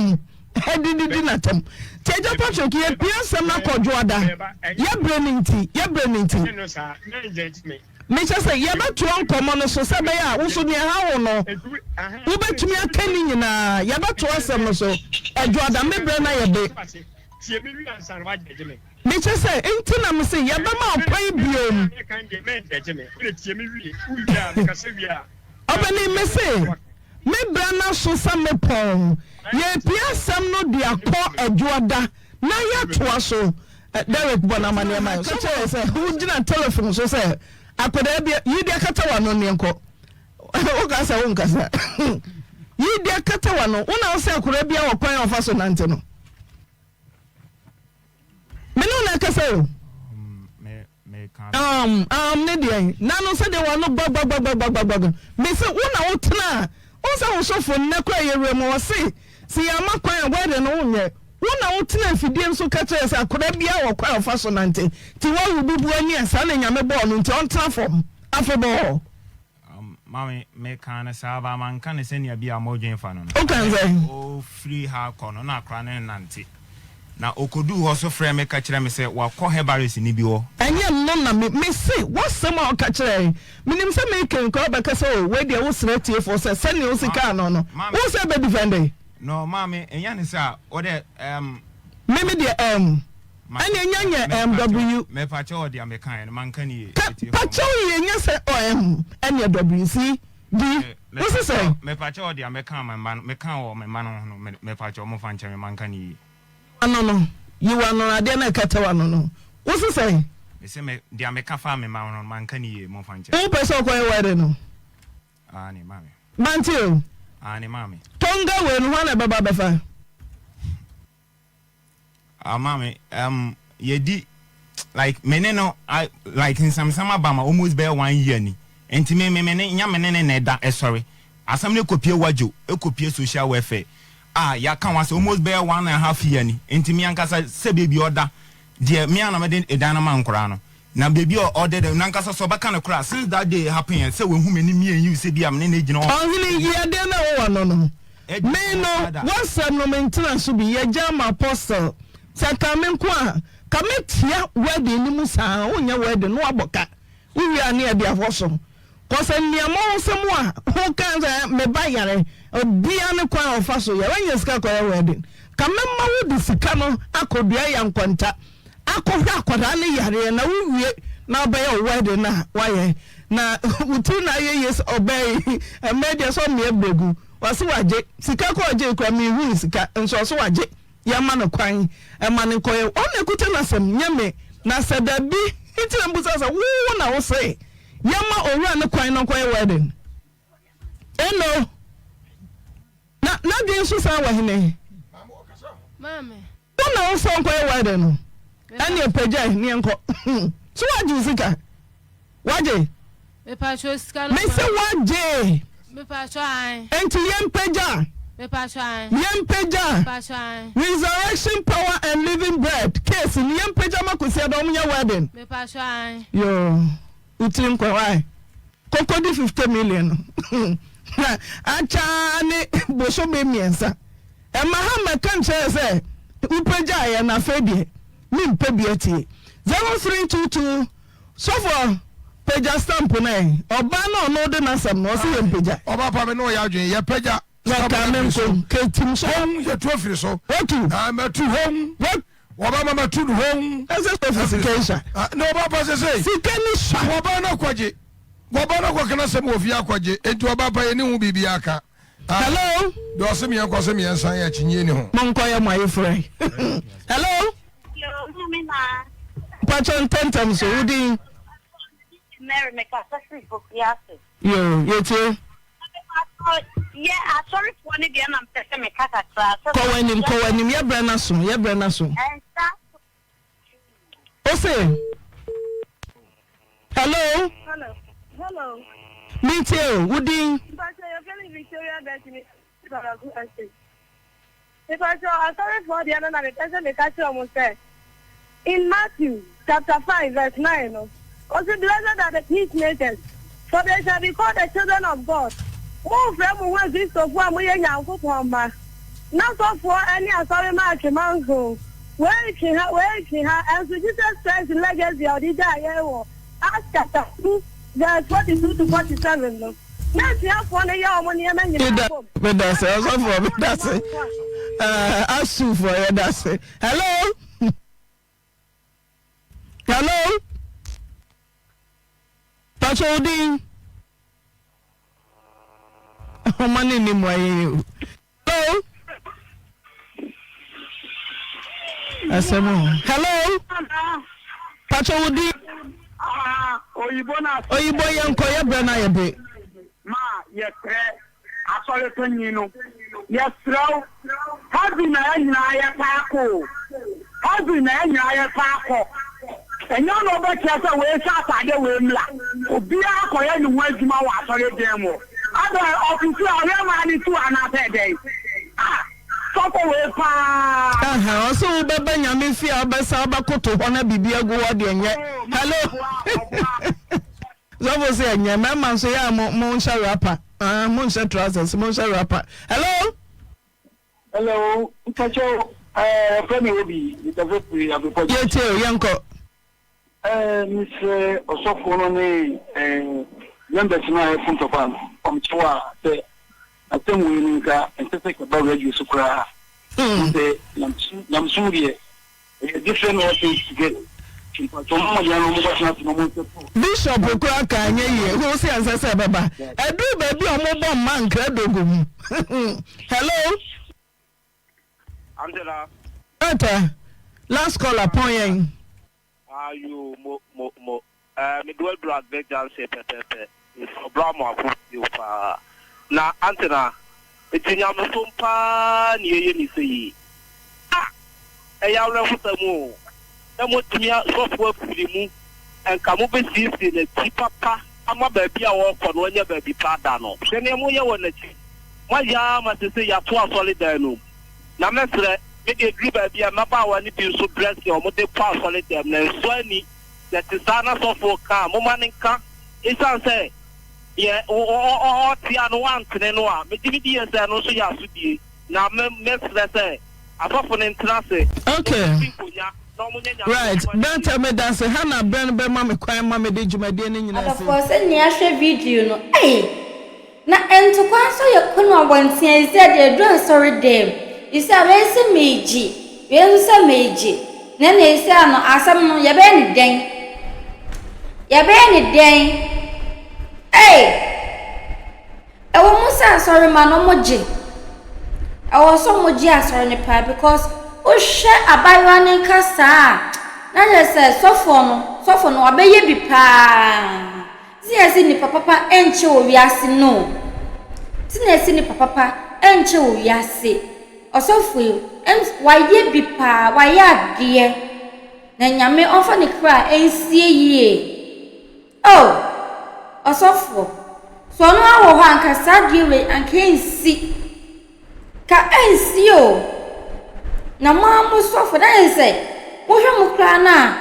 de didi n'atɛm. Nti Agya Patrick, yɛpia asɛm no akɔ Dwoada. Yɛbrɛ no nti, yɛbrɛ no nti. Mekyɛ sɛ yɛbɛtoa nkɔmmɔ no so sɛ ɛbɛyɛ a wo nso nea ɛha wo no wobɛtumi aka ne nyinaa. Yɛbɛtoa asɛm no so Adwoada, me berɛ no ayɛ be. Mekyɛ sɛ nti na mese yɛbɛma wo kwan biom. Ɔpanin, mese me berɛ no aso sɛ mepɔn. Yɛrepia asɛm no de akɔ Adwoada na yɛatoa so. Derek bɔ no amanneɛ ma yɛn. So kyerɛ sɛ wogyina telefon so sɛ akwadaa bi yi de akata w'ano ne nkɔ. Woka sɛ wonkasa. Yi de akata w'ano. Wo na wo sɛ akwadaa bi a wɔ kwan a ɔfa so nante no. Me ne wo na ɛkasa o. Um, um, ne deɛn? Na no sɛdeɛ w'ano gbagbagbagbagbagba. Mese wo na wotena a, wohu sɛ wo sɔfo nnɛ koraa yɛwura mu ɔse sɛ yɛama kwan a wedding no wonyɛ. Wo na wotena afidie nso ka kyerɛ sɛ akwadaa biara wɔ kwan a ɔfa so nante. Nti woawo bubuani a saa na Nyame bɔɔ no nti ɔntena fam afebɔɔ. Maame, mekaa no saa, but manka no sɛnea bi a modwen fa no no. Woka no sɛn? Ɔfiri ha kɔ no, na akwadaa no nnante. Na ɔkɔduu hɔ so frɛɛ me ka kyerɛɛ me sɛ wakɔ herbalist no bi hɔ. Ɛnyɛ ɛno na me, mese, w'asɛm a woka kyerɛɛ yɛn. Menim sɛ meka yi koraa wobɛka sɛ, oh, wei deɛ wosrɛ atiefoɔ sɛ sɛnea wosi kaa no no, Maame. wo sɛ bɛdifɛnde. No, maame, ɛnyɛ ne saa. Wo dɛ, ɛɛm. Me, me deɛ, ɛɛm. Ɛnneɛ nya nyɛ MW. Mepakyɛw ɔ deɛ mekaeɛ no manka no yie. Ka pakyɛw yie nyɛ sɛ ɔ M ɛneɛ W C D wo se sɛn? Mepakyɛw ɔ deɛ mekaa me mma no mekaa wɔ me mma no ho no mepakyɛw momfa nkyɛ me manka no yie. W'ano no yi w'ano no adeɛ no a ɛkata w'ano no wo se sɛn? Mese me deɛ meka faa me mma ho no manka no yie momfa nkyɛ me. Wo pɛ sɛ ɔkɔyɛ wedding no? Aane maame. Mante o. Aane maame. Tonga wei no hwan na ɛbɛba abɛfa? Ah maame um, yɛdi like me ne no I, like nsɛmsɛm aba ma almost bɛyɛ one year ni nti me me me ne nya me ne ne na ɛda ɛsɔre asɛm no ekopie wadwo ekopie social welfare a yɛaka ho asɛ almost bɛyɛ one and a half year ni nti me ankasa sɛ baabi ɔda deɛ me ana mede ɛdan no ma nkoraa no na baabi a ɔde de nankasa sɛ ɔbɛka no koraa since that day happen yɛ sɛ wahu m'anim yɛn yiw sɛ bi a me ne no gyina hɔ. Ɔhene yi adeɛ no a ɛwɔ w'ano no Me no w'asɛm no mentena so bi yɛgya ma apostle sɛ nka me nko a ka mɛtia wedding no mu saa wonyɛ wedding no wabɔ ka wowie a ne yɛde ahɔ so kɔsɛ nneɛma wo sɛ mo a woka sɛ me ba yare obia ne kwan a ɔfa so yɛ wanya sika kɔyɛ wedding ka mɛma wo de sika no akɔdua yɛ nkwanta akɔhwɛ akwadaa no yareɛ na wowie na wobɛyɛ wo wedding no a woayɛ na wo tiri na ayɛ yie sɛ ɔbaa yi ɛmɛ deɛ sɛ ɔmmea brɛgu ɔse wagye sika kɔ ɔgye kora menhuu sika nso ɔse wagye yɛma no kwan ɛma no nkɔyɛ ɔna ɛkuta no asɛm nyɛ me na sɛ dabi nti na mbusa sɛ wo na wo se yɛma owura no kwan na ɔnkɔyɛ wedding ɛno na n'adwene nso san wɔ hene. Maame. Wo na wo sɛ ɔnkɔyɛ wedding no ɛneɛ pagyae neɛ nkɔ so wagye wo sika wagye Mepatwɔ sika no mese wagye Mepatwɔ ae enti yɛmpagya Mepatwɔ ae yɛmpagya Mepatwɔ ae resurrection power and living bread case no yɛmpagya ma Kwesi Ada ɔmo nyɛ wedding Mepatwɔ ae yoo wo tiri nkwa why kɔkɔdi 50 million no na akyaa ne bosome mmiɛnsa Ɛmma ha mmɛka nkyerɛ yɛ sɛ wopagyaa yɛn na afei deɛ mempɛ bi atie. 0322 Sɔfoɔ pagya stamp no ɛ. Ɔbaa no a ɔno de n'asɛm no ɔse yɛmpagya. Ɔba pa me ne ɔyɛ adwene yɛpagya Na stamp ka no me afiri so. nko ketim so. Hon yɛtu afiri so. Watu. Ah matu hon. Wat. Wɔba ma matu no hon. Ɛsɛ sɔfo sika yi sua. Ah na ɔba pa sesei. Sika ni sua. Wɔba no akɔgye. Wɔba no akɔka n'asɛm wɔ fie akɔgye. Enti ɔba pa yɛni ho biribiara ka. Hello. Deɛ ɔse meɛ nkɔ se meɛ nsan yɛ akyinnye ni ho. Monkɔ yɛ mo ayeforɔ yi. Hello. Yo, maame naa. Mpakyɛ ntɛntɛm so, wo din? Mary, mekasa firi Pokuase. Yo, yɛtie. Yɛ asɔrefoɔ no deɛ na mpɛ sɛ meka kakra. Kɔ w'anim, kɔ w'anim, yɛ brɛ no so, yɛ brɛ no so. Ɛnsa Ose. Hello. Hello. Hello. Metie o, wo din? Mpatsɔ yɛfrɛ me Victoria Betty me fi Balagu Estate. Mepatsɔ asɔrefoɔ deɛ no na mepɛ sɛ meka kyerɛ wɔn sɛ in Matthew chapter 5 verse 9 no ɔse blessed are the peacemakers for they shall be called the children of God. Momfrɛ mo ho Akristofoɔ a moyɛ Nyankopɔn mma. Na sɔfoɔ ne asɔremma atwe manso, wei retwe ha, wei retwe ha, ɛnso Jesus Christ legacy a ɔde gyaa yɛn wɔ Acts chapter 2. verse 42 to 47 no, na asuafoɔ no yɛ wɔn nneɛma nyinaa bom. Meda se ɔsɔfoɔ meda se asufoɔ yɛda se hello hello patro wo din ɔma ne nni mmoa yɛn o hello asɛm o hello patro wo din oyibo na oyibo yɛn kɔ yɛ brɛ na yɛ be ma yɛsrɛ Asɔre panyin no, yɛsrɛ wo, heaven na yɛn nyinaa yɛpɛ akɔ o, heaven na yɛn nyinaa yɛpɛ akɔ. Ɛnyɛ wo na wobɛkyerɛ sɛ wei hyɛ ataadeɛ wei mmla. Obiara kɔyɛ ne ho adwuma wɔ asɔre dan mu hɔ. Adɛn, ɔfisi a ɔyɛ maa ne tu anaasɛ dɛn? Ah, sɔfo wei paa. Aha, ɔsɛ wobɛba nyame fie a wobɛsa wobɛkoto hɔ na biribi agu hɔ deɛ nyɛ. Oh, Hello. ɔboa, ɔboa. Sɔfo se ɛnyɛ mɛma nso yɛ a mo mo nhyɛ wrapper ah mo nhyɛ trousers mo nhyɛ wrapper hello. Hello mpakyɛw ɛɛ yɛfrɛ me Obi mekasa firi Abepɔ Yɛ tie o yɛnkɔ. Ɛɛ mesrɛ ɔsɔfoɔ no ne ɛɛ members no a yɛko ntɔkwa no ɔmkyɛw a sɛ asɛm wei no nka ɛnsɛ sɛ kɛba radio so koraa sɛ nyamesom deɛ Ɛyɛ different all things together. Mpatsɔ mo mmɔden ara mo bɛtena ase na mo nsɛ po. Bishop koraa ka anyɛ yie wo se ɛnsɛ sɛ ɛbɛba ɛduru baabi a ɔmo bɔ mma nkra dogo mu hello. Angela. Ata last caller pɔn yɛn. Ayoo mo mo mo ɛɛ mede wo aduru Agbe junction pɛpɛɛpɛ mesrɛ wo bra Amoako bio paa na Antena nti nyamesom paa ne yɛyɛ ne sɛ yi ah ɛyɛ awerɛhosɛm o sɛ moatumi asɔfo afiri mu nka mobɛsiesie n'akyi papa ama baabi a ɔrekɔ no wanya baabi pa ada no hwɛ neɛ moyɛ wɔ n'akyi moayɛ ara ma sesei yɛato asɔredan no mu Na mɛsrɛ, me deɛ ɛduru baabi a mmabaawa no bi nso dress a wɔde kɔ asɔredɛm no ɛnsɔ ani, sɛ ɛte saa na sɔfo reka a, momma no nka, ɛsiane sɛ deɛ ɔtea no wantene no a, megye medi yie sɛ ɛno nso yɛ asodie, na me mɛsrɛ sɛ asɔfo no ntena ase na wɔnsi nkonya na wɔnyɛ Nyame Right, adwuma no yie. Bertha medase, ha na berɛ no bɛma me kwan ma mede dwumadie no nyinaa asi. Adɔfoɔ sɛ nea hwɛ video no ei. Na ntokwa nso yɛ ko no abɔnten a ɛsɛ deɛ ɛduru asɔre dɛm ɛsɛ a wei sɛ meegye wei nso sɛ meegye na ɛna ɛsɛ a no asɛm no yɛbɛyɛ ne dɛn yɛbɛyɛ ne dɛn ei ɛwɔ mu sɛ asɔre ma no mo gye ɛwɔ sɛ mo gye asɔre no paa because wohwɛ abayewa no nka saa a na yɛ sɛ sɔfoɔ no sɔfo no wabɛyɛ bi paa Ti na ɛse nipa papa nkyɛ wɔ wiase no Ti na ɛse nipa papa nkyɛ wɔ wiase Ɔsɔfo yi wayɛ bi paa wayɛ adeɛ Na Nyame ɔmfa ne kra nsie yie Oh ɔsɔfoɔ Sɛ ɔno ara wɔ hɔ a anka saa adeɛ wei anka ɛnsi Ka ɛnsi o Na mo ara mo sɔfo na ayɛ sɛ wohwɛ mo koraa no a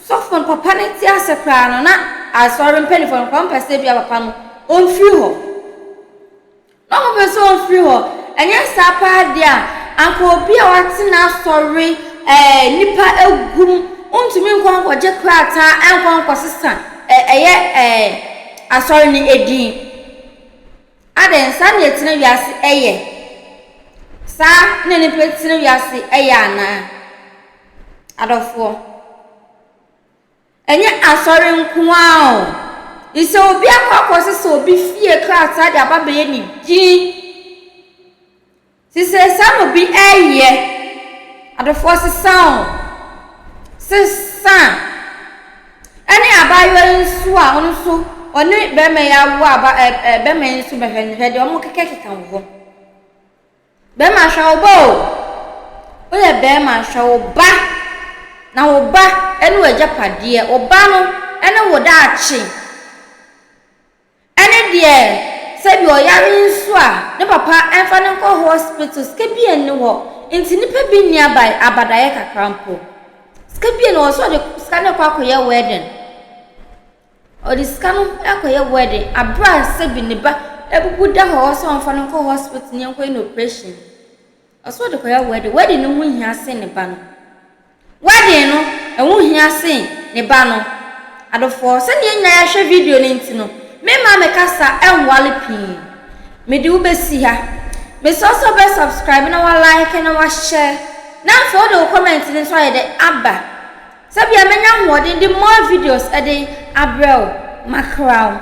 sɔfo no papa no te ase koraa no na asɔre mpanimfoɔ no koraa wɔmpɛ sɛ ebia papa no ɔmfiri hɔ na wɔpɛ sɛ ɔmfiri hɔ ɛnyɛ saa paa deɛ a anka obi a watena asɔre ɛɛ nipa egum ntumi nkɔ nkɔgye krataa ɛnkɔ nkɔsesa ɛyɛ ɛɛ asɔre no edin. Adɛn, saa na yɛtena wiase yɛ? Saa na nnipa tena wiase yɛ anaa? Adɔfoɔ, ɛnyɛ asɔre nko ara o. Sɛ obi akɔ akɔsesa obi fie krataa de aba bɛyɛ ne din. Sesei saa na obi ɛyɛ. Adɔfoɔ sesa o. Sesa. Ɛne abaayewa yi nso a ɔno nso ɔne bɛrima yi awo aba ɛ ɛ bɛrima yi nso bɛhwɛ no hwɛ deɛ wɔn kekakeka wɔ hɔ. Bɛrima hwɛ wo ba o. Woyɛ bɛrima hwɛ wo ba. Na wo ba ɛne w'agyapadeɛ. Wo ba no ɛne wo daakye. Ɛne deɛ sɛbi ɔyare nso a ne papa ɛmfa no nkɔ hospital sika bi nni hɔ nti nipa bi nni aba abadaeɛ kakra mpo sika bi nni hɔ sɛ ɔde sika no kɔ akɔyɛ wedding ɔde sika no akɔyɛ wedding abere a sɛbi ne ba abubu da hɔ sɛ ɔmfa no nkɔ hospital ne nkɔyɛ no operation ɔsɛ ɔde kɔyɛ wedding wedding no ho hia sen ne ba no. Wedding no, ɛho hia sen ne ba no. Adɔfoɔ, sɛdeɛ yɛn nyinaa yɛahwɛ video no nti no, memma me kasa nwale pii. Mede wo bɛsi ha. Mesrɛ wo sɛ wobɛ subscribe na wa like na wa share na afei wode wo comment no nso ayɛ dɛ aba sɛbea mɛnya ahoɔden de more videos de abrɛ wo. Makra wo.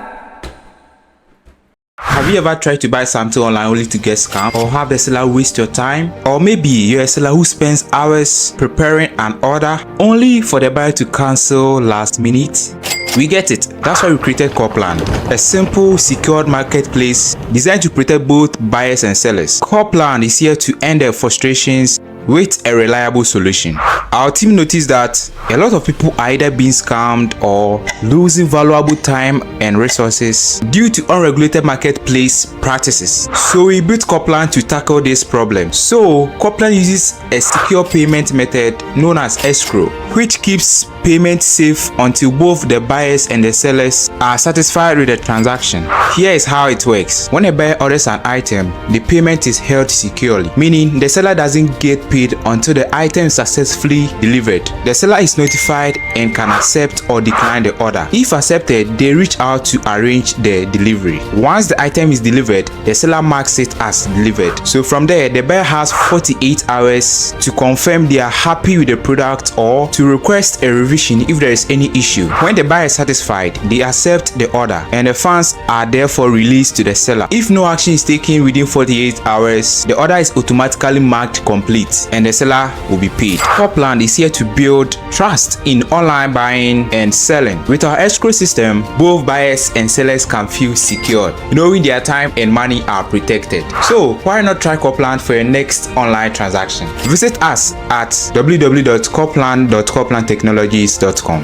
Have you ever tried to buy something online only to get scammed or have the seller waste your time? Or maybe you're a seller who spends hours preparing an order only for the buyer to cancel last minute? We get it. That's why we created Corplan, a simple, secured marketplace designed to protect both buyers and sellers. Corplan is here to end their frustrations with a reliable solution. Our team noticed that a lot of people are either being scammed or losing valuable time and resources due to unregulated marketplace practices. So we built Coplan to tackle this problem. So Coplan uses a secure payment method known as escrow, which keeps payment safe until both the buyers and the sellers are satisfied with the transaction. Here is how it works. When a buyer orders an item, the payment is held securely, meaning the seller doesn't get paid until the item is successfully delivered. The seller is notified and can accept or decline the order. If accepted, they reach out to arrange the delivery. Once the item is delivered, the seller marks it as delivered. So from there, the buyer has 48 hours to confirm they are happy with the product or to request a revision if there is any issue. When the buyer is satisfied, they accept the order and the funds are therefore released to the seller. If no action is taken within 48 hours, the order is automatically marked complete and the seller will be paid. Copland is here to build trust in online buying and selling. With our escrow system, both buyers and sellers can feel secured, knowing their time and money are protected. So why not try Copland for your next online transaction? Visit us at www.copland.coplandtechnologies.com.